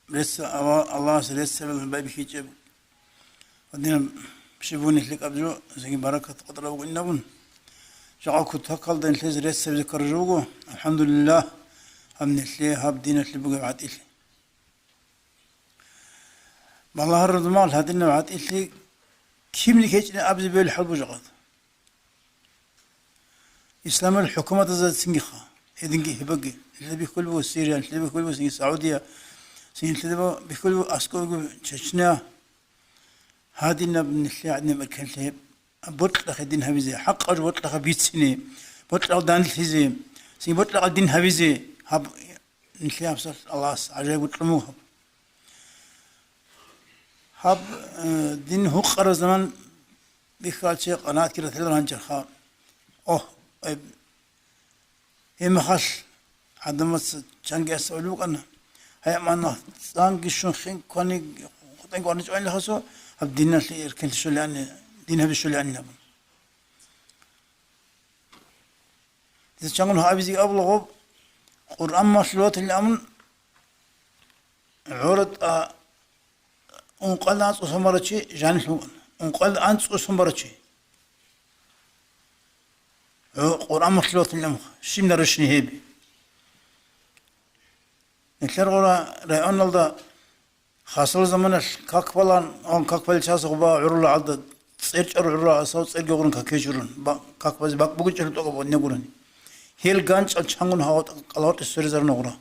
рецц-, Алла-, Аллагьас реццабилан байбихьичӀеб ва динаб щиб буни лъикӀаб жо, зеги баракат къотӀраб бугинабун. Жакъа кутакалда нилъезе реццаб зикар жо буго, алхӀамдулиллагь, гьаб нилъее гьаб диналъе бугеб гӀатӀилъи. Балагьараб заман гьадинаб гӀатӀилъи кибни ккечӀеб абизе бегьулеб хӀал буго жакъа. Исламияб хӀукуматазда цинги ха, гьединги гьебги, нилъеда бихьулеб буго Сирия, нилъеда бихьулеб буго цинги Саудия, цинги нилъеда бихьулеб буго аскӀовеги Чечня. Гьадинаб нилъее гӀадинаб эркенлъи гьеб, бокьухъе дин гьабизе, хӀакъаб жо бокьухъе бицине, бокьухъе данделъизе, цинги бокьухъе дин гьабизе, гьаб нилъее гьабсагӀат Аллагьас гӀажаиб бокьун буго гьаб. Гьаб, э, дин гьукъараб заман бихьарав чи къанагӀатги ратиларо гьанжеха. Ох, э, гьеб мехалъ гӀадамаца чанги гӀасулеб букӀана. Гьай, амма цӀанги щун хин квани, хутӀанги варничӀванилахасо, гьаб диналъе эркенлъи щолебани, дин гьаби щолебани абун. Дица чангун гьабизе абула гъоб, Къуръан малъулев ватилан абун, гӀоротӀа ункъоялда анцӀго сон барав чи жанив вукӀана. Ункъоялда анцӀго сон барав чи. ГӀо, Къуръан малъулев ватилан абун, щиб нарушение гьеб. Нилъер гъура районалда хасал заманалъ как балан, он как балел чиясда гъуба гӀурулел гӀадада, цӀер чӀарал гӀурал асав цӀерги гъурун каке чурун, ба-, как базе бакӀ бугин чӀарал тӀокӀаб гъодне гурани. Гьел ганчӀал чангун гьагъа кӀалгъоркье сверизарун гъура.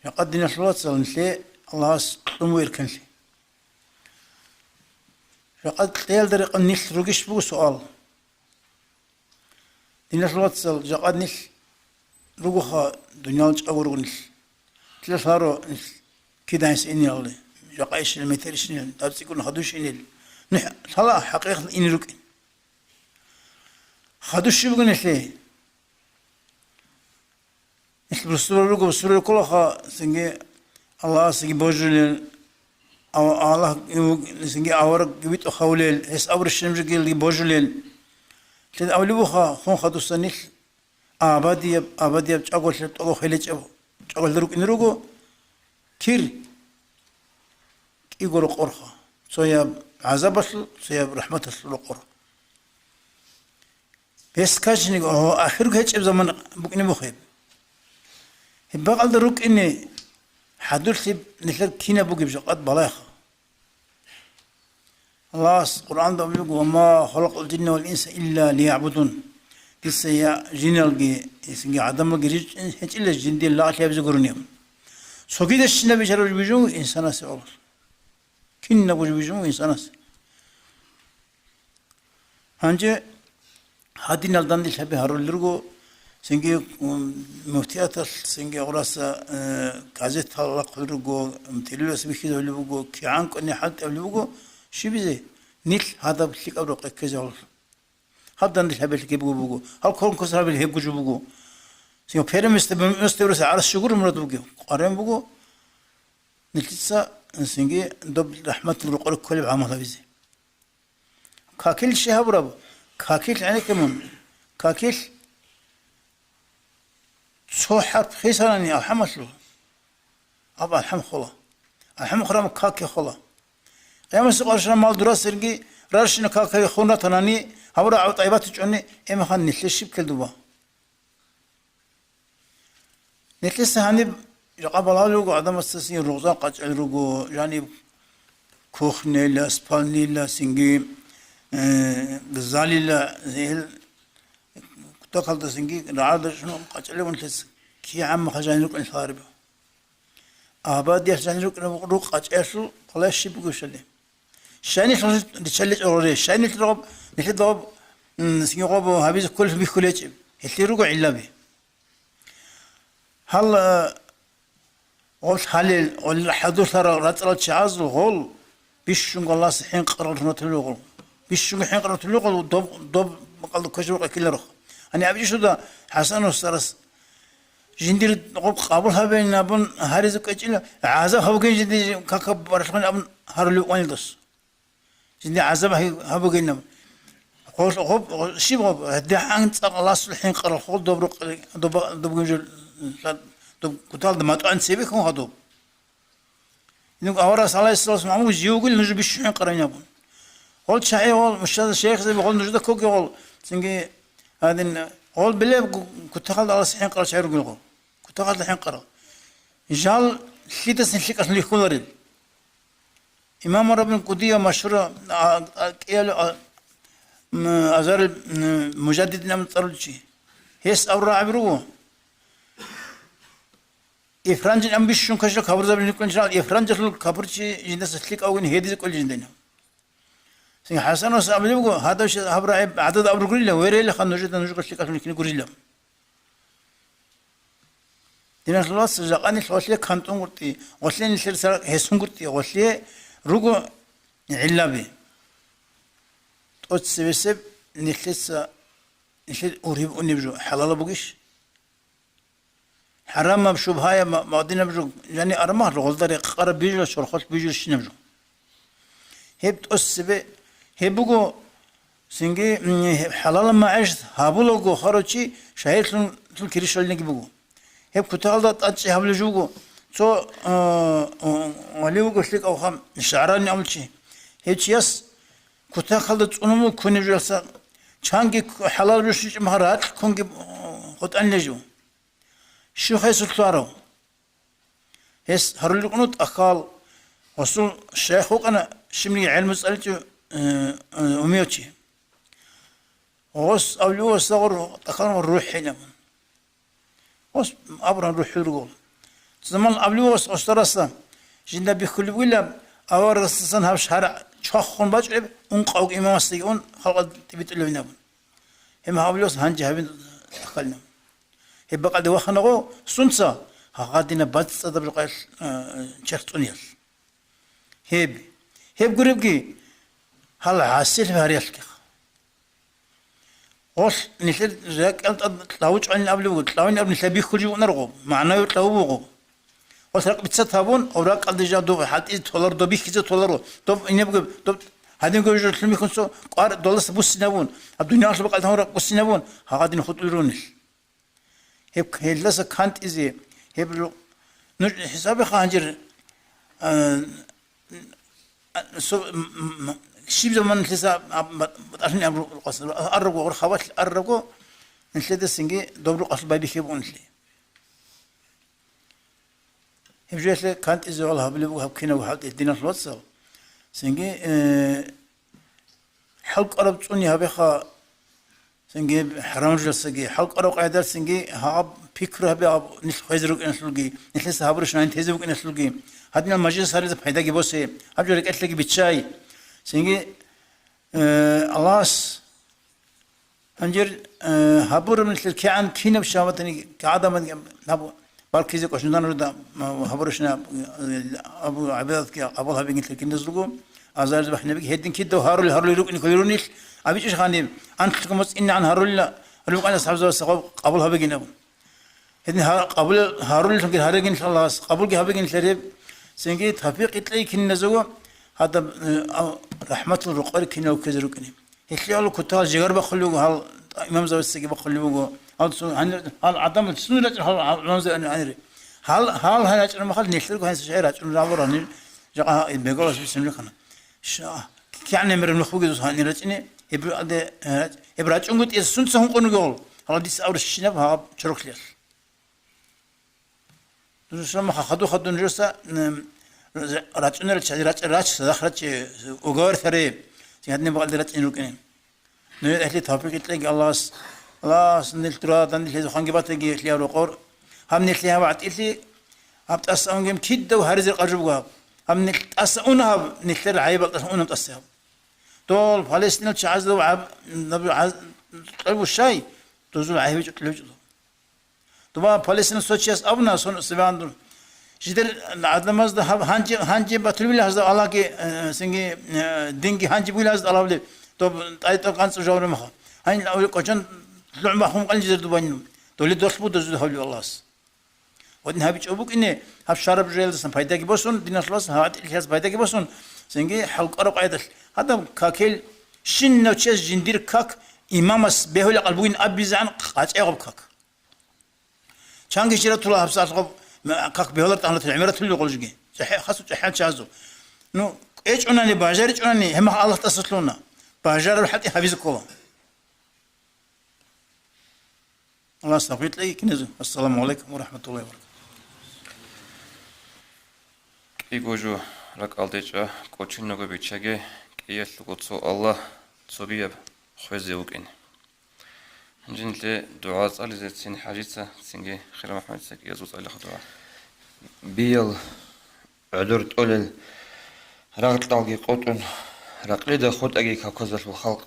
Жакъа диналъул вацал нилъее Аллагьас кьун буго эркенлъи. Жакъа кьеялда рекъон нилъ ругищ буго суал. Диналъул вацал, жакъа нилъ ругоха, дуниял чӀаго руго нилъ. Нилъ лъаро нилъ киданиса инелали, жакъа ишинел, метер ишинел, даб цӀикӀкӀун хадуш инел. НухӀ лъала хӀакъикъат ине рукӀин. Хадуш щиб бугин нилъее? Нилъ бусурбаб руго, бусурбаб кколаха, цинги Аллагьасеги божулел, ав-, Аллагь, цинги аварагги витӀухъ гьавулел, гьес абурщинаб жо гьелги божулел. Лъен абулеб буха, хун хадуса нилъ абадияб, абадияб чӀаголъи, тӀокӀаб хвелечӀеб чӀаголъи рукӀине руго, кир кӀиго рокъорха, цояб гӀазабалъул, цояб рахӀматалъул рокъор. Бескачник, гьо, ахирго гьечӀеб заман букӀине бугеб. Гьеб бакӀалда рукӀине хӀадурлъи нилъер кинаб бугеб жакъа балагьеха. Аллагьас Къуръанда абулеб буго: «Ва ма халакътул жинна вал инса илля лиягӀбудун». Дица я жиналги, гьесинги гӀадамалги рижичӀин гьечӀила жинде лагълъи гьабизе гурони абун. Цогидасщинаб бижараб жо бижун инсанасе гӀоло. Кинабго жо бижун инсанасе. Гьанже гьадинал данделъаби гьарулел руго, цинги, м, муфтияталъ, цинги гъураса, э, газетал рахъулел руго, м, телевизоралъ бихьизабулеб буго, кигӀан кӀвани хӀалтӀизабулеб буго, щибизе? Нилъ гьадаб лъикӀаб рокъи ккезе гьавулел. Гьаб данделъабилъги буго буго, гьаб конкурс гьабил гьебго жо буго. Цинги первое место, первое место гъураса гӀарас щугур мурад бугев, къваригӀун буго, нилъеца, цинги доб рахӀматул рокъор кколеб гӀамал гьабизе. Какил щай гьабураб? Какил гӀенекке мун. Какил цо хӀарп хисанани алхӀамалъул, аб алхӀам хола. АлхӀам хураб какги хола. Къиямасеб къо рашараб мал дурасерги, рарщина какги хун ратанани, гьабураб гӀав тӀайбатичӀони, эмахан нилъер щиб ккел дуба? Нилъеца гьаниб жакъа балагьулел руго, гӀадамаца цин ругъзал къачӀел руго, жаниб кухнейила, спальнийила, цинги, э, залила, гьел кутакалда цинги рагӀалда чӀун къачӀалев нилъеца кигӀан мехалъ жанир рукӀин лъалареб. Абадиялъ жанир рукӀин рукъ къачӀаялъул къолай щиб бугебщали? Щай нилъ риччаличӀого ре? Щай нилъ рогъоб, нилъеда гъоб, м, цинги гъоб гьабизе кколелъул бихьулечӀеб? Гьелъие руго гӀиллаби. Гьал, э, гъол хӀалел, гъол хӀадурлъарал рацӀцӀалал чагӀазул гъол бищунго Аллагьасе хӀинкъарал хӀурматулел гъол. Бищунго хӀинкъарал гъол доб, доб бакӀалда квешаб рукъа ккеларо. Гьаниб абичӀо дуда ХӀасан устарас, жиндир гъоб къабул гьабейин абун гьаризе кӀвечӀила, гӀазаб гьабугейин жиндир какаб баралъухъин абун гьарулев ванилдас. Жинди гӀазаб гьаб-, гьабугейилан. Гъо-, гъоб-, гъо-, щиб гъоб? ДагӀан цӀакъ Аллагьасул хӀинкъарал хъул доб рукъ-, доба-, доб гунжул-, доб куталда матӀугӀан цебе хьун гьадуб. Нуг аварагас, гӀалайгьиссалату вассалам, жив вугил нуж бищун хӀинкъарабин абун. Гъол чагӀи, гъол мушаза шейхзаби, гъол нужда ккоги гъол, цинги гьадин, гъол билеб гу-, кутахъалда Аллагьас хӀинкъарал чагӀи ругел гъол. Кутахъалда хӀинкъарал. Жал лъидасан лъикӀалъун рихьуларел. Имам Рабин Кудия машгьур, а, а, кӀиялу, а, м, азарил, м, мужаддидин абун цӀарулев чи. Гьес абураб рагӀаби руго. Ифранжин ам бищун кашал кабурзабилин кӀванчӀал, ифранжалъул кабурчи жиндаса лъикӀавгин гьедизе кӀвалин жиндайна. Цинги ХӀасан вас абулеб буго, гьадав щас гьаб рагӀи гӀадада абургурила, верелаха нужеда нужеда лъикӀалъун кин гурила. Диналъул вацал, жакъа нилъ гъолъие кантӀунгутӀи, гъолъие нилъер царакъ гьесунгутӀи, гъолъие руго гӀиллаби. ТӀоцебесеб нилъеца, нилъер ургьиб унеб жо хӀалалаб бугищ? ХӀарамаб, шубгьаяб, ма-, мадинаб жо, жани армагьлу гъолда рекъараб бижула, чорхолъ бижурщинаб жо. Гьеб тӀоцебе, гьеб буго, цинги, м, гьеб хӀалалаб магӀиш гьабулаго, харучи шагьирлъун киришалниги буго. Гьеб кутакалда тӀадчӀи гьабулеб жо буго, цо, а, а, вали вуго лъикӀав хам, ШагӀрани абулчи. Гьев чияс кутакалда цӀунун вукунеб жо гьесда, чанги хӀалалаб жо щвечӀеб мехалъ ракь ккунги, а, хутӀанилеб жо. Щиб гьесулъ лъугьарав? Гьес гьарулел рукӀуна тӀахьал, гъосул шайх вукӀана щибниги гӀелму цӀаличӀев, э, э, умияв чи. Гъос авлугъас гъур тӀахьалгъур рухӀинабун. Гъос абураб рухӀул ругел. Заман авлугъас гъосдарасда жинда бихьулеб бугилан, аварагасдасан гьаб шаргӀ чвахун бачӀараб ункъавги имамасдаги ун халкъалда тӀибитӀулевинабун. Гьеб гьабулеб гьанже гьабин тӀахьална. Гьеб бакӀалде вахана гъов, сунца? Гьагъадина бацӀцӀадаб жакъаялъ, а, черх цӀуниялъ. Гьеб, гьеб гуребги, гьал гӀасил гьариялъги. Гъолъ нилъер ракӀал тӀад лъавучӀанин абулеб буго, лъавин аб нилъер бихьулеб бугонаро, магӀнави лъаву буго. Гъолъ ракӀ бицат гьабун, гъов ракӀалде жал доб хӀалтӀизе толаро, доб бихьизе толаро, доб инебго, доб гьадинго жо лъумихьун цо кӀвар долас буссинабун, гьаб дуниялалъул бакӀалда гьавун ракӀ буссинабун, гьагъадин хутӀулел рунел. Гьеб, гьелдаса кантӀизе, гьеб ру-, нуж хӀисабиха гьанжир, а, а, со-, м-, м-, щиб заман нилъеца аб-, аб-, батӀалъуни аб-, рукъаса, аррагу, гъур хабалъ аррагу, нилъедасинги доб рукъалъ байбихьеб унлъи. Гьеб жоялъе кантӀизе гьал гьабулеб буго гьаб кинаб хӀалтӀи, диналъул вацал. Цинги, э, хӀалкӀвараб цӀуни гьабеха, цинги хӀарамжалсаги, хӀалкӀвараб къайдалъцинги гьаб пикру гьабе гьаб нилъ хвезе рукӀиналъулги, нилъеца гьабурищ гьанин тезе букӀиналъулги, гьадинал мажлис гьаризе пайдаги босе, гьаб жо рекӀелъеги биччай. Цинги, э, Аллагьас Гьанжир, э, гьабураб нилъер кигӀан кинаб шагьватани гӀадамазги гьаб баркизе кӀочон данруда, м, гьабурабщинаб, э, абу гӀибадатги къабул гьабигин нилъер киназулго, азарзе бахӀинабиги гьедин кидав гьарули гьарули рукӀине кколел рунел, абичӀищ гьаниб, анлъго моцӀ инегӀан гьарулила, рукӀана асхӀабзабаца къабул гьабигин абун. Гьедин гьа-, къабул гьарулеллъунги гьаригин Аллагьас, къабулги гьабигин нилъер гьеб, цинги тавфикъ кьей киназего гьадаб, э, а, рахӀматул рокъор кинав ккезе рукӀине. Гьелъие гьал кутал жигар бахъулев вуго, гьал имамзабацаги бахъулев вуго. Гьал цо-, гьанир-, гьал гӀадамал цунги рачӀун гьал, гьал имамзаби гьанир. Гьал, гьал гьай рачӀун махал, нилъерго гьанса шагьи рачӀун рагӀула гьанир. Жакъа бегала бицунеб хана. Ша, кигӀан гӀемераб нух бугезус гьанир рачӀине, гьеб рачӀ-, гьеб рачӀунго тӀаса сунца гьункъун ругел. Гьал дица аврищинаб гьаб чороклъиялъ. Нуж шамаха хаду-хаду нужеца, м, рачӀунел чази рачӀ-, рач, садахъ рачӀи, уговор сари, жигьадни бакъалде рачӀин рукӀине. Нужер ахли тавфикъ кьеги Аллагьас, Аллагьас нилъ дурадан нилъ ханги батаги лъия рокъор. Гьаб нилъ гьаб гӀатӀилъи, гьаб тӀаса унгем кидав гьаризе къаржуб гьаб. Гьаб нилъ тӀаса ун гьаб, нилъер гӀайибал тӀаса унаб тӀаса гьаб. Дол Палестинал чагӀазда гьаб, наб гӀаз-, кьел бушай, дузул гӀайиб чӀукьлев чӀулав. Дуба Палестина сочияс абуна сон севан дур. Жидер гӀадамазда гьаб гьанже, гьанже батулбил гьазда Аллагьги, э, синги, э, динги гьанже бугил гьазда Аллагьли, доб тӀайтӀаб къанцӀу жаврумаха. Гьанин авли кӀочон лугӀ махмум къан жидер дубанин. Доли долъ бу дозу гьавли Аллагьас. Гьадин гьабичӀо букӀине, гьаб шараб жоялдасан пайдаги босун, диналъулас гьаб гӀатӀилъиялъ пайдаги босун, синги хӀалкӀараб къайдалъ. Гьадаб какел щинав чияс жиндир как имамас бегьула къалбугин абизегӀан къачӀегъаб как. Чанги чиратула гьабсагӀат гъаб, м-, как бегьулар тӀагьанатур гӀемератулли гъолжиги. ЧӀехӀе-, хасу чӀехӀел чагӀазу. Ну, кӀечӀунани, бажаричӀунани, гьебмах Аллагь тӀасалъуна. Бажараб хӀатӀи гьабизе ккола. Аллагьас тавфикъ кьеги киназу. Ассаламу гӀалайкум ва рахӀматуллагьи ва баракатугь. КӀиго жо ракӀалде чӀа, кӀочон руго биччаге, кӀиялъулго цо Аллагь цо бияб хвезе вукӀин. Гьанже нилъе дугӀа цӀализе цин хӀажица, цинги Хирал МухӀамадица кӀиязул цӀалихъа дугӀа. Биял гӀодор тӀолел рагъ-кьалги къотӀун, ракълида хутӀаги кавказалъул халкъ.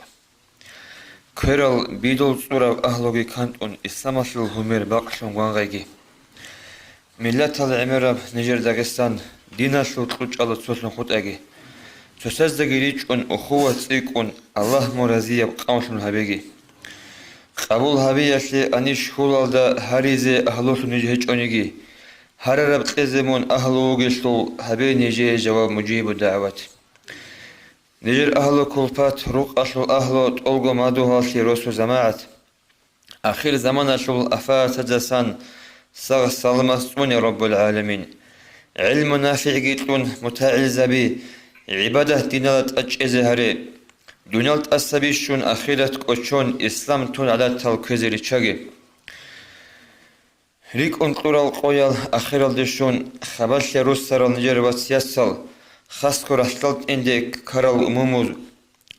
Кверал бидул цӀураб агьлуги кантӀун, исламалъул гьумер бакълъун гвангъайги. Миллатал гӀемераб нижер Дагъистан диналъул кьучӀалда цолъун хутӀаги. Цоцаздаги ричӀчӀун, ухуа цӀикӀкӀун, Аллагь мун разияб къавлъун гьабеги. Къабул гьабиялъе анищ хьулалда гьаризе агьлулъун ниж гьечӀониги. Гьарараб кьезе мун агьлу вугелъул, гьабе нижее жаваб мужибу дагӀват. Нижер агьлу кулпат, рукъалъул агьлу, тӀолго мадугьаллъи росу замагӀат. Ахир заманалъул афатаздасан сагъ-саламат цӀуне, Раббул гӀаламин. ГӀилму нафигӀги кьун, мутагӀилзаби, гӀибадат динала тӀад чӀезе гьаре. Дуниял тӀаса бищун, ахират кӀочон, ислам тун гӀадатал кквезе риччаге. РикӀкӀун кьурал къоял ахиралде щун, хабалъе руссарал нижер вациясал, хасго ралъдал тӀинде ккарал умумуз,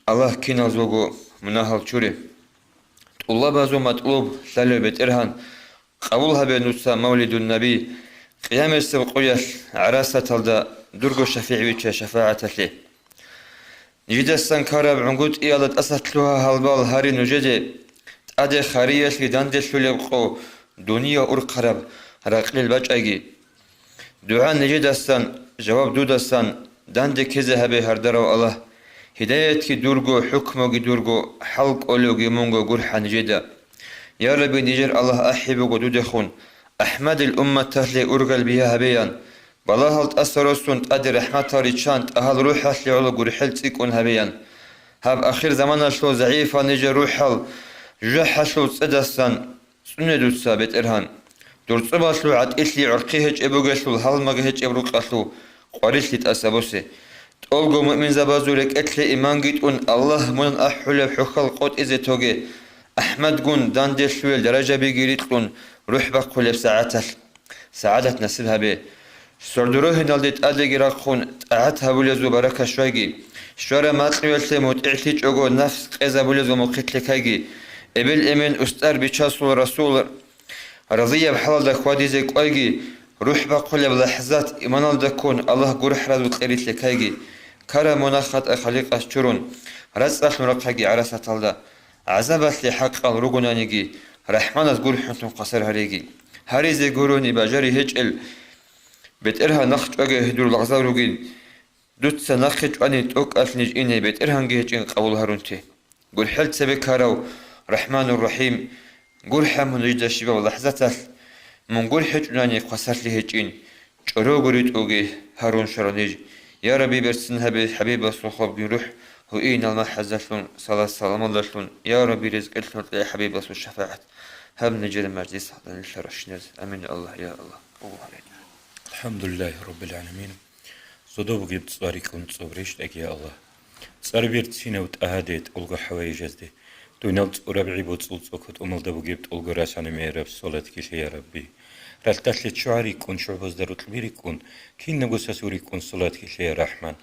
Аллагь киназулго мунагьал чуре. ТӀулабазул матӀлуб лъалев БетӀергьан, къабул гьабе нуца мавлидун наби, къиямасеб къоялъ гӀарасаталда дурго шафигӀ вичча шафагӀаталъе. Нижидасан ккараб гӀунгутӀиялда тӀаса лъугьа гьалбал гьари нужеде, тӀаде хариялъе данделъулеб къо, дуниял урхъараб ракълил бачӀайги. ДугӀа нижедасан, жаваб дудасан, данде ккезе гьабе, гьардарав Аллагь. Гьидаятги дурго, хӀукмуги дурго, хӀал кӀолевги мунго гурхӀа нижеда. Я Рабби, нижер Аллагь ахӀи буго дудехун, АхӀмадил умматалъе ургъел бигьа гьабеян, балагьал тӀаса росун тӀаде рахӀматал риччан, тӀагьал рухӀалъе гӀоло гурхӀел цӀикӀкӀун гьабеян. Гьаб ахир заманалъул загӀипал нижер рухӀал жужахӀалъул цӀедасан цӀуне дуца, БетӀергьан. Дур цӀубалъул гӀатӀилъи гӀурхъи гьечӀеб бугелъул, гьалмагъ гьечӀеб рукъалъул къварилъи тӀаса босе. ТӀолго муъминзабазул рекӀелъе иманги тӀун, Аллагь мунан ахӀулеб хӀухьал къотӀизе тоге, АхӀмадгун данделъулел даражабиги рикьун, рухӀ бахъулеб сагӀаталъ. СагӀадат насиб гьабе. Сордорогьиналде тӀадеги рахъун, тӀагӀат гьабулезул баракат щвайги. Щвараб макьуялъе мутӀигӀлъичӀого нафс къезабулезул мухъилъ лъекайги. Эбел-эмен, устӀар, бичасул, расул разияб хӀалалда хьвадизе кӀвайги. РухӀ бахъулеб лахӀзат иманалда ккун, Аллагь гурхӀразул кьерилъ лъекайги. Ккараб мунагь-хатӀа Халикъас чурун, рацӀцӀалъун рахъаги гӀарасаталда. ГӀазабалъе хӀакъал ругонаниги, РахӀманас гурхӀунлъун хвасар гьареги. Гьаризе гурони бажари гьечӀел, БетӀергьан, нахъ чӀваге дур лагъзал ругин, дуца нахъе чӀвани тӀокӀалъ ниж ине, БетӀергьанги гьечӀин къабул гьарунте. ГурхӀел цебе ккарав РахӀманур-РахӀим, гурхӀа мун нижда щибаб лахӀзаталъ, мун гурхӀичӀунани хвасарлъи гьечӀин, чӀорого ритӀулги гьарун щварал ниж. Я Рабби, берцин гьабе ХӀабибасул хабги рухӀ, гьуинал махӀазалъун, салат-саламалдалъун, я Рабби, ризкъилъун кье ХӀабибасул шафагӀат. Гьаб нижер мажлис гьалда нилъа рощиназ. Амин, Аллагь, я Аллагь. АлхӀамдулиллагьи раббил гӀаламин. Зодо бугеб цӀар рикӀкӀун цӀоб рещтӀаги, я Аллагь. ЦӀар берцинав тӀагьаде тӀолго хӀаваижазде. Дуниял цӀураб гӀи боцӀул цӀокот умалда бугеб тӀолго расанамияраб салатги лъе, я Рабби. Ралъдалъе ччугӀа рикӀкӀун, ччугӀбазда рокьби рикӀкӀун, кинабго сасу рикӀкӀун салатги лъе, я РахӀман.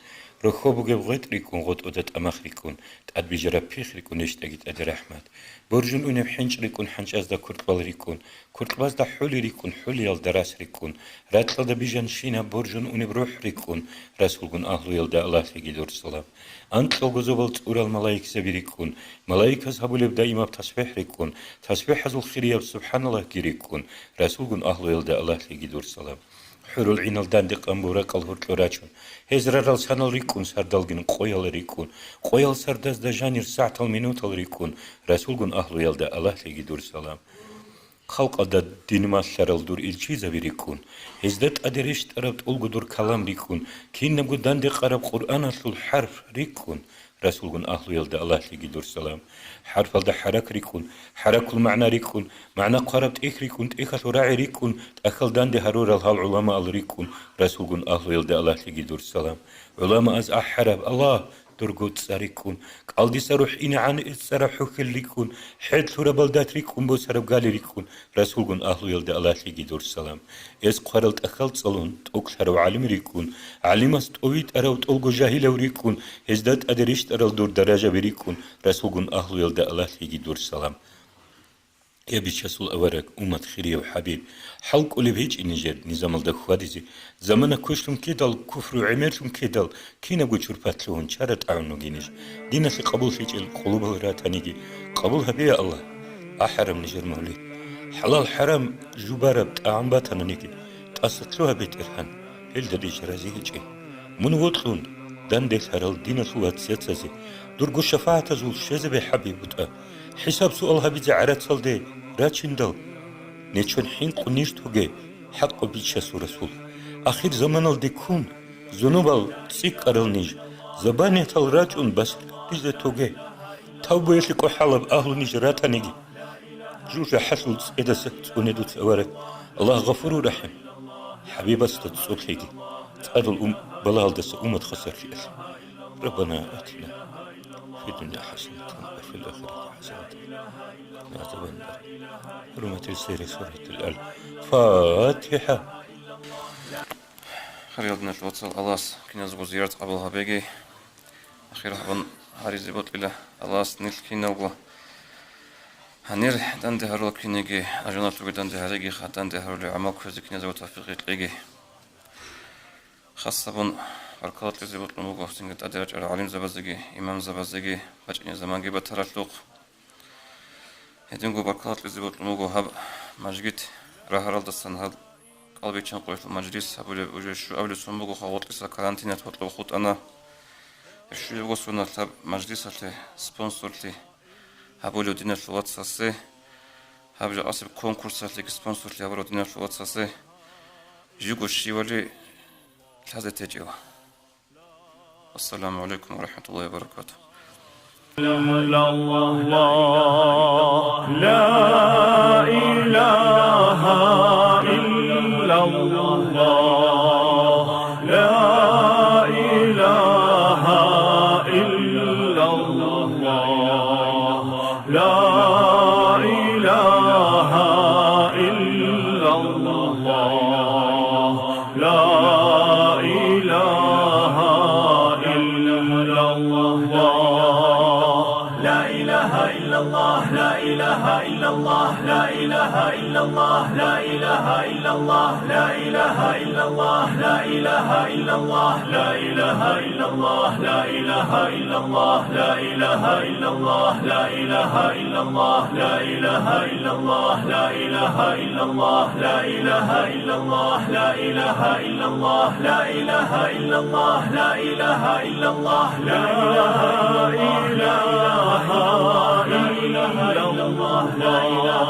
Рохьо бугеб гъветӀ рикӀкӀун, гъотӀода тӀамах рикӀкӀун, тӀад бижараб пихъ рикӀкӀун, гьечӀдаги тӀаде рахӀмат. Боржун унеб хӀинчӀ рикӀкӀун, хӀанчӀазда куркьбал рикӀкӀун, куркьбазда хӀули рикӀкӀун, хӀулиялда рас рикӀкӀун, ракьалда бижанщинаб боржун унеб рухӀ рикӀкӀун, расулгун агьлуялда Аллагьлъиги дур салам. Анкьалго зобал цӀурал малаикзаби рикӀкӀун, малаиказ гьабулеб даимаб тасбихӀ рикӀкӀун, тасбихӀазул хирияб СубхӀаналлагьги рикӀкӀун, расулгун агьлуялда Аллагьлъиги дур салам. ХӀурул гӀинал данде къамбуракъал гьоркьо рачун, гьез рарал санал рикӀкӀун, сардалгин къоял рикӀкӀун, къоял сардазда жанир сагӀтал минутал рикӀкӀун, расулгун агьлуялда Аллагьлъиги дур салам. Халкъалда дин малъарал дур илчизаби рикӀкӀун, гьезда тӀаде рещтӀараб тӀолго дур калам рикӀкӀун, кинабго данде къараб Къуръаналъул хӀарп рикӀкӀун, расулгун агьлуялда Аллагьлъиги дур салам. ХӀарпалда хӀарак рикӀкӀун, хӀаракул магӀна рикӀкӀун, магӀна хъвараб тӀехь рикӀкӀун, тӀехьалъул рагӀи рикӀкӀун, тӀахьал данде гьарурал гьал гӀуламаал рикӀкӀун, расулгун агьлуялда Аллагьлъиги дур салам. ГӀуламааз ахӀараб, Аллагь, дурго цӀар рикӀкӀун, кӀалдиса рухӀ инегӀан эс цӀараб хӀухьел рикӀкӀун, хӀед лъураб балдат рикӀкӀун босараб гали рикӀкӀун, Расулгун агьлуялда Аллагьлъиги дур салам. Эс хъварал тӀахьал цӀалун, тӀокӀлъарав гӀалим рикӀкӀун, гӀалимас тӀовитӀарав тӀолго жагьилав рикӀкӀун, гьезда тӀаде рещтӀарал дур даражаби рикӀкӀун, Расулгун агьлуялда Аллагьлъиги дур салам. Я бичасул авараг, уммат хирияв ХӀабиб, хӀал кӀолеб гьечӀин нижер низамалда хьвадизе, замана квешлъун ккедал, куфру гӀемерлъун ккедал, кинабго чурпат лъугьун чара тӀагӀун вугинищ? Диналъе къабул гьечӀел къулубал ратаниги, къабул гьабе, я Аллагь. АхӀарам нижер мавлид. ХӀалал-хӀарам жубараб тӀагӀам батананиги, тӀаса лъугьа, БетӀергьан, гьелда диж рази гьечӀей. Мун вокьун, данделъарал диналъул вацасезе, дурго шафагӀатазул щвезабе ХӀабиб бутӀа. ХӀисаб-суал гьабизе гӀарацалде рачиндал, нечон хӀинкъун ниж тоге, хӀакъаб бичасул Расул. Ахир заманалде ккун, зунубал цӀикӀкӀарал ниж, забаниятал рачӀун басризе тоге. Тавбуялъе кӀвахӀалаб агьлу ниж ратаниги. ЖужахӀалъул цӀедаса цӀуне дуца, авараг. Аллагь гъафуру рахӀим. ХӀабибасда цӀоб лъеги. ЦӀадул ум-, балагьалдаса уммат хасарлъиялъе. ربنا آتنا في الدنيا حسنة وفي الآخرة حسنة وقنا عذاب النار. حرمة سر سورة الفاتحة. Хириял диналъул вацал, Аллагьас киназего зиярат къабул гьабеги. Ахир гьабун гьаризе бокьила Аллагьас нилъ киналго. Гьанир данде гьарула кинеги, ажуналъуги данде гьариги, ха данде гьарули гӀамал кквезе киназего тавфикъ кьеги. Хас гьабун баркала кьезе бокьун буго цинги тӀаде рачӀарал гӀалимзабазеги, имамзабазеги, бачӀине заманги батаралъухъ. Гьединго баркала кьезе бокьун буго гьаб мажгит рагьаралдасан гьаб кӀалбиччан къоялъул мажлис гьабулеб уже щуабилеб сон буго, гъоркьиса карантинат гьоркьоб хутӀана. Щуабилеб соналъ гьаб мажлисалъе спонсорлъи гьабулев диналъул вацасе, гьаб жакъасеб конкурсалъеги спонсорлъи гьабурав диналъул вацасе живго щивали лъазе течӀев. Ассаламу гӀалайкум ва рахӀматуллагьи ва баракатугьу. لا إله إلا الله، لا إله إلا الله، لا إله إلا الله، لا إله إلا الله. لا إله إلا الله، لا إله إلا الله، لا إله إلا الله، لا إله إلا الله، لا إله إلا الله، لا إله إلا الله، لا إله إلا الله، لا إله إلا الله، لا إله إلا الله، لا إله إلا الله، لا إله إلا الله، لا إله إلا الله، لا إله إلا الله، لا إله إلا الله، لا إله إلا الله، لا إله إلا الله، لا إله إلا الله، لا إله إلا الله، لا إله